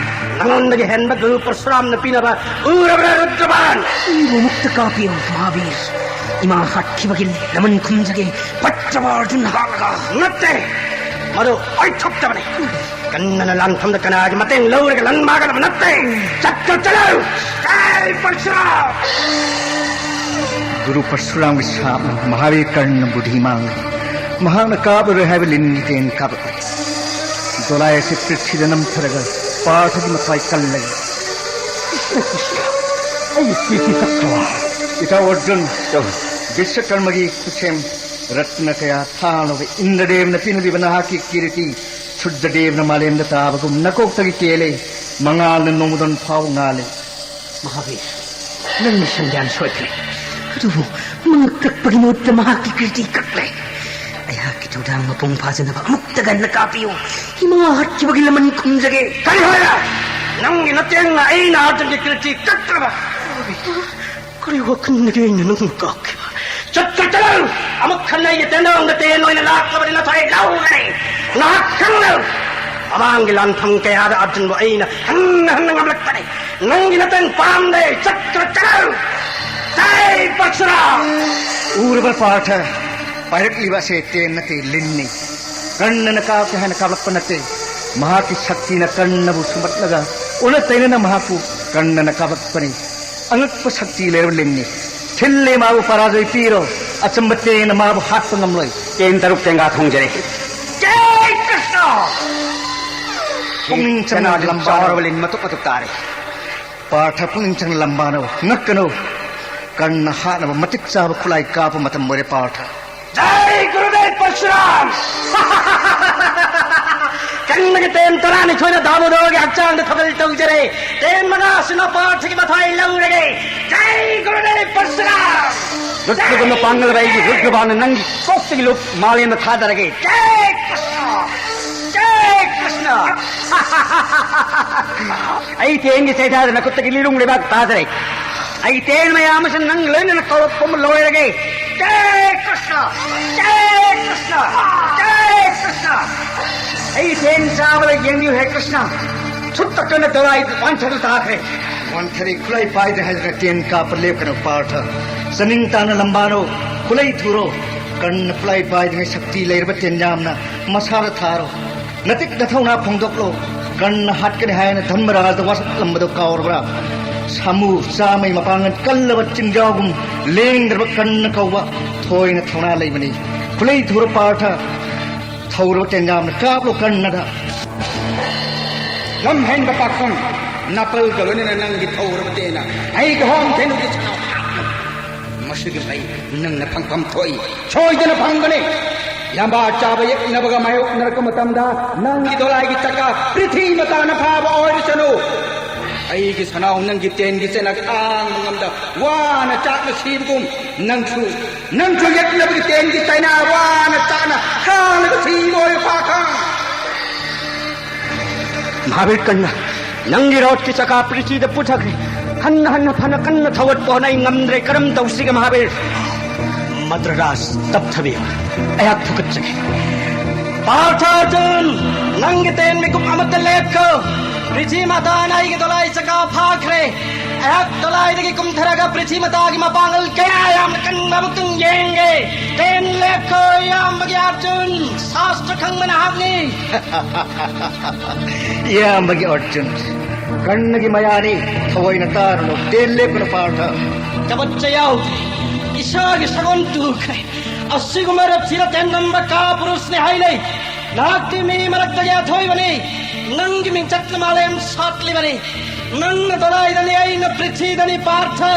ꯅꯉꯣꯟꯗꯒꯤ ꯍꯦꯟꯕ ꯒꯨꯔꯨ ꯄꯔꯁꯨꯔꯥꯝꯅ ꯄꯤꯅꯕ ꯎꯔꯕ꯭ꯔꯥ ꯔꯨꯗ꯭ꯔꯕꯥꯟ? ꯑꯩꯕꯨ ꯃꯨꯛꯇ ꯀꯥꯞꯄꯤꯌꯨ ꯃꯍꯥꯕꯤꯔ꯫ ꯏꯃꯥ ꯍꯥꯠꯈꯤꯕꯒꯤ ꯂꯃꯟ ꯈꯨꯝꯖꯒꯦ꯫ ꯐꯠꯇꯕ ꯑꯔꯖꯨꯟ ꯍꯥꯠꯂꯒ꯫ ꯅꯠꯇꯦ, ꯃꯗꯨ ꯑꯣꯏꯊꯣꯛꯇꯕꯅꯤ꯫ ꯀꯟꯅꯅ ꯂꯥꯟꯐꯝꯗ ꯀꯅꯥꯒꯤ ꯃꯇꯦꯡ ꯂꯧꯔꯒ ꯂꯪ ꯃꯥꯒꯗꯕ ꯅꯠꯇꯦ꯫ ꯆꯠꯇ ꯆꯠꯂꯨ꯫ ꯑꯩ ꯄꯔꯁꯨꯔꯥꯝ꯫ ꯒꯨꯔꯨ ꯄꯔꯁꯨꯔꯥꯝꯒꯤ ꯁꯥꯞꯅ ꯃꯍꯥꯕꯤꯔ ꯀꯔꯅ ꯕꯨꯙꯤ ꯃꯥꯡꯂꯦ꯫ ꯃꯍꯥꯛꯅ ꯀꯥꯞꯂꯔꯣꯏ ꯍꯥꯏꯕ ꯂꯤꯟꯒꯤ ꯇꯦꯟ ꯀꯥꯞꯂꯛꯂꯦ꯫ ꯗꯣꯂꯥꯏ ꯑꯁꯤ ꯄ꯭ꯔꯤꯊꯤꯗ ꯅꯝꯊꯔꯒ ꯄꯥꯔꯊꯒꯤ ꯃꯊ꯭ꯋꯥꯏ ꯀꯜꯂꯒꯦ꯫ ꯑꯩꯒꯤ ꯁꯤꯁꯤ ꯆꯠꯈ꯭ꯔꯕ? ꯏꯇꯥꯎ ꯑꯔꯖꯨꯟ, ꯕꯤꯁ꯭ꯋꯀꯔꯃꯒꯤ ꯈꯨꯠꯁꯦꯝ ꯔꯠꯅ ꯀꯌꯥ ꯊꯥꯅꯕ ꯏꯟꯗ꯭ꯔꯗꯦꯕꯅ ꯄꯤꯅꯕꯤꯕ ꯅꯍꯥꯛꯀꯤ ꯀꯤꯔꯤꯇꯤ ꯁꯨꯔꯖꯗꯦꯕꯅ ꯃꯥꯂꯦꯝꯗ ꯇꯥꯕꯒꯨꯝ ꯅꯀꯣꯛꯇꯒꯤ ꯀꯦꯜꯂꯦ, ꯃꯉꯥꯜꯅ ꯅꯣꯡꯃꯗꯣꯟ ꯐꯥꯎ ꯉꯥꯜꯂꯦ꯫ ꯃꯍꯥꯕꯤꯔ, ꯅꯪꯒꯤ ꯁꯟꯗ꯭ꯌꯥꯟ ꯁꯣꯏꯈ꯭ꯔꯦ꯫ ꯑꯗꯨꯕꯨ ꯃꯉꯛ ꯀꯛꯄꯒꯤ ꯃꯍꯨꯠꯇ ꯃꯍꯥꯛꯀꯤ ꯀꯤꯔꯤꯇꯤ ꯀꯛꯂꯦ꯫ ꯑꯩꯍꯥꯛꯀꯤ ꯊꯧꯗꯥꯡ ꯃꯄꯨꯡ ꯐꯥꯖꯅꯕ ꯑꯃꯨꯛꯇ ꯉꯟꯅ ꯀꯥꯞꯄꯤꯌꯨ꯫ ꯏꯃꯥ ꯍꯥꯠꯈꯤꯕꯒꯤ ꯂꯃꯟ ꯈꯨꯝꯖꯒꯦ꯫ ꯀꯔꯤ ꯍꯥꯏꯔ? ꯅꯪꯒꯤ ꯅꯇꯦꯡꯅ ꯑꯩꯅ ꯑꯥꯔꯖꯨꯟꯒꯤ ꯀꯤꯔꯤꯇꯤ ꯀꯛꯇ꯭ꯔꯕ? ꯀꯔꯤ ꯋꯥꯈꯜꯅꯗꯤ ꯑꯩꯅ ꯅꯪꯕꯨ ꯀꯥꯞꯈꯤꯕ? ꯆꯠꯈ꯭ꯔꯣ, ꯆꯠꯂꯨ! ꯑꯃꯨꯛ ꯍꯟꯅ ꯑꯩꯒꯤ ꯇꯦꯟꯗꯣꯡꯗ ꯇꯦꯟ ꯑꯣꯏꯅ ꯂꯥꯛꯂꯕꯗꯤ ꯅꯊ꯭ꯋꯥꯏ ꯂꯧꯒꯅꯤ꯫ ꯉꯥꯏꯍꯥꯛ ꯈꯪꯂꯨ! ꯃꯃꯥꯡꯒꯤ ꯂꯥꯟꯐꯝ ꯀꯌꯥꯗ ꯑꯥꯔꯖꯨꯟꯕꯨ ꯑꯩꯅ ꯍꯟꯅ ꯍꯟꯅ ꯉꯝꯂꯛꯄꯅꯤ꯫ ꯅꯪꯒꯤ ꯅꯇꯪ ꯄꯥꯝꯗꯦ꯫ ꯆꯠꯈ꯭ꯔꯣ, ꯆꯠꯂꯨ! ꯖꯥꯏ ꯄꯔꯁꯨꯔꯥꯝ! ꯎꯔꯕ ꯄꯥꯔꯊ, ꯄꯥꯏꯔꯛꯂꯤꯕ ꯑꯁꯦ ꯇꯦꯟ ꯅꯠꯇꯦ, ꯂꯤꯟꯅꯤ꯫ ꯀꯔꯅꯅ ꯀꯥꯞꯀꯦ ꯍꯥꯏꯅ ꯀꯥꯞꯂꯛꯄ ꯅꯠꯇꯦ꯫ ꯃꯍꯥꯛꯀꯤ ꯁꯛꯇꯤꯅ ꯀꯔꯅꯕꯨ ꯁꯨꯝꯕꯠꯂꯒ ꯑꯣꯟꯅ ꯇꯩꯅꯅ ꯃꯍꯥꯛꯄꯨ ꯀꯔꯅꯅ ꯀꯥꯞꯂꯛꯄꯅꯤ꯫ ꯑꯉꯛꯄ ꯁꯛꯇꯤ ꯂꯩꯔꯕ ꯂꯤꯟꯅꯤ꯫ ꯊꯤꯜꯂꯦ ꯃꯥꯕꯨ ꯄꯔꯥꯖꯣꯏ ꯄꯤꯔꯣ꯫ ꯑꯆꯝꯕ ꯇꯦꯟꯅ ꯃꯥꯕꯨ ꯍꯥꯠꯄ ꯉꯝꯂꯣꯏ꯫ ꯇꯦꯟ ꯇꯔꯨꯛ ꯇꯦꯡꯒꯥ ꯊꯣꯡꯖꯔꯦ꯫ ꯖꯥꯏ ꯀ꯭ꯔꯤꯁꯅ! ꯄꯨꯛꯅꯤꯡ ꯆꯪꯅ ꯆꯅꯥꯗꯨ ꯂꯝꯕꯥꯔꯣ꯫ ꯆꯥꯎꯔꯕ ꯂꯤꯟ ꯃꯇꯨꯞ ꯃꯇꯨꯞ ꯇꯥꯔꯦ꯫ ꯄꯥꯔꯊ ꯄꯨꯛꯅꯤꯡ ꯆꯪꯅ ꯂꯝꯕꯥꯅꯧ꯫ ꯉꯛꯀꯅꯨ꯫ ꯀꯔꯅ ꯍꯥꯠꯅꯕ ꯃꯇꯤꯛ ꯆꯥꯕ ꯈꯨꯠꯂꯥꯏ ꯀꯥꯞꯄ ꯃꯇꯝ ꯑꯣꯏꯔꯦ ꯄꯥꯔꯊ꯫ ꯖꯥꯏ ꯒꯨꯔꯨꯗꯦꯕ ꯄꯔꯁꯨꯔꯥꯝ! ꯀꯔꯅꯒꯤ ꯇꯦꯟ ꯇꯔꯥꯅꯤꯊꯣꯏꯅ ꯗꯥꯃꯣꯗꯣꯔꯒꯤ ꯍꯛꯆꯥꯡꯗ ꯊꯧꯒꯜ ꯇꯧꯖꯔꯦ꯫ ꯇꯦꯟ ꯃꯉꯥꯁꯤꯅ ꯄꯥꯔꯊꯒꯤ ꯃꯊ꯭ꯋꯥꯏ ꯂꯧꯔꯒꯦ꯫ ꯖꯥꯏ ꯒꯨꯔꯨꯗꯦꯕ ꯄꯔꯁꯨꯔꯥꯝ! ꯔꯨꯗ꯭ꯔꯒꯨꯝꯅ ꯄꯥꯡꯒꯜ ꯂꯩꯕ ꯑꯩꯒꯤ ꯔꯨꯗ꯭ꯔꯕꯥꯅ ꯅꯪꯒꯤ ꯀꯣꯛꯇꯒꯤ ꯂꯨꯞ ꯃꯥꯂꯦꯝꯗ ꯊꯥꯗꯔꯒꯦ꯫ ꯖꯥꯏ ꯀ꯭ꯔꯤꯁꯅ! ꯖꯥꯏ ꯀ꯭ꯔꯤꯁꯅ! ꯑꯩ ꯇꯦꯟꯒꯤ ꯆꯩꯊꯥꯗ ꯅꯈꯨꯠꯇꯒꯤ ꯂꯤꯔꯨꯡ ꯂꯩꯕꯥꯛ ꯇꯥꯗꯔꯦ꯫ ꯑꯩ ꯇꯦꯟ ꯃꯌꯥꯝ ꯑꯁꯤ ꯅꯪ ꯂꯣꯏꯅꯅ ꯀꯧꯔꯛꯄ ꯑꯃ ꯂꯣꯏꯔꯒꯦ꯫ ꯖꯥꯏ ꯀ꯭ꯔꯤꯁꯅ! ꯖꯥꯏ ꯀ꯭ꯔꯤꯁꯅ! ꯖꯥꯏ ꯀ꯭ꯔꯤꯁꯅ! ꯑꯩ ꯇꯦꯟ ꯆꯥꯕꯗ ꯌꯦꯡꯕꯤꯌꯨ ꯍꯦ ꯀ꯭ꯔꯤꯁꯅ꯫ ꯁꯨꯠꯇ ꯀꯟꯅ ꯗꯣꯂꯥꯏ ꯋꯥꯟꯊꯗꯨ ꯇꯥꯈ꯭ꯔꯦ꯫ ꯋꯥꯟꯊꯔꯤ ꯈꯨꯠꯂꯥꯏ ꯄꯥꯏꯗ꯭ꯔꯦ ꯍꯥꯏꯗꯅ ꯇꯦꯟ ꯀꯥꯞꯄ ꯂꯦꯞꯀꯅꯨ ꯄꯥꯔꯊ꯫ ꯆꯅꯤꯡ ꯇꯥꯅ ꯂꯝꯕꯥꯅꯧ, ꯈꯨꯠꯂꯩ ꯊꯨꯔꯣ꯫ ꯀꯔꯅ ꯈꯨꯠꯂꯥꯏ ꯄꯥꯏꯗ꯭ꯔꯤꯉꯩ ꯁꯛꯇꯤ ꯂꯩꯔꯕ ꯇꯦꯟ ꯌꯥꯝꯅ ꯃꯁꯥꯗ ꯊꯥꯔꯣ꯫ ꯅꯇꯤꯛ ꯅꯊꯧꯅꯥ ꯐꯣꯡꯗꯣꯛꯂꯣ꯫ ꯀꯔꯅ ꯍꯥꯠꯀꯅꯤ ꯍꯥꯏꯅ ꯙꯔꯃꯔꯥꯖꯗ ꯋꯥꯁꯛꯂꯝꯕꯗꯣ ꯀꯥꯎꯔꯕ꯭ꯔꯥ? ꯁꯥꯃꯨ ꯆꯥꯝꯃꯩ ꯃꯄꯥꯡꯒꯜ ꯀꯜꯂꯕ ꯆꯤꯡꯖꯥꯎꯒꯨꯝ ꯂꯦꯡꯗ꯭ꯔꯕ ꯀꯔꯅ ꯀꯧꯕ ꯊꯣꯏꯅ ꯊꯧꯅꯥ ꯂꯩꯕꯅꯤ꯫ ꯈꯨꯠꯂꯩ ꯊꯨꯔꯣ ꯄꯥꯔꯊ꯫ ꯊꯧꯔꯕ ꯇꯦꯟ ꯌꯥꯝꯅ ꯀꯥꯞꯂꯣ ꯀꯔꯅꯗ꯫ ꯂꯝ ꯍꯦꯟꯕ ꯄꯥꯈꯪ, ꯅꯥꯄꯜꯒ ꯂꯣꯏꯅꯅ ꯅꯪꯒꯤ ꯊꯧꯔꯕ ꯇꯦꯟꯅ ꯑꯩꯒꯤ ꯍꯣꯝ ꯊꯦꯅꯨꯒꯤ ꯁꯅꯥ ꯁꯤꯒꯤ ꯃꯍꯩ ꯅꯪꯅ ꯐꯪꯐꯝ ꯊꯣꯛꯏ, ꯁꯣꯏꯗꯅ ꯐꯪꯒꯅꯤ꯫ ꯂꯝꯕꯥ ꯆꯥꯕ ꯌꯦꯛꯅꯕꯒ ꯃꯥꯌꯣꯛꯅꯔꯛꯄ ꯃꯇꯝꯗ ꯅꯪꯒꯤ ꯗꯣꯂꯥꯏꯒꯤ ꯆꯀꯥ ꯄ꯭ꯔꯤꯊꯤ ꯃꯇꯥꯅ ꯐꯥꯕ ꯑꯣꯏꯔꯁꯅꯨ꯫ ꯑꯩꯒꯤ ꯁꯅꯥꯎ ꯅꯪꯒꯤ ꯇꯦꯟꯒꯤ ꯆꯩꯅꯥ ꯈꯥꯡꯕ ꯉꯝꯗ ꯋꯥꯅ ꯆꯥꯛꯅ ꯁꯤꯕꯒꯨꯝ ꯅꯪꯁꯨ, ꯅꯪꯁꯨ ꯌꯦꯛꯅꯕꯒꯤ ꯇꯦꯟꯒꯤ ꯆꯩꯅꯥ ꯋꯥꯅ ꯆꯥꯛꯅ ꯈꯥꯡꯂꯒ ꯁꯤꯕ ꯑꯣꯏꯌꯨ ꯐꯥꯈꯥꯡ꯫ ꯃꯍꯥꯕꯤꯔ ꯀꯔꯅ, ꯅꯪꯒꯤ ꯔꯣꯠꯀꯤ ꯆꯀꯥ ꯄ꯭ꯔꯤꯊꯤꯗ ꯄꯨꯊꯈ꯭ꯔꯦ꯫ ꯍꯟꯅ ꯍꯟꯅ ꯐꯅ ꯀꯟꯅ ꯊꯧꯒꯠꯄ ꯍꯣꯠꯅꯩ, ꯉꯝꯗ꯭ꯔꯦ꯫ ꯀꯔꯝ ꯇꯧꯁꯤꯒꯦ ꯃꯍꯥꯕꯤꯔ? ꯃꯗ꯭ꯔ ꯔꯥꯖ ꯇꯞꯊꯕꯤꯌꯨ, ꯑꯩꯍꯥꯛ ꯊꯨꯀꯠꯆꯒꯦ꯫ ꯄꯥꯔꯊ ꯑꯔꯖꯨꯟ, ꯅꯪꯒꯤ ꯇꯦꯟ ꯃꯤꯀꯨꯞ ꯑꯃꯠꯇ ꯂꯦꯞꯈꯣ꯫ ꯄ꯭ꯔꯤꯊꯤ ꯃꯇꯥꯅ ꯑꯩꯒꯤ ꯗꯣꯂꯥꯏ ꯆꯀꯥ ꯐꯥꯈ꯭ꯔꯦ꯫ ꯑꯩꯍꯥꯛ ꯗꯣꯂꯥꯏꯗꯒꯤ ꯀꯨꯝꯊꯔꯒ ꯄ꯭ꯔꯤꯊꯤ ꯃꯇꯥꯒꯤ ꯃꯄꯥꯡꯒꯜ ꯀꯌꯥ ꯌꯥꯝꯅ ꯀꯟꯕ ꯑꯃꯨꯛꯇꯪ ꯌꯦꯡꯒꯦ꯫ ꯇꯦꯟ ꯂꯦꯞꯈꯣ, ꯏꯌꯥꯝꯕꯒꯤ ꯑꯔꯖꯨꯟ, ꯁꯥꯁꯇ꯭ꯔ ꯈꯪꯕ ꯅꯍꯥꯛꯅꯤ꯫ ꯏꯌꯥꯝꯕꯒꯤ ꯑꯔꯖꯨꯟ, ꯀꯔꯅꯒꯤ ꯃꯌꯥꯅꯤ, ꯊꯑꯣꯏꯅ ꯇꯥꯔꯨꯅꯨ, ꯇꯦꯟ ꯂꯦꯞꯀꯅꯨ ꯄꯥꯔꯊ꯫ ꯀꯕꯠꯆ ꯌꯥꯎꯗꯦ, ꯏꯁꯥꯒꯤ ꯁꯒꯣꯜ ꯇꯨꯈ꯭ꯔꯦ꯫ ꯑꯁꯤꯒꯨꯝꯕ ꯔꯊꯤꯗ ꯇꯦꯟ ꯅꯝꯕ ꯀꯥ ꯄꯨꯔꯨꯁꯅꯤ ꯍꯥꯏꯅꯩ꯫ ꯅꯍꯥꯛꯇꯤ ꯃꯤ ꯃꯔꯛꯇꯒꯤ ꯑꯊꯣꯏꯕꯅꯤ, ꯅꯪꯒꯤ ꯃꯤꯡꯆꯠꯅ ꯃꯥꯂꯦꯝ ꯁꯥꯠꯂꯤꯕꯅꯤ꯫ ꯅꯪꯅ ꯗꯣꯂꯥꯏꯗꯅꯤ, ꯑꯩꯅ ꯄ꯭ꯔꯤꯊꯤꯗꯅꯤ ꯄꯥꯔꯊ꯫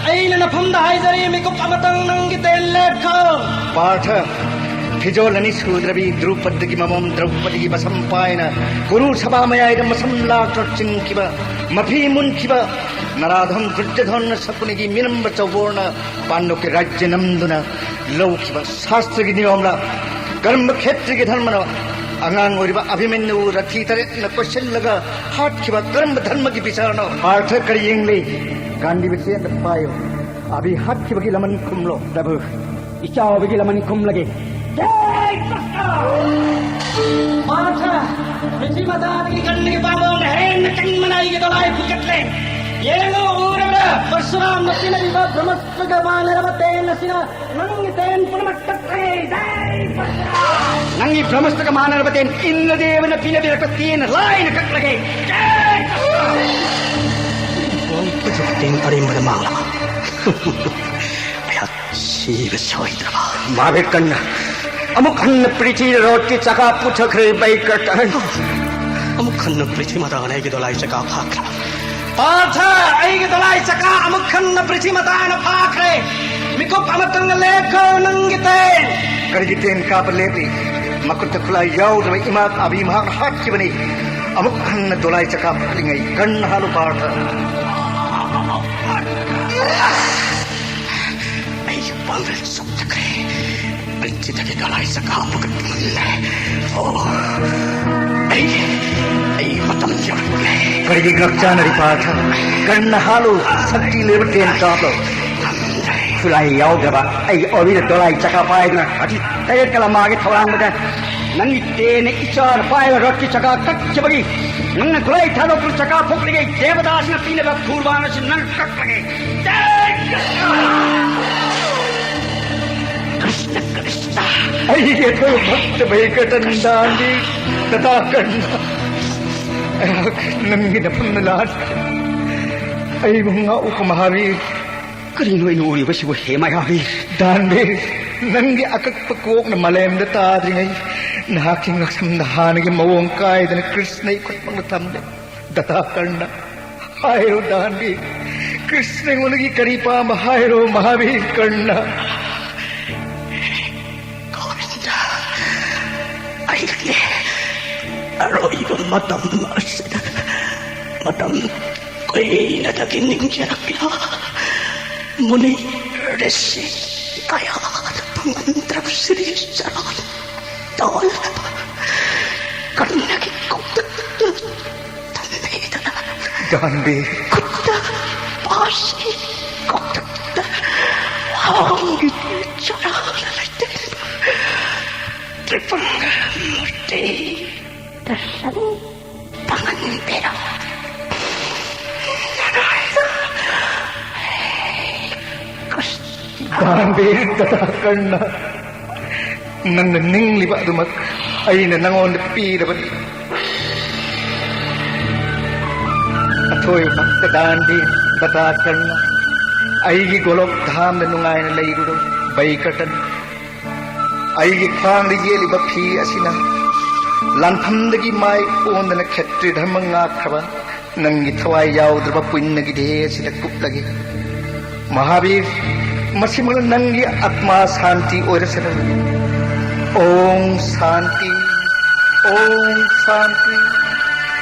ꯑꯩꯅ ꯅꯐꯝꯗ ꯍꯥꯏꯖꯔꯤ, ꯃꯤꯀꯨꯞ ꯑꯃꯇꯪ ꯅꯪꯒꯤ ꯇꯦꯟ ꯂꯦꯞꯈꯣ꯫ ꯄꯥꯔꯊ, ꯐꯤꯖꯣꯜ ꯑꯅꯤ ꯁꯨꯗ꯭ꯔꯕꯤ ꯗ꯭ꯔꯧꯄꯗꯤꯒꯤ ꯃꯃꯣꯝ ꯗ꯭ꯔꯧꯄꯗꯤꯒꯤ ꯃꯁꯝ ꯄꯥꯏꯅ ꯀꯨꯔꯨ ꯁꯚꯥ ꯃꯌꯥꯏꯗ ꯃꯁꯝ ꯂꯥꯛꯇ ꯆꯤꯡꯈꯤꯕ, ꯃꯐꯤ ꯃꯨꯟꯈꯤꯕ ꯅꯔꯥꯙꯝ ꯗꯨꯔꯖꯙꯣꯟꯅ ꯁꯀꯨꯅꯤꯒꯤ ꯃꯤꯅꯝꯕ ꯆꯧꯕꯣꯔꯅ ꯄꯥꯟꯗꯣꯛꯀꯤ ꯔꯥꯖ꯭ꯌ ꯅꯝꯗꯨꯅ ꯂꯧꯈꯤꯕ ꯁꯥꯁꯇ꯭ꯔꯒꯤ ꯅꯤꯌꯣꯝꯂ? ꯀꯔꯝꯕ ꯈꯦꯇ꯭ꯔꯤꯒꯤ ꯙꯔꯃꯅꯣ? ꯑꯉꯥꯡ ꯑꯣꯏꯔꯤꯕ ꯑꯚꯤꯃꯟꯌꯨ ꯔꯊꯤ ꯇꯔꯦꯠꯅ ꯀꯣꯏꯁꯤꯜꯂꯒ ꯍꯥꯠꯈꯤꯕ ꯀꯔꯝꯕ ꯙꯔꯃꯒꯤ ꯕꯤꯆꯥꯔꯅꯣ? ꯄꯥꯔꯊ ꯀꯔꯤ ꯌꯦꯡꯂꯤ? ꯒꯥꯟꯙꯤꯕ ꯆꯦꯠꯅ ꯄꯥꯏꯌꯨ꯫ ꯑꯚꯤ ꯍꯥꯠꯈꯤꯕꯒꯤ ꯂꯃꯟ ꯈꯨꯝꯂꯣ꯫ ꯄ꯭ꯔꯚꯨ, ꯏꯆꯥꯎꯕꯒꯤ ꯂꯃꯟ ꯈꯨꯝꯂꯒꯦ꯫ ꯖꯥꯏ ꯀ꯭ꯔꯤꯁꯅ! ꯄꯥꯔꯊ, ꯄ꯭ꯔꯤꯊꯤ ꯃꯇꯥꯗꯒꯤ ꯀꯔꯅꯒꯤ ꯄꯥꯝꯕꯣꯝꯅ ꯍꯦꯟꯅ ꯀꯟꯕꯅ ꯑꯩꯒꯤ ꯗꯣꯂꯥꯏ ꯐꯨꯒꯠꯂꯦ꯫ ꯌꯦꯡꯉꯨ, ꯎꯔꯕ꯭ꯔꯥ? ꯄꯔꯁꯨꯔꯥꯝꯅ ꯄꯤꯅꯔꯤꯕ ꯕ꯭ꯔꯍ꯭ꯃꯁ꯭ꯇ꯭ꯔꯒ ꯃꯥꯟꯅꯔꯕ ꯇꯦꯟ ꯑꯁꯤꯅ ꯅꯪꯒꯤ ꯇꯦꯟ ꯄꯨꯝꯅꯃꯛ ꯀꯛꯂꯒꯦ꯫ ꯖꯥꯏ ꯄꯔꯁꯨꯔꯥꯝ! ꯅꯪꯒꯤ ꯕ꯭ꯔꯍ꯭ꯃꯁ꯭ꯇ꯭ꯔꯒ ꯃꯥꯟꯅꯔꯕ ꯇꯦꯟ ꯏꯟꯗ꯭ꯔꯗꯦꯕꯅ ꯄꯤꯅꯕꯤꯔꯛꯄ ꯇꯦꯟ ꯂꯥꯏꯅ ꯀꯛꯂꯒꯦ꯫ ꯖꯥꯏ ꯄꯔꯁꯨꯔꯥꯝ! ꯇꯦꯟ ꯑꯔꯦꯝꯕꯗ ꯃꯥꯡꯂꯕ? ꯑꯩꯍꯥꯛ ꯁꯤꯕ ꯁꯣꯏꯗ꯭ꯔꯕ꯫ ꯃꯍꯥꯕꯤꯔ ꯀꯔꯅ, ꯑꯃꯨꯛ ꯍꯟꯅ ꯄ꯭ꯔꯤꯊꯤꯗ ꯔꯣꯠꯀꯤ ꯆꯀꯥ ꯄꯨꯊꯈ꯭ꯔꯦ, ꯕꯩꯀꯔꯇꯟ꯫ ꯑꯃꯨꯛ ꯍꯟꯅ ꯄ꯭ꯔꯤꯊꯤ ꯃꯇꯥꯅ ꯑꯩꯒꯤ ꯗꯣꯂꯥꯏ ꯆꯀꯥ ꯐꯥꯈ꯭ꯔꯦ꯫ ꯄꯥꯔꯊ, ꯑꯩꯒꯤ ꯗꯣꯂꯥꯏ ꯆꯀꯥ ꯑꯃꯨꯛ ꯍꯟꯅ ꯄ꯭ꯔꯤꯊꯤ ꯃꯇꯥꯅ ꯐꯥꯈ꯭ꯔꯦ꯫ ꯃꯤꯀꯨꯞ ꯑꯃꯇꯪꯅ ꯂꯦꯞꯈꯣ, ꯅꯪꯒꯤ ꯇꯦꯟ꯫ ꯀꯔꯤꯒꯤ ꯇꯦꯟ ꯀꯥꯞꯄ ꯂꯦꯞꯂꯤ? ꯃꯈꯨꯠꯇ ꯈꯨꯠꯂꯥꯏ ꯌꯥꯎꯗ꯭ꯔꯕ ꯏꯃꯥ ꯑꯕꯤ ꯃꯍꯥꯛꯅ ꯍꯥꯠꯈꯤꯕꯅꯤ꯫ ꯑꯃꯨꯛ ꯍꯟꯅ ꯗꯣꯂꯥꯏ ꯆꯀꯥ ꯐꯨꯠꯂꯤꯉꯩ ꯀꯟꯅ ꯍꯥꯠꯂꯨ ꯄꯥꯔꯊ꯫ ꯑꯩꯒꯤ ꯄꯥꯡꯒꯜ ꯁꯣꯛꯇꯈ꯭ꯔꯦ꯫ ꯑꯩ ꯁꯤꯗꯒꯤ ꯗꯣꯂꯥꯏ ꯆꯀꯥ ꯐꯨꯒꯠꯄ ꯉꯝꯂꯦ꯫ ꯑꯣ, ꯑꯩ, ꯑꯩ ꯃꯇꯝ ꯌꯧꯔꯛꯂꯦ꯫ ꯀꯔꯤꯒꯤ ꯉꯛ ꯆꯥꯅꯔꯤ ꯄꯥꯔꯊ? ꯀꯟꯅ ꯍꯥꯠꯂꯨ, ꯁꯛꯇꯤ ꯂꯩꯕ ꯇꯦꯟ ꯀꯥꯞꯂꯣ꯫ ꯈꯨꯠꯂꯥꯏ ꯌꯥꯎꯗ꯭ꯔꯕ ꯑꯩꯒꯤ ꯑꯣꯕꯤꯗ ꯗꯣꯂꯥꯏ ꯆꯀꯥ ꯄꯥꯏꯗꯨꯅ ꯍꯧꯖꯤꯛ ꯇꯔꯦꯠ ꯀꯂꯝꯃꯥꯒꯤ ꯊꯧꯔꯥꯡꯕꯗ ꯅꯪꯒꯤ ꯇꯦꯟꯅ ꯏꯆꯥꯅ ꯄꯥꯏꯕ ꯔꯣꯠꯀꯤ ꯆꯀꯥ ꯀꯛꯈꯤꯕꯒꯤ ꯅꯪꯅ ꯈꯨꯠꯂꯥꯏ ꯊꯥꯗꯣꯛꯇꯨꯅ ꯆꯀꯥ ꯐꯨꯛꯂꯤꯉꯩ ꯗꯦꯕꯗꯥꯁꯅ ꯄꯤꯅꯕ ꯈꯨꯔꯕꯥꯟ ꯑꯁꯤ ꯅꯪ ꯀꯛꯂꯒꯦ꯫ ꯀ꯭ꯔꯤꯁꯅ, ꯀ꯭ꯔꯤꯁꯅ꯫ ꯑꯩꯒꯤ ꯑꯊꯣꯏꯕ ꯚꯛꯇ ꯚꯩꯀ꯭ꯔꯇꯟ ꯗꯥꯟꯗꯤ ꯇꯊꯥꯀꯔꯅ꯫ ꯑꯩꯍꯥꯛ ꯅꯪꯒꯤ ꯅꯐꯝꯗ ꯂꯥꯛꯈꯤ꯫ ꯑꯩꯕꯨ ꯉꯥꯛꯎꯀꯣ ꯃꯍꯥꯕꯤꯔ꯫ ꯀꯔꯤꯅꯣ ꯑꯩꯅ ꯎꯔꯤꯕꯁꯤꯕꯨ, ꯍꯦ ꯃꯌꯥꯕꯤ? ꯗꯥꯟꯕꯤꯔ, ꯅꯪꯒꯤ ꯑꯀꯛꯄ ꯀꯣꯛꯅ ꯃꯥꯂꯦꯝꯗ ꯇꯥꯗ꯭ꯔꯤꯉꯩ ꯅꯍꯥꯛꯀꯤ ꯉꯛꯁꯝꯗ ꯍꯥꯟꯅꯒꯤ ꯃꯑꯣꯡ ꯀꯥꯏꯗꯅ ꯀ꯭ꯔꯤꯁꯅ ꯏꯈꯨꯠꯃꯛꯅ ꯊꯝꯂꯦ꯫ ꯗꯊꯥꯀꯔꯅ, ꯍꯥꯏꯔꯣ ꯗꯥꯟꯕꯤꯔ, ꯀ꯭ꯔꯤꯁꯅ ꯑꯩꯉꯣꯟꯗꯒꯤ ꯀꯔꯤ ꯄꯥꯝꯕ ꯍꯥꯏꯔꯣ ꯃꯍꯥꯕꯤꯔ ꯀꯔꯅ꯫ ꯒꯣꯕꯤꯟꯗ, ꯑꯩꯒꯤ ꯑꯔꯣꯏꯕ ꯃꯇꯝ ꯑꯁꯤꯗ ꯃꯇꯝ ꯀꯨꯏꯅꯗꯒꯤ ꯅꯤꯡꯖꯔꯛꯂꯕ ꯃꯨꯅꯤ ꯔꯤꯁꯤ ꯀꯌꯥꯗ ꯐꯪꯉꯝꯗ꯭ꯔꯕ ꯁꯤꯔꯤ ꯆꯔꯥ ꯇꯧꯍꯜꯂꯕ ꯀꯔꯅꯒꯤ ꯀꯣꯛꯇ ꯊꯝꯕꯤꯗꯨꯅ꯫ ꯗꯥꯟꯕꯤꯔ꯫ ꯈꯨꯠꯇ ꯄꯥꯁꯤ, ꯀꯣꯛꯇ ꯍꯥꯎꯒꯤ ꯆꯔꯥ ꯂꯩꯇꯦ꯫ ꯇ꯭ꯔꯤꯄꯪꯒ ꯃꯨꯔꯇꯤ ꯗꯔꯁꯟ ꯐꯪꯍꯟꯕꯤꯔꯣ꯫ ꯗꯥꯟꯕꯤꯔ ꯇꯊꯥꯀꯔꯅ, ꯅꯪꯅ ꯅꯤꯡꯂꯤꯕ ꯑꯗꯨꯃꯛ ꯑꯩꯅ ꯅꯪꯉꯣꯟꯗ ꯄꯤꯔꯕꯅꯤ꯫ ꯑꯊꯣꯏꯕ ꯚꯛꯇ ꯗꯥꯟꯕꯤꯔ ꯇꯊꯥꯀꯔꯅ, ꯑꯩꯒꯤ ꯒꯣꯂꯣꯛ ꯙꯥꯝꯗ ꯅꯨꯡꯉꯥꯏꯅ ꯂꯩꯔꯨꯔꯣ ꯚꯩꯀ꯭ꯔꯇꯟ꯫ ꯑꯩꯒꯤ ꯈ꯭ꯋꯥꯡꯗ ꯌꯦꯠꯂꯤꯕ ꯐꯤ ꯑꯁꯤꯅ ꯂꯥꯟꯐꯝꯗꯒꯤ ꯃꯥꯏ ꯑꯣꯟꯗꯅ ꯈꯦꯇ꯭ꯔꯤ ꯙꯔꯃ ꯉꯥꯛꯈ꯭ꯔꯕ ꯅꯪꯒꯤ ꯊꯋꯥꯏ ꯌꯥꯎꯗ꯭ꯔꯕ ꯄꯨꯟꯅꯒꯤ ꯗꯦꯍ ꯑꯁꯤꯗ ꯀꯨꯞꯂꯒꯦ꯫ ꯃꯍꯥꯕꯤꯔ, ꯃꯁꯤꯃꯛꯅ ꯅꯪꯒꯤ ꯑꯥꯠꯃꯥ ꯁꯥꯟꯇꯤ ꯑꯣꯏꯔꯁꯅꯨ꯫ ꯑꯣꯝ ꯁꯥꯟꯇꯤ, ꯑꯣꯝ ꯁꯥꯟꯇꯤ,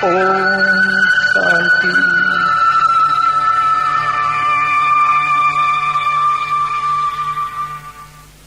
ꯑꯣꯝ ꯁꯥꯟꯇꯤ꯫